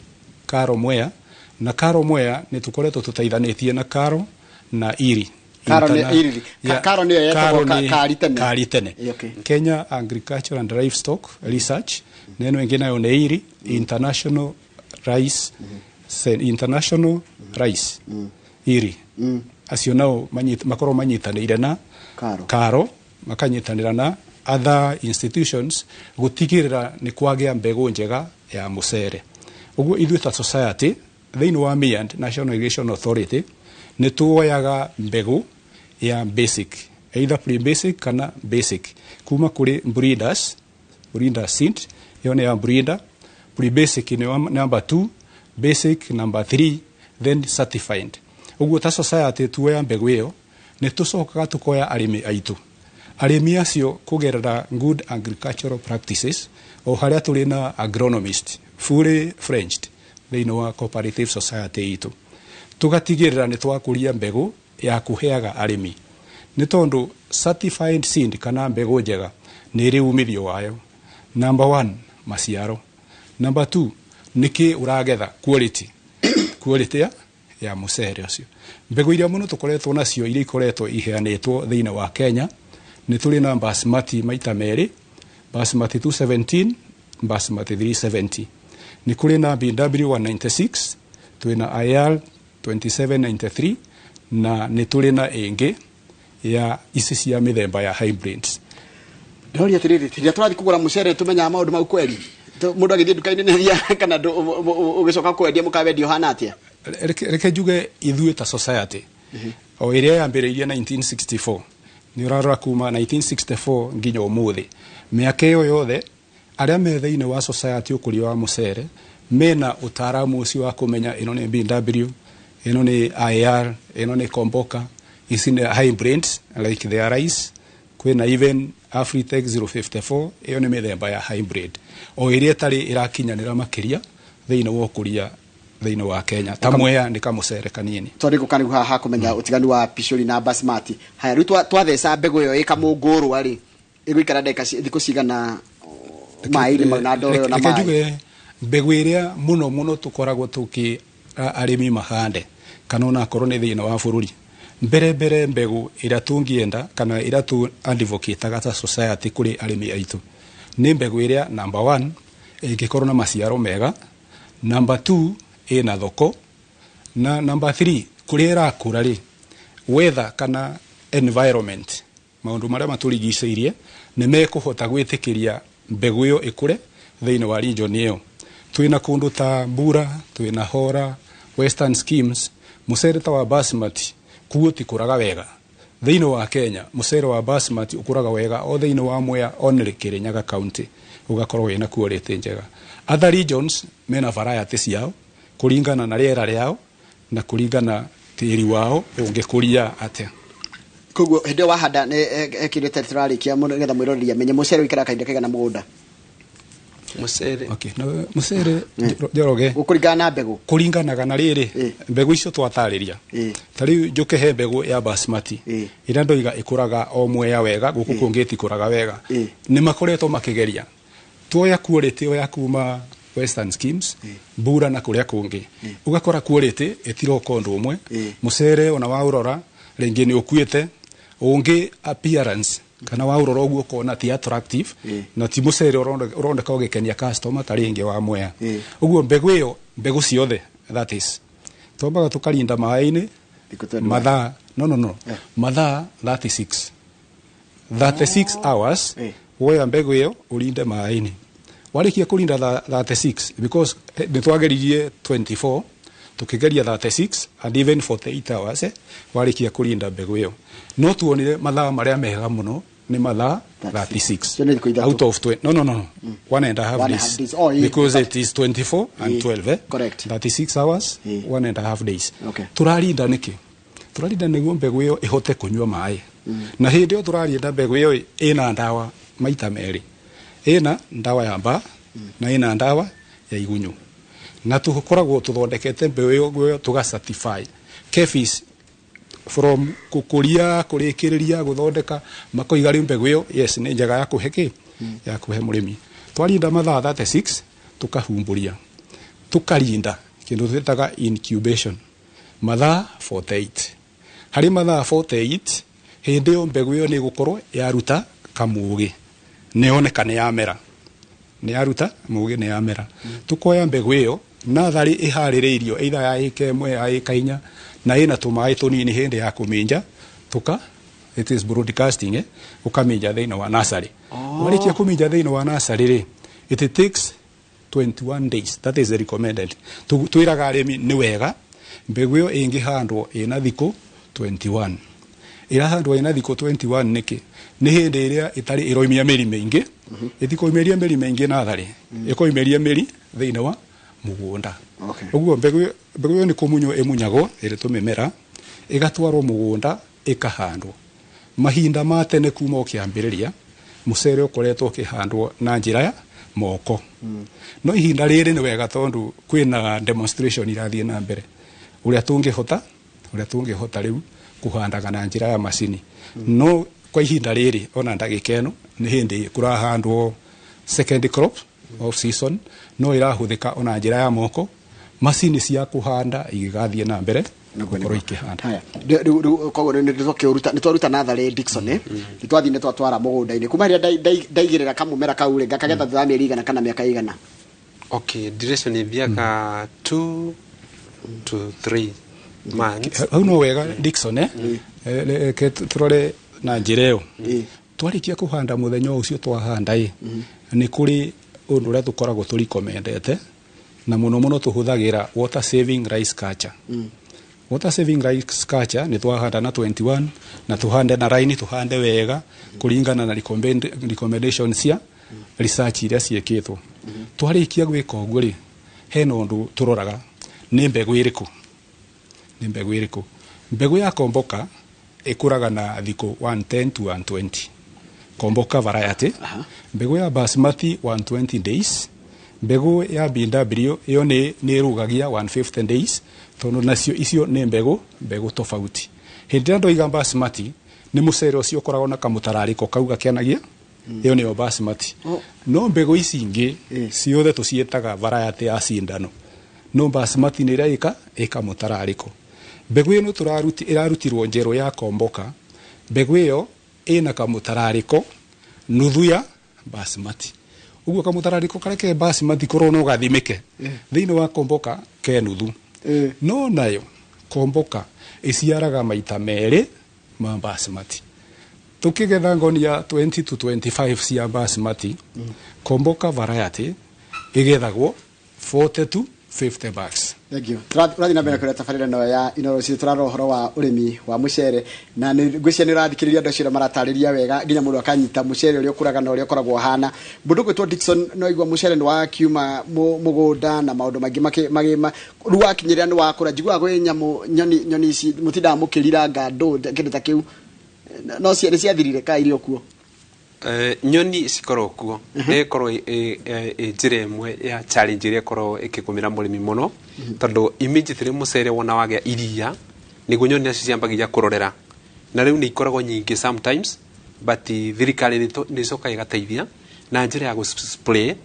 Karo Mwea, na Karo Mwea nĩ tũkoretwo tũteithanĩtie na Karo na IRI. Karo nĩ IRI. Karo nĩyo yetagwo Kari tene. Kari tene. Kenya Agriculture and Livestock Research, na ĩno ĩngĩ nayo nĩ IRI, International Rice, International Rice, IRI. Acio nao makorwo manyitanĩire na Karo. Karo makanyitanĩra na other institutions gũtigĩrĩra nĩ kwagĩa mbegũ njega ya mũcere. Ũguo ithuĩ ta society thĩinĩ wa MIAND, National Irrigation Authority, nĩ tuoyaga mbegũ ya basic, either pre-basic kana basic, kuma kũrĩ breeders. Breeder seed ĩyo nĩ ya breeder, pre-basic nĩ number 2, basic number 3, then certified. Ũguo ta society tuoya mbegũ ĩyo, nĩ tũcokaga tũkoya arĩmi aitũ, arĩmi acio kũgerera good agricultural practices, o harĩa tũrĩ na agronomist fully fledged thĩinĩ wa cooperative society itũ, tũgatigĩrĩra nĩ twakũria mbegũ ya kũheaga arĩmi, nĩ tondũ certified seed kana mbegũ njega nĩ ĩrĩ umithio wayo. Number one, maciaro. Number two, nĩkĩ ũragetha, quality ya mũcere ũcio. Mbegũ iria mũno tũkoretwo nacio, iria ikoretwo iheanĩtwo thĩinĩ wa Kenya, nĩ tũrĩ na basmati maita merĩ, basmati 217, basmati 370, nĩ kũrĩ na BW 196, twĩna IR 2793, na nĩ tũrĩ na ĩngĩ ya ici cia mĩthemba ya hybrids. Ndĩroria atĩrĩrĩ, rĩrĩa tũrathiĩ kũgũra mũcere tũmenyaga maũndũ mau kweri? Mũndũ agĩthiĩ nduka-inĩ nĩ athiaga kana ũgĩcoka kwendia mũkawendia ũhana atĩa? Reke njuge ithuĩ ta society o ĩrĩa yambĩrĩirie 1964, nĩ ũrarora kuma 1964 nginya ũmũthĩ, mĩaka ĩyo yothe, arĩa me thĩinĩ wa society ũkũria wa mũcere mena ũtaaramu ũcio wa kũmenya ĩno nĩ BW, ĩno nĩ IR, ĩno nĩ Komboka, ici nĩ hybrids like their rice, kwĩna even Afritech 054. Ĩyo nĩ mĩthemba ya hybrid o ĩrĩa ĩtarĩ ĩrakinyanĩra makĩria thĩinĩ wa ũkũria thĩinĩ wa Kenya. Ta Mwea nĩ kamũcere kanini. Tondũ gũka rĩu haha kũmenya ũtiganu wa pishori na basmati. Haya, rĩu twatheca mbegũ ĩyo ĩkamũngũrwa rĩ, ĩgũikara ndagĩka thikũ cigana maĩ-inĩ mau na ndoro ĩyo na Reke maĩ? njuge mbegũ ĩrĩa mũno mũno tũkoragwo tũkĩ arĩmi mahande, kana ona akorwo nĩ thĩinĩ wa bũrũri, mbere mbere mbegũ ĩrĩa tũngĩenda kana ĩrĩa tũ advocate ta society kũrĩ arĩmi aitũ nĩ mbegũ ĩrĩa, number one, ĩngĩkorwo na maciaro mega, number two, ĩna thoko, na number three, kũrĩa ĩrakũra rĩ, weather kana environment, maũndũ marĩa matũrigicĩirie nĩ mekũhota gwĩtĩkĩria mbegũ ĩyo ĩkũre thĩinĩ wa region ĩyo. Twĩna kũndũ ta Mbura, twĩna Hora, Western Schemes, mũcere ta wa basmati kuo tikũraga wega. Thĩinĩ wa Kenya mũcere wa basmati ũkũraga wega o thĩinĩ wa Mwea only, Kirinyaga County, ũgakorwo wĩna quality njega. Other regions mena variety ciao kũringana na rĩera rĩao na kũringana tĩri wao ũngĩkũria atĩa. Koguo hĩndĩ ĩyo wahanda nĩ ekĩrĩte tũrarĩkia mũno nĩgetha mwĩroreri amenye mũcere ũikaraga kahinda kaigana mũgũnda. Mucere. Okay, na mucere, Njoroge, gũkũringana na mbegũ. Kũringanaga na rĩrĩ, mbegũ icio twatarĩria. Ta rĩu njũke he mbegũ ya basmati ĩrĩa ndoiga ĩkũraga o Mwea wega, gũkũ kũngĩ ĩtikũraga wega. Nĩ makoretwo makĩgeria tuoya quality ĩyo ya kuma Western schemes, mbura na kũrĩa kũngĩ, ũgakora quality ĩtiroka ũndũ ũmwe. Mũcere ona waũrora rĩngĩ nĩ ũkuĩte, ũngĩ appearance kana waũrora ũguo ũkona ti attractive na ti mũcere ũroneka ũgĩkenia customer ta rĩngĩ wa Mwea. Ũguo mbegũ ĩyo, mbegũ ciothe, that is, twambaga tũkarinda maĩ-inĩ Thikũ 21. Mathaa, no, mathaa 36, 36 hours. Woya mbegũ ĩyo ũrinde maĩ-inĩ. Warĩkia kũrinda 36, because nĩ twageririe 24, tukĩgeria 36 and even 48 hours, warĩkia kũrinda mbegũ ĩyo, no tuonire mathaa marĩa mega mũno nĩ mathaa 36. Cio nĩ thikũ 3. Out of 20, no, one and a half One and a days, half days. Oh, yeah. because it is 24 and 12, eh? Correct. 36 hours, 1.5 days. Tũrarinda nĩkĩ? Tũrarinda nĩguo mbegũ ĩyo ĩhote kũnyua maĩ. Na hĩndĩ ĩyo tũrarinda mbegũ ĩyo ĩna ndawa maita merĩ, ĩna ndawa ya mbaa na ĩna ndawa ya igunyũ, na tũkoragwo tũthondekete mbegũ ĩyo tũga certify KEPHIS from gũkũria, kũrĩkĩrĩria gũthondeka, makoiga rĩu mbegũ ĩyo, yes, nĩ njega ya kũhe kĩ, ya kũhe mũrĩmi. Twarinda mathaa 36, tũkahumbũria, tũkarinda kĩndũ twĩtaga incubation mathaa 48. Harĩ mathaa 48, hĩndĩ ĩyo mbegũ ĩyo nĩ ĩgũkorwo yaruta kamũgĩ, nĩyoneka nĩ yamera, nĩ yaruta mũgĩ, nĩ yamera. Tukoya mbegũ ĩyo natharĩ ĩharĩrĩirio either ya ĩka 1, ya ĩka 4, na ĩna tũmaĩ tũnini. Hĩndĩ ya kũminja tuka, it is broadcasting, eh? Ũkaminja thĩinĩ wa nursery. Warĩkia kũminja thĩinĩ wa nursery rĩ, it takes 21 days, that is the recommended. Twĩraga arĩmi nĩ wega mbegũ ĩyo ĩngĩhandwo ĩna thikũ 21. Ĩrahandwo ĩna thikũ 21 nĩkĩ? Nĩ hĩndĩ ĩrĩa ĩtarĩ ĩroimia mĩri mĩingĩ. Ĩtikoimĩria mĩri mĩingĩ natharĩ, ĩkoimĩria mĩri thĩinĩ wa mũgũnda. Ũguo mbegũ ĩyo nĩ kũmunywo ĩmunyagwo ĩrĩ tũmĩmera, ĩgatwarwo mũgũnda, ĩkahandwo. Mahinda ma tene kuma ũkĩambĩrĩria, mũcere ũkoretwo ũkĩhandwo na njĩra ya moko. No ihinda rĩrĩ nĩ wega tondũ kwĩna demonstration irathiĩ na mbere ũrĩa tũngĩhota rĩu kũhandaga na njĩra ya macini. No kwa ihinda rĩrĩ, ona ndagĩka ĩno, nĩ hĩndĩ kũrahandwo second crop of season, no ĩrahũthĩka ona njĩra ya moko, macini cia kũhanda igĩgathiĩ na mbere gũkorwo ikĩhanda. Haya, rĩu koguo nĩ twaruta natharĩ, Dickson, eh? Nĩ twathiĩ, nĩ twatwara mũgũnda-inĩ. Kuma rĩrĩa ndaigĩrĩra kamũmera kau rĩ, ngakagetha thutha wa mĩeri igana kana mĩaka igana? Okay, duration ithiaga 2 to 3 months. Hau no wega, Dickson, eh? Reke tũrore na njĩra ĩyo. Twarĩkia kũhanda, mũthenya ũcio twahanda ĩ, nĩ kũrĩ ũndũ ũrĩa tũkoragwo tũrikomendete, na mũno mũno tũhũthagĩra water saving rice culture. Water saving rice culture nĩ twahanda na 21, na tuhande na raini, tuhande wega kũringana na recommendation cia research iria ciĩkĩtwo. Twarĩkia gwĩka ũguo rĩ, hena ũndũ tũroraga, nĩ mbegũ ĩrĩkũ, nĩ mbegũ ĩrĩkũ. Mbegũ ya Komboka ĩkũraga na thikũ 110 to 120, Komboka variety. Mbegũ ya basmati 120 days. Mbegũ ya BW ĩyo nĩ ĩrũgagia 150 days, tondũ nacio icio nĩ mbegũ tofauti. Hĩndĩ ĩrĩa ndoiga basmati, nĩ mũcere ũcio ũkoragwo na kamũtararĩko kau gakenagia, ĩyo nĩyo basmati. Oh. No mbegũ ici ingĩ ciothe tũciĩtaga variety ya cindano, no basmati nĩ ĩrĩa ĩka mũtararĩko. Mbegũ ĩno tũraruti ĩrarutirwo njerũ ya Komboka, mbegũ ĩyo ĩna kamũtararĩko nuthu ya basmati. Ũguo kamũtararĩko karĩa ke basmati korwo no gathimĩke thĩinĩ wa Komboka ke nuthu. No nayo Komboka ĩciaraga maita merĩ ma basmati. Tukĩgetha ngonia 20 to 25 cia basmati, Komboka variety ĩgethagwo 40 to 50 bags. Thank you. Tũrathiĩ na mbere kũrĩa tabarĩra ĩno ya Inooro City. Tũrarora ũhoro wa ũrĩmi wa mũcere, na nĩ ngwĩciria nĩ ũrathikĩrĩria andũ acio ũrĩa maratarĩria wega nginya mũndũ akanyita mũcere ũrĩa ũkũraga na ũrĩa ũkoragwo ũhana. Mũndũ ũgwĩtwo Dickson, no igua mũcere nĩ wakiuma mũgũnda na maũndũ maingĩ rĩu wakinyĩrĩra nĩ wakũra. Njiguaga kwĩ nyamũ, nyoni ici mũtindaga mũkĩriranga ndũ, kĩndũ ta kĩu. No nĩ ciathirire ka irio kuo? Nyoni cikoragwo kuo, nĩ ĩkorwo ĩ njĩra ĩmwe ya challenge ĩrĩa ĩkoragwo ĩkĩgũmĩra mũrĩmi mũno, tondũ immediately mũcere wona wagĩa iria nĩguo nyoni nacio ciambagia kũrorera, na rĩu nĩ ikoragwo nyingĩ sometimes, but thirikari nĩ ĩcokaga ĩgateithia na njĩra ya gũ spray,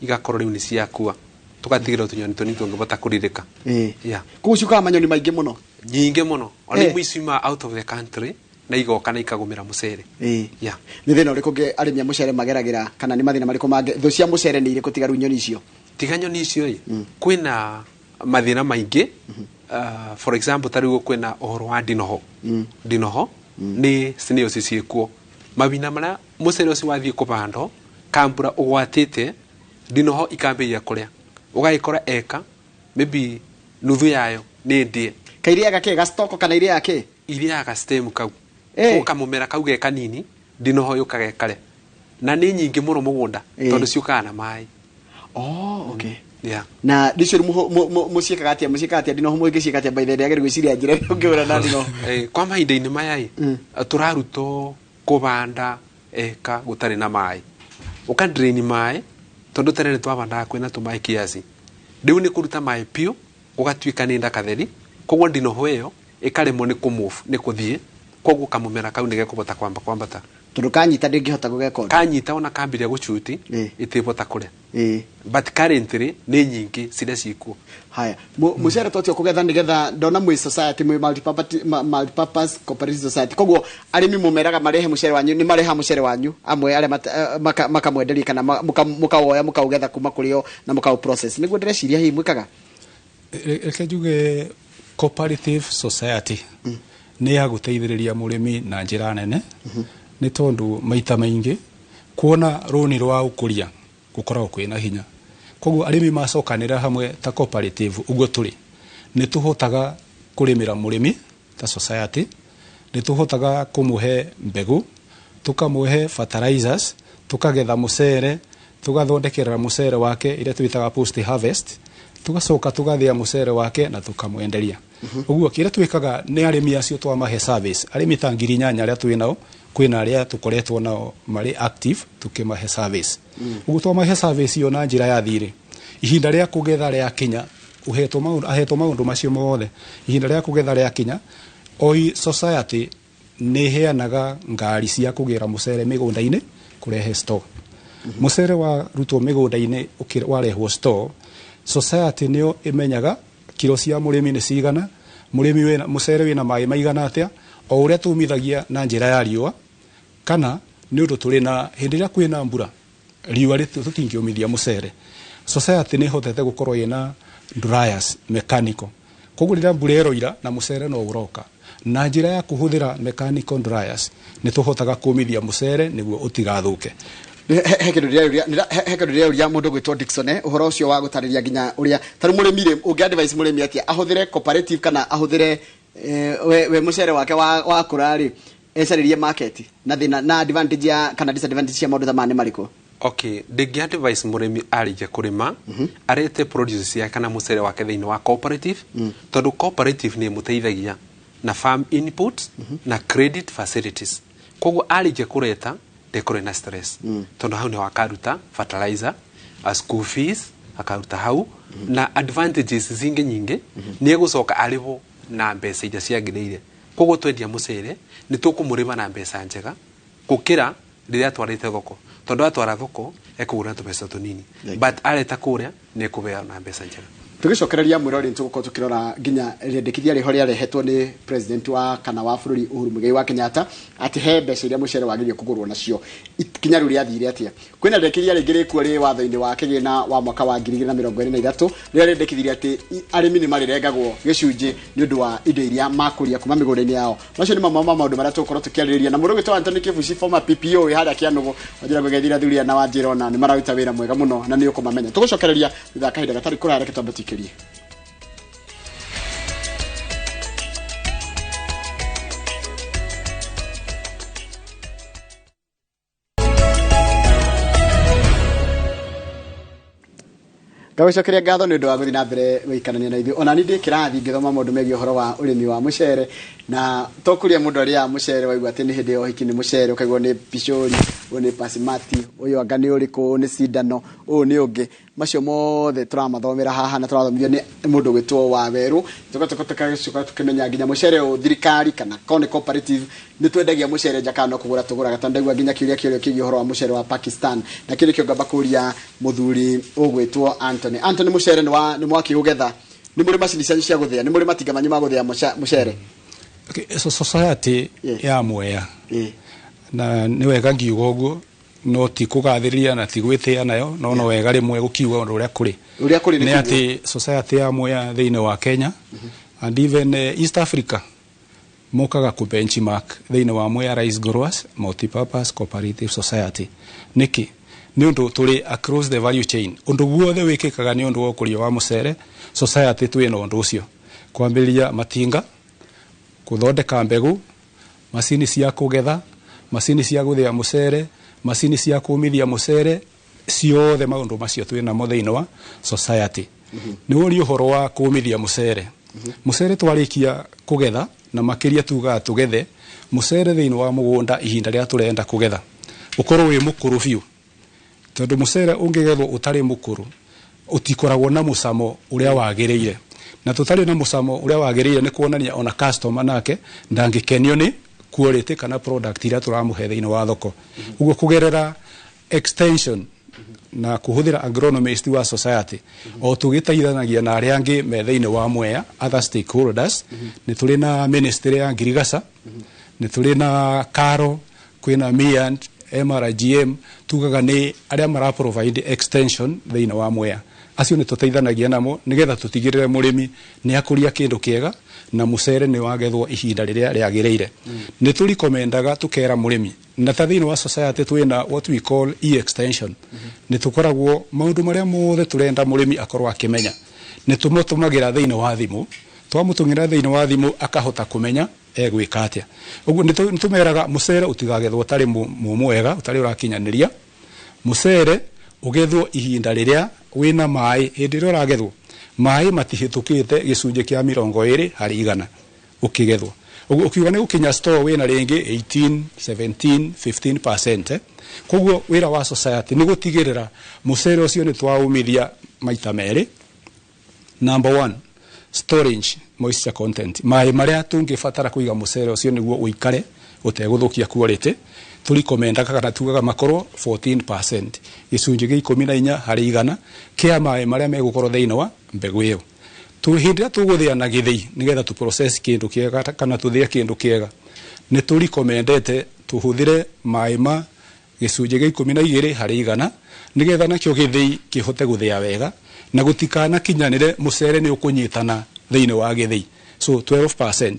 igakorwo rĩu nĩ ciakua, tũgatigĩrĩra tũnyoni tũnini tũngĩbota kũrirĩka. Yeah. Koguo ciũkaga manyoni maingĩ mũno? Nyingĩ mũno, ona imwe ciuma out of the country na igoka na ikagũmĩra mũcere. Yeah. Nĩ thĩna ũrĩkũ ũngĩ arĩmi a mũcere mageragĩra, kana nĩ mathĩna marĩkũ mangĩ? Thũ cia mũcere nĩ irĩkũ tiga rĩu nyoni icio? Tiga nyoni icio ĩ, kwĩna mathĩna maingĩ. For example, ta rĩu kwĩna ũhoro wa ndinoho. Ndinoho nĩ snails ciĩkuo mawina marĩa mũcere ũcio wathiĩ kũbandwo, kambura ũgwatĩte, ndinoho ikambĩrĩria kũrĩa, ũgagĩkora eka maybe nuthu yayo nĩ ndĩe. Kairĩaga kĩ gastoko kana irĩaga kĩ? Irĩaga stem kau. Kamũmera kau ge kanini, ndinoho yũkaga ĩkarĩa, na nĩ nyingĩ mũno mũgũnda, tondũ ciũkaga na maĩ. Oh, okay. Yeah. Na ndicio mũciĩkaga atĩa? Mũciĩkaga atĩa ndinoho? Mũngĩciĩka atĩa? By the way, gwĩciria njĩra ĩrĩa ũngĩhũra na ndinoho. Kwa mahinda-inĩ maya ĩ, tũrarutwo kũbanda eka gũtarĩ na maĩ, ũka drain maĩ, tondũ tene nĩ twabandaga kwĩna tũmaĩ kiasi, rĩu nĩ kũruta maĩ piũ, gũgatuĩka nĩ ndakatheri, koguo ndinoho ĩyo ĩkaremwo nĩ kũmove, nĩ kũthiĩ, koguo kamũmera kau nĩ gekũbota kwamba kwambata. Tondũ kanyita ndĩngĩhota gũgeka ũndũ. Kanyita, ona kambĩrĩria gũcuti, ĩtĩbota kũrĩa. But currently nĩ nyingĩ ciria ciĩkuo. Haya, mũcere twatio kũgetha, nĩgetha ndona mwĩ society, mwĩ multipurpose cooperative society, koguo arĩmi mũmeraga marehe mũcere wanyu, nĩ mareha mũcere wanyu amwe arĩa makamwenderia kana mũkawoya, mũkaũgetha kuma kũrĩ o na mũkaũ process, nĩguo ndĩreciria hihi mwĩkaga? Reke njuge cooperative society nĩ ya gũteithĩrĩria mũrĩmi na njĩra nene, nĩ tondũ maita maingĩ kuona rũni rwa ũkũria gũkoragwo kwĩna hinya, koguo arĩmi macokanĩra hamwe ta cooperative ũguo tũrĩ, nĩ tũhotaga kũrĩmĩra mũrĩmi ta society, nĩ tũhotaga kũmũhe mbegũ, tũkamũhe fertilizers, tũkagetha mũcere, tũgathondekera mũcere wake iria twĩtaga post harvest, tugacoka tugathĩa mũcere wake na tukamwenderia. Ũguo kĩrĩa twĩkaga nĩ arĩmi acio twamahe service, arĩmi ta 8,000 arĩa twĩ nao, kwĩna arĩa tũkoretwo nao marĩ active tukĩmahe service. Ũguo twamahe service ĩyo na njĩra ya thirĩ, ihinda rĩa kũgetha rĩakinya, ũhetwo maũndũ, ahetwo maũndũ macio mothe, ihinda rĩa kũgetha rĩakinya, oi society nĩ ĩheanaga ngari cia kũgĩra mũcere mĩgũnda-inĩ kũrehe store. Mũcere warutwo mĩgũnda-inĩ warehwo store, society nĩyo ĩmenyaga kiro cia mũrĩmi nĩ cigana, mũrĩmi wĩna mũcere wĩna maĩ maigana atĩa, o ũrĩa tũmithagia na njĩra ya riũa, kana nĩ ũndũ tũrĩ na hĩndĩ ĩrĩa kwĩna mbura, riũa tũtingĩũmithia mũcere, society nĩ ĩhotete gũkorwo ĩna dryers mechanical, koguo rĩrĩa mbura ĩroira na mũcere no ũroka, na njĩra ya kũhũthĩra mechanical dryers nĩ tũhotaga kũmithia mũcere nĩguo ũtigathũke. He kĩndũ ndĩrauria mũndũ gwĩtwo Dickson, ũhoro ũcio wa gũtarĩria nginya ũrĩa ta rĩu mũrĩmi rĩ, ũngĩ advise mũrĩmi atĩa, ahũthĩre cooperative kana ahũthĩre we mũcere wake wakũra rĩ, ecarĩrie market, na thĩna na advantage ya kana disadvantage cia maũndũ ta maya nĩ marĩkũ? Okay, ndĩngĩ advise mũrĩmi arĩkia kũrĩma arete produce ciake kana mũcere wake thĩinĩ wa cooperative, tondũ cooperative nĩ ĩmũteithagia na farm input na credit facilities, koguo arĩkia kũreta ndekorwo na stress, tondũ hau nĩho akaruta fertilizer, a school fees akaruta hau, na advantages zingĩ nyingĩ, nĩ egũcoka arĩhwo na mbeca iria ciagĩrĩire. Koguo twendia mũcere nĩ tũkũmũrĩma na mbeca njega gũkĩra rĩrĩa atwarĩte thoko, tondũ atwara thoko ekũgũra na tũbeca tũnini, but areta kũrĩa nĩ ekũheo na mbeca njega. Tũgĩcokereria mwĩrori, nĩ tũgũkorwo tũkĩrora nginya rĩendekithia rĩho rĩarehetwo nĩ president wa kana wa bũrũri Uhuru Muigai wa Kenyatta, atĩ he mbeca iria mũcere wagĩrĩire kũgũrwo nacio. Ikinya rĩu rĩathire atĩa? Kwĩna rĩendekithia rĩngĩ rĩkuo rĩ watho-inĩ wa kĩgĩna wa mwaka wa 2023, rĩrĩa rĩendekithirie atĩ arĩmi nĩ marĩrengagwo gĩcunjĩ nĩ ũndũ wa indo iria makũria kuma mĩgũnda-inĩ yao. Macio nĩ mamwe ma maũndũ marĩa tũgũkorwo tũkĩarĩrĩria na mũndũ ũgwĩtwo Anthony Kibuci, former PPO wĩ harĩa Kĩanũgũ. Wanjĩra ngũgeithira thuri na wanjĩra ona nĩ mararuta wĩra mwega mũno na nĩ ũkũmamenya. Tũgũcokereria thutha wa kahinda gatarĩ kũraya, reke twambe tũikĩrie. Ngagũcokeria ngatho nĩ ũndũ wa gũthiĩ na mbere gũikarania na ithuĩ. Ona niĩ ndĩ kĩrathi ngĩthoma maũndũ megiĩ ũhoro wa ũrĩmi wa mũcere, na to kũrĩa mũndũ arĩaga mũcere waigua atĩ nĩ hĩndĩ ya ũhiki nĩ mũcere, ũkaigua nĩ pishori, ũyũ nĩ pasimati, ũyũ anga nĩ ũrĩkũ, ũyũ nĩ cindano, ũyũ nĩ ũngĩ. Macio mothe tũramathomera haha na tũrathomithio nĩ mũndũ gwĩtwo Wawerũ. Tũgacoka tũgacoka tũkĩmenya nginya mũcere ũyũ thirikari kana korwo nĩ cooperative nĩ twendagia mũcere nja kana no kũgũra tũgũraga, tondũ ndaigua nginya kĩũria kĩũrio kĩgiĩ ũhoro wa mũcere wa Pakistan, na kĩu nĩkĩo ngamba kũria mũthuri ũgwĩtwo Anthony. Anthony, mũcere nĩ wa nĩ mwakĩũgetha, nĩ mũrĩ macini cianyu cia gũthĩa, nĩ mũrĩ matinga manyu ma gũthĩa mũcere? Okay, so society ya Mwea na nĩ wega ngiuga ũguo, no ti kũgathĩrĩria na ti gwĩtĩa nayo, no wega rĩmwe gũkiuga ũndũ ũrĩa kũrĩ. Ũrĩa kũrĩ nĩ nĩ atĩ society ya Mwea thĩinĩ wa Kenya and even East Africa mokaga kũ benchmark thĩinĩ wa Mwea Rice Growers Multipurpose Cooperative Society. Nĩkĩ? Nĩ ũndũ tũrĩ across the value chain, ũndũ guothe wĩkĩkaga nĩ ũndũ wa ũkũria wa mũcere, society twĩna ũndũ ũcio, kwambĩrĩria matinga, kũthondeka mbegũ, macini cia kũgetha, macini cia gũthĩa mũcere, macini cia kũmithia mũcere, ciothe maũndũ macio twĩ namo thĩinĩ wa society. Nĩ ũri ũhoro wa kũmithia mũcere. Mũcere twarĩkia kũgetha, na makĩria tugaga tũgethe mũcere thĩinĩ wa mũgũnda ihinda rĩrĩa tũrenda kũgetha ũkorwo wĩ mũkũrũ biũ, tondũ mũcere ũngĩgethwo ũtarĩ mũkũrũ ũtikoragwo na mũcamo ũrĩa wagĩrĩire, na tũtarĩ na mũcamo ũrĩa wagĩrĩire nĩ kuonania ona customer nake ndangĩkenio nĩ quality kana product iria tũramũhe thĩinĩ wa thoko. Ũguo kũgerera extension na kũhũthĩra agronomist wa society, o tũgĩteithanagia na arĩa angĩ me thĩinĩ wa Mwea, other stakeholders, nĩ tũrĩ na ministry ya ngirigaca, nĩ tũrĩ na KALRO, kwĩna MIAND, MRGM, tugaga nĩ arĩa mara provide extension thĩinĩ wa Mwea. Acio nĩ tũteithanagia namo nĩgetha tũtigĩrĩre mũrĩmi nĩ akũria kĩndũ kĩega na mũcere nĩ wagethwo ihinda rĩrĩa rĩagĩrĩire. Nĩ tũrikomendaga tũkera mũrĩmi, na ta thĩinĩ wa society twĩna what we call e-extension, nĩ tũkoragwo maũndũ marĩa mothe tũrenda mũrĩmi akorwo akĩmenya nĩ tũmũtũmagĩra thĩinĩ wa thimũ. Twamũtũmĩra thĩinĩ wa thimũ akahota kũmenya egwĩka atĩa. Ũguo nĩ tũmeraga mũcere ũtigagethwo ũtarĩ mũmũ wega, ũtarĩ ũrakinyanĩria. Mũcere ũgethwo ihinda rĩrĩa wĩna maĩ, hĩndĩ ĩrĩa ũragethwo maĩ matihĩtũkĩte gĩcunjĩ kĩa 20% ũkĩgethwo. Ũguo ũkiuga nĩ gũkinya store wĩna rĩngĩ 18, 17, 15%. Koguo wĩra wa society nĩ gũtigĩrĩra mũcere ũcio nĩ twaumithia maita merĩ. Number one, storage moisture content, maĩ marĩa tũngĩbatara kũiga mũcere ũcio nĩguo ũikare ũtegũthũkia quality, tũrikomendaga kana tugaga makorwo 14%, gĩcunjĩ gĩa 14% kĩa maĩ marĩa megũkorwo thĩinĩ wa mbegũ ĩyo. Hĩndĩ ĩrĩa tũgũthĩa na gĩthĩi nĩgetha tũ process kĩndũ kĩega kana tũthĩe kĩndũ kĩega, nĩ tũrikomendete tũhũthĩre maĩ ma gĩcunjĩ gĩa 12% nĩgetha nakĩo gĩthĩi kĩhote gũthĩa wega na gũtikanakinyanĩre mũcere nĩ ũkũnyitana thĩinĩ wa gĩthĩi. So 12%,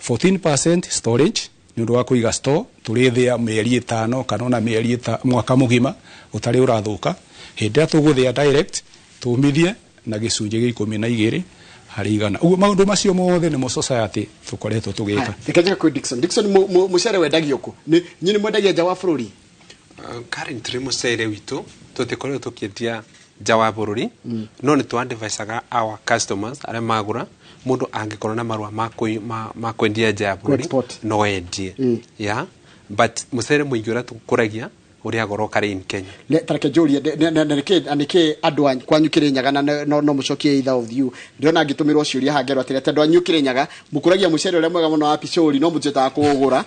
14% storage nĩ ũndũ wa kũiga store, tũrĩthĩa mĩeri 5 kana ona mĩeri mwaka mũgima ũtarĩ ũrathũka. Hĩndĩ ĩrĩa tũgũthĩa direct tũmithie na gĩcunjĩ gĩa 12%. Ũguo maũndũ macio mothe nĩmo society tũkoretwo tũgĩka. Reke njĩke kwĩ Dickson. Dickson, mũcere wendagio kũ? Nĩ nyinyi mwendagia nja wa bũrũri? Currently mũcere witũ tũtikoretwo tũkĩendia nja wa bũrũri, no nĩ tũ-advisaga our customers arĩa magũra, mũndũ angĩkorwo na marũa ma kwendia nja ya bũrũri Export. no endie. Yeah, but mũcere mũingĩ ũrĩa tũkũragia ũrĩa goro karĩ in Kenya. Tareke njũrie na nĩkĩ andũ kwanyu Kĩrĩnyaga, na no mũcokie either of you. Ndĩrona ngĩtũmĩrwo ciũria haha ngerwo atĩrĩ, atĩ andũ anyu Kĩrĩnyaga mũkũragia mũcere ũrĩa mwega mũno wa picori, no mũtihotaga kũũgũra,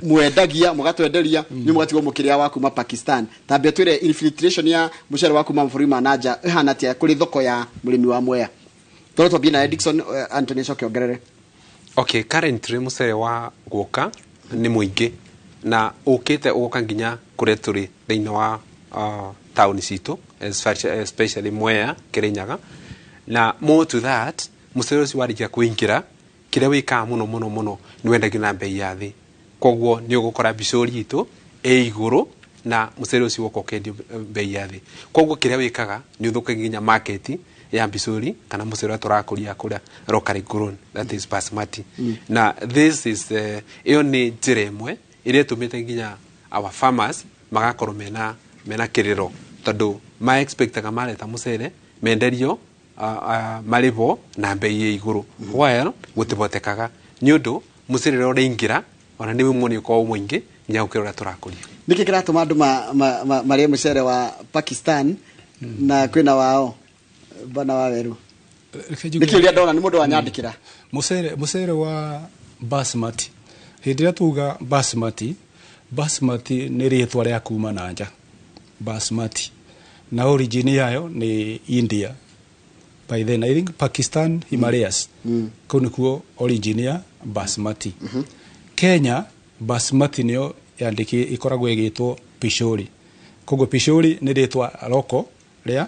mwendagia mũgatwenderia nĩ mũgatigwo mũkĩrĩa wa kuma Pakistan. Tambia twĩre infiltration ya mũcere wa kuma mabũrũri ma nanja ĩhana atĩa kũrĩ thoko ya mũrĩmi wa Mwea. Toro twambie na Dickson, Anthony acoke ongerere. Okay, currently mũcere wa gũka nĩ mũingĩ na ũkĩte ũgoka nginya kũrĩa tũrĩ thĩinĩ wa taũni citũ, especially Mwea, Kĩrĩnyaga. Na more to that, mũcere ũcio warĩkia kũingĩra, kĩrĩa wĩkaga mũno mũno mũno nĩ wendagio na bei ya thĩ, koguo nĩ ũgũkora bicũri itũ ĩ igũrũ na mũcere ũcio woka ũkendio bei ya thĩ. Koguo kĩrĩa wĩkaga nĩ ũthũkagia nginya market ya mbicũri kana mũcere ũrĩa tũrakũria kũrĩa locally grown, that is basmati. Na this is ĩyo nĩ njĩra ĩmwe ĩrĩa ĩtũmĩte nginya our farmers magakorwo mena kĩrĩro, tondũ ma expectaga mareta mũcere Menderio marĩbo na mbei ĩ igũrũ, while gũtibotekaga nĩ ũndũ mũcere ũrĩa ũraingĩra ona nĩ ũmwe nĩ ũkoragwo mũingĩ nginya gũkĩra ũrĩa tũrakũria. Nĩkĩ kĩratũma andũ marĩe mũcere wa Pakistan na kwĩna wao, bana wa Weru? Reke njuge- Nĩkĩ ũrĩa ndona nĩ mũndũ wanyandĩkĩra. Mucere wa basmati, hĩndĩ ĩrĩa tuga basmati, basmati nĩ rĩtwa rĩa kuma na nja, basmati, na origin yayo nĩ India. By then I think Pakistan, Himalayas, kũu nĩkuo origin ya basmati. Kenya basmati nĩyo yandĩkĩ ĩkoragwo ĩgĩtwo pishori, koguo pishori nĩ rĩtwa roko rĩa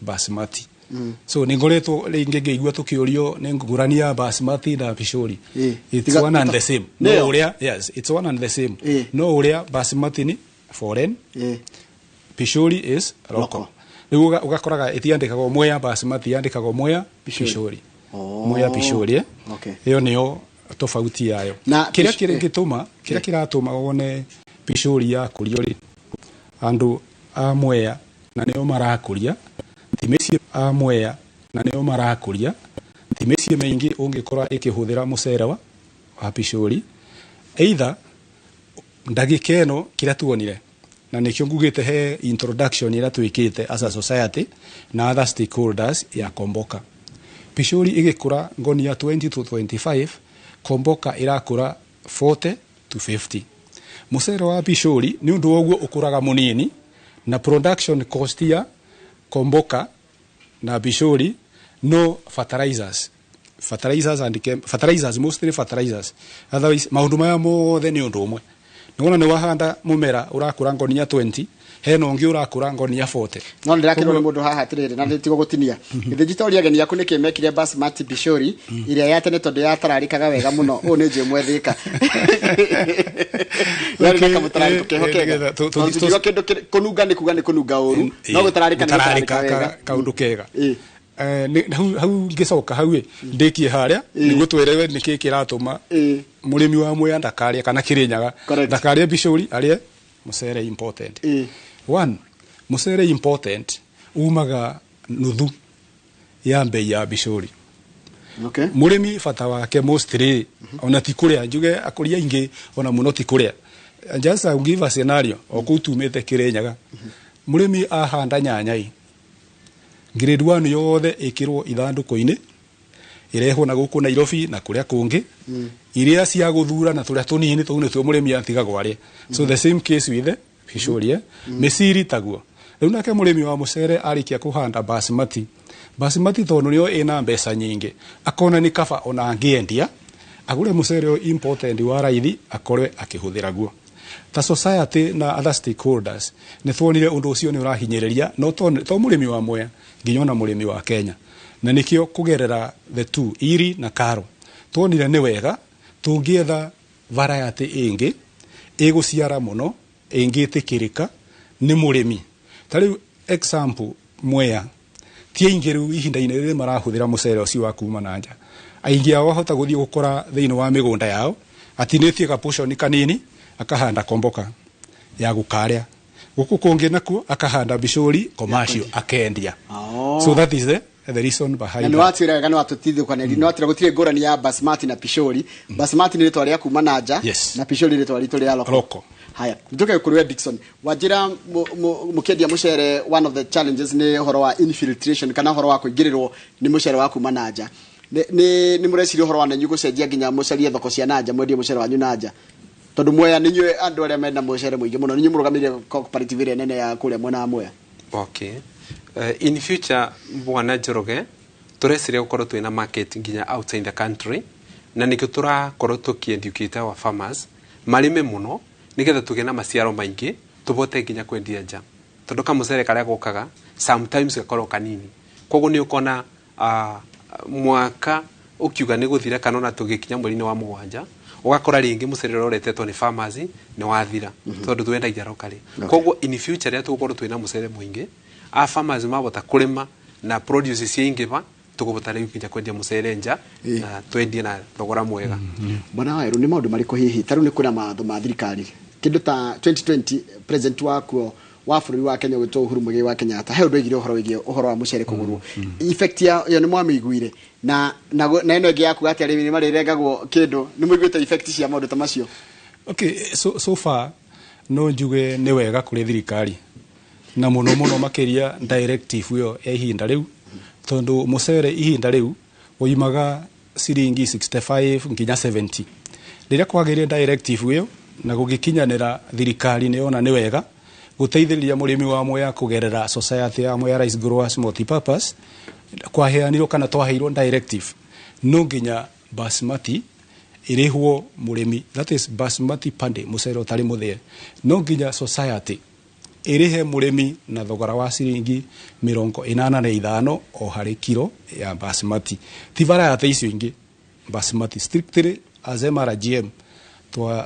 basmati. So nĩ ngoretwo rĩngĩ ngĩigua tũkĩũrio nĩ ngũrani ya basmati na pishori. It's one and the same, no? Nĩyo? Ũrĩa, yes, it's one and the same. No ũrĩa basmati ni foreign, pishori is local. Local. Rĩu ũgakoraga ĩtiandĩkagwo Mwea basmati, yandĩkagwo Mwea Pishori. pishori. Oh. Mwea pishori, eh? Okay. Ĩyo nĩyo tofauti yayo. Na kĩrĩa kĩrĩngĩtũma, kĩrĩa kĩratũma wone pishori yakũrio rĩ, andũ a Mwea na nĩo marakũria, ti mĩciĩ a Mwea na nĩo marakũria, ti mĩciĩ mĩingĩ ũngĩkora ĩkĩhũthĩra mũcere wa pishori. Either ndagĩka ĩno kĩrĩa tuonire, na nĩkĩo ngugĩte he introduction ĩrĩa twĩkĩte as a society na other stakeholders ya Komboka, pishori ĩgĩkũra ngonia 20 to 25, Komboka ĩrakũra 40 to 50. Mũcere wa pishori nĩ ũndũ wa ũguo ũkũraga mũnini, na production cost ya Komboka na pishori, no fertilizers, fertilizers and fertilizers, mostly fertilizers. Otherwise maundu maya mothe nĩ ũndũ ũmwe. Nĩwona nĩ wahanda mũmera ũrakũra ngonia 20, hena ũngĩ ũrakũra ngonia 40. No nä ndärakärwo nä må ndå haha atä rä rä na nä tigo gå tinia gä thä njitoria ageni aku nä kä mekire basmati bishori ĩrĩa ya tene tondå yatararĩkaga wega mũno. Ũyũ nĩ njå mwethĩka yarĩ na kamũtararĩko keho kega. Nĩgetha Tondũ tũngiuga kĩndũ kũnunga nĩ kuga nĩ kũnunga ũru, no gũtararĩka nĩ gũtararĩka wega. Kaundu kega. Hau ngĩcoka hau ĩ ndĩkie harĩa nĩguo twerewe nĩkĩ kĩratũma mũrĩmi wa Mwea ndakarĩe, kana Kĩrĩnyaga ndakarĩe bicũri, arĩe mũcere important. One, mũcere important umaga nuthu ya mbei ya bicũri. Mũrĩmi bata wake mostly ona ti kũrĩa, njuge akũria aingĩ ona mũno ti kũrĩa. Just I will give a scenario o kũu tumĩte Kĩrĩnyaga. Mũrĩmi ahanda nyanya ĩ grade 1 yothe ĩkĩrwo ithandũkũ-inĩ, ĩrehwo na gũkũ Nairobi na kũrĩa kũngĩ, iria cia gũthura na tũrĩa tũnini tũu nĩtuo mũrĩmi atigagwo arĩe. So the same case with the pishori, eh? Mĩciri taguo. Rĩu nake mũrĩmi wa mũcere arĩkia kũhanda basmati, basmati tondũ nĩyo ĩna mbeca nyingĩ, akona nĩ kaba ona angĩendia agũre mũcere ũyũ important wa raithi akorwe akĩhũthĩra guo. Ta society na other stakeholders nĩ tuonire ũndũ ũcio nĩ ũrahinyĩrĩria, no to mũrĩmi wa Mwea, nginya ona mũrĩmi wa Kenya, na nĩkĩo kũgerera the two iri na karo tuonire nĩ wega tũngĩetha variety ĩngĩ ĩgũciara mũno, ĩngĩtĩkĩrĩka nĩ mũrĩmi. Ta rĩu example, Mwea ti aingĩ rĩu ihinda-inĩ rĩrĩ marahũthĩra mũcere ũcio wa kuma na nja. Aingĩ ao ahota gũthiĩ gũkora thĩinĩ wa mĩgũnda yao atinĩtie gaportion kanini, akahanda Komboka ya gũkarĩa, gũkũ kũngĩ nakuo akahanda bicũri commercial akendia. Oh. So that is the reason Na behind nä that. watwä wega, nä watå nä watwä ra gå tirä ngårani ya basmati na pishori. Basmati nä rĩtwa rĩa kuma na nja Yes. na pishori rĩtwa ritũ rĩa loko. Local. Haya, njoke kũrĩ we Dickson wanjĩra, mũkĩendia mũcere, one of the challenges nĩ ũhoro wa infiltration kana ũhoro wa kũingĩrĩrwo nĩ mũcere wa kuma na nja. Nĩ mũreciria ũhoro wa nenyu gũcenjia nginya mũcarie thoko cia na nja, mwendie mũcere wanyu na nja, tondũ Mwea nĩ inyuĩ andũ arĩa mena mũcere mũingĩ mũno, nĩ inyuĩ mũrũgamĩrĩire cooperative ĩrĩa nene ya kũrĩa mwena wa Mwea? Okay. In future, bwana Njoroge, tũreciria gũkorwo twĩna market nginya outside the country, na nĩkĩo tũrakorwo tũkĩ-educate our farmers marĩme mũno nĩgetha tũgĩe na maciaro maingĩ, tũbote nginya kwendia nja, tondũ kamũcere karĩa gokaga sometimes gakorwo kanini. Koguo nĩ ũkona mwaka ũkiuga nĩ gũthira, kana ona tũgĩkinya mweri-inĩ wa mũgwanja, ũgakora rĩngĩ mũcere ũrĩa ũretetwo nĩ farmers nĩ wathira, tondũ twendagia locally. Koguo in future rĩrĩa tũgũkorwo twĩna mũcere mũingĩ, a farmers mabota kũrĩma na produce ciaingĩva, tũkũbota rĩu nginya kwendia mũcere nja na twendie na thogora mwega. Bwana Waweru, nĩ maũndũ marĩkũ hihi, ta rĩu nĩ kwĩna mawatho ma thirikari, kĩndũ ta 2020 president wakuo Wa bũrũri wa Kenya gwĩtwo Uhuru Muigai wa Kenyatta he ũndũ oigire ũhoro wĩgiĩ ũhoro wa mũcere kũgũrwo, effect ya ĩyo nĩ mwamĩiguire na ĩno ĩngĩ ya kuga atĩ arĩmi nĩ marĩrengagwo kĩndũ, nĩ mũiguĩte effect cia maũndũ ta macio? Okay, so far no njuge nĩ wega kũrĩ thirikari na mũno mũno makĩria directive ĩyo ya ihinda rĩu, tondũ mũcere ihinda rĩu woimaga ciringi 65 nginya 70. Rĩrĩa kwagĩire directive ĩyo na gũgĩkinyanĩra, thirikari nĩ yona nĩ wega gũteithĩrĩria mũrĩmi wa Mwea kũgerera society ya Mwea Rice Growers Multipurpose. Kwaheanirwo kana twaheirwo directive no nginya basmati ĩrĩhwo mũrĩmi, that is basmati paddy, mũcere ũtarĩ mũthĩe, no nginya society ĩrĩhe mũrĩmi na thogora wa ciringi 85 o harĩ kiro ya basmati, ti variety icio ingĩ, basmati strictly. As MRGM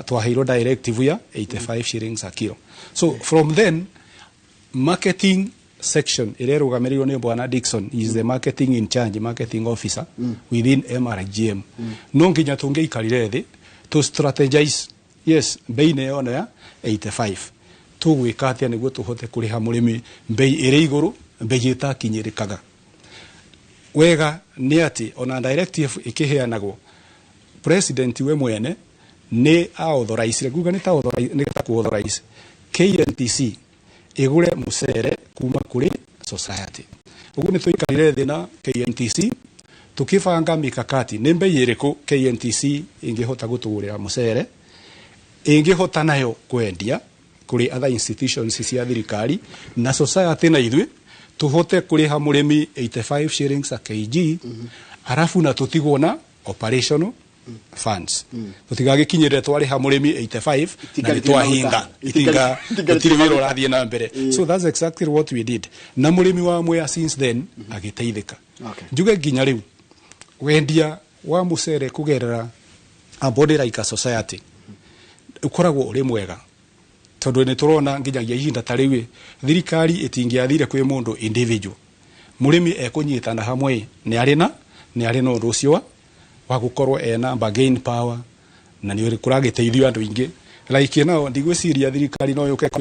twaheirwo directive ya 85 shillings a kilo. So from then, marketing section ĩrĩa ĩrũgamĩrĩirwo nĩ bwana Dixon, he is the marketing in charge, marketing officer within MRGM, no nginya tũngĩikarire thĩ to strategize. Yes, bei nĩ yona ya 85, tũgwĩka atĩa nĩguo tũhote kũrĩha mũrĩmi bei ĩrĩ igũrũ, bei ĩtakinyĩrĩkaga wega? Nĩ atĩ ona directive ĩkĩheanagwo, president we mwene nĩ authorizire, nguga nĩ ta nĩ ta ku authorize KNTC ĩgũre mũcere kuma kũrĩ society. Ũguo nĩ tũikarire thĩ na KNTC tukibanga mikakati nĩ mbei ĩrĩkũ KNTC ĩngĩhota gũtũgũrĩra mũcere, ĩngĩhota nayo kwendia kũrĩ other institutions cia thirikari, na society na ithuĩ tũhote kũrĩha mũrĩmi 85 shillings a kg, arabu na tũtigwo na operational funds, tũtigagĩkinyĩrĩre twarĩha mũrĩmi 85 na nĩ Itinga twahinga maguta. Itinga Itinga gũtirĩ wĩra maguta. ũrathiĩ na mbere. So that's exactly what we did, na mũrĩmi wa Mwea since then agĩteithĩka. Njuge nginya rĩu wendia wa mũcere kũgerera a body like a society ũkoragwo ũrĩ mwega, tondũ nĩ tũrona nginyagia ihinda ta rĩu thirikari ĩtingĩathire kwĩ mũndũ individual, mũrĩmi ekũnyitana hamwe, nĩ arĩ na ũndũ ũcio wa gũkorwo ena bargain power na nĩ kũragĩteithio andũ aingĩ. Like nao ndigwĩciria thirikari no yũke kwĩ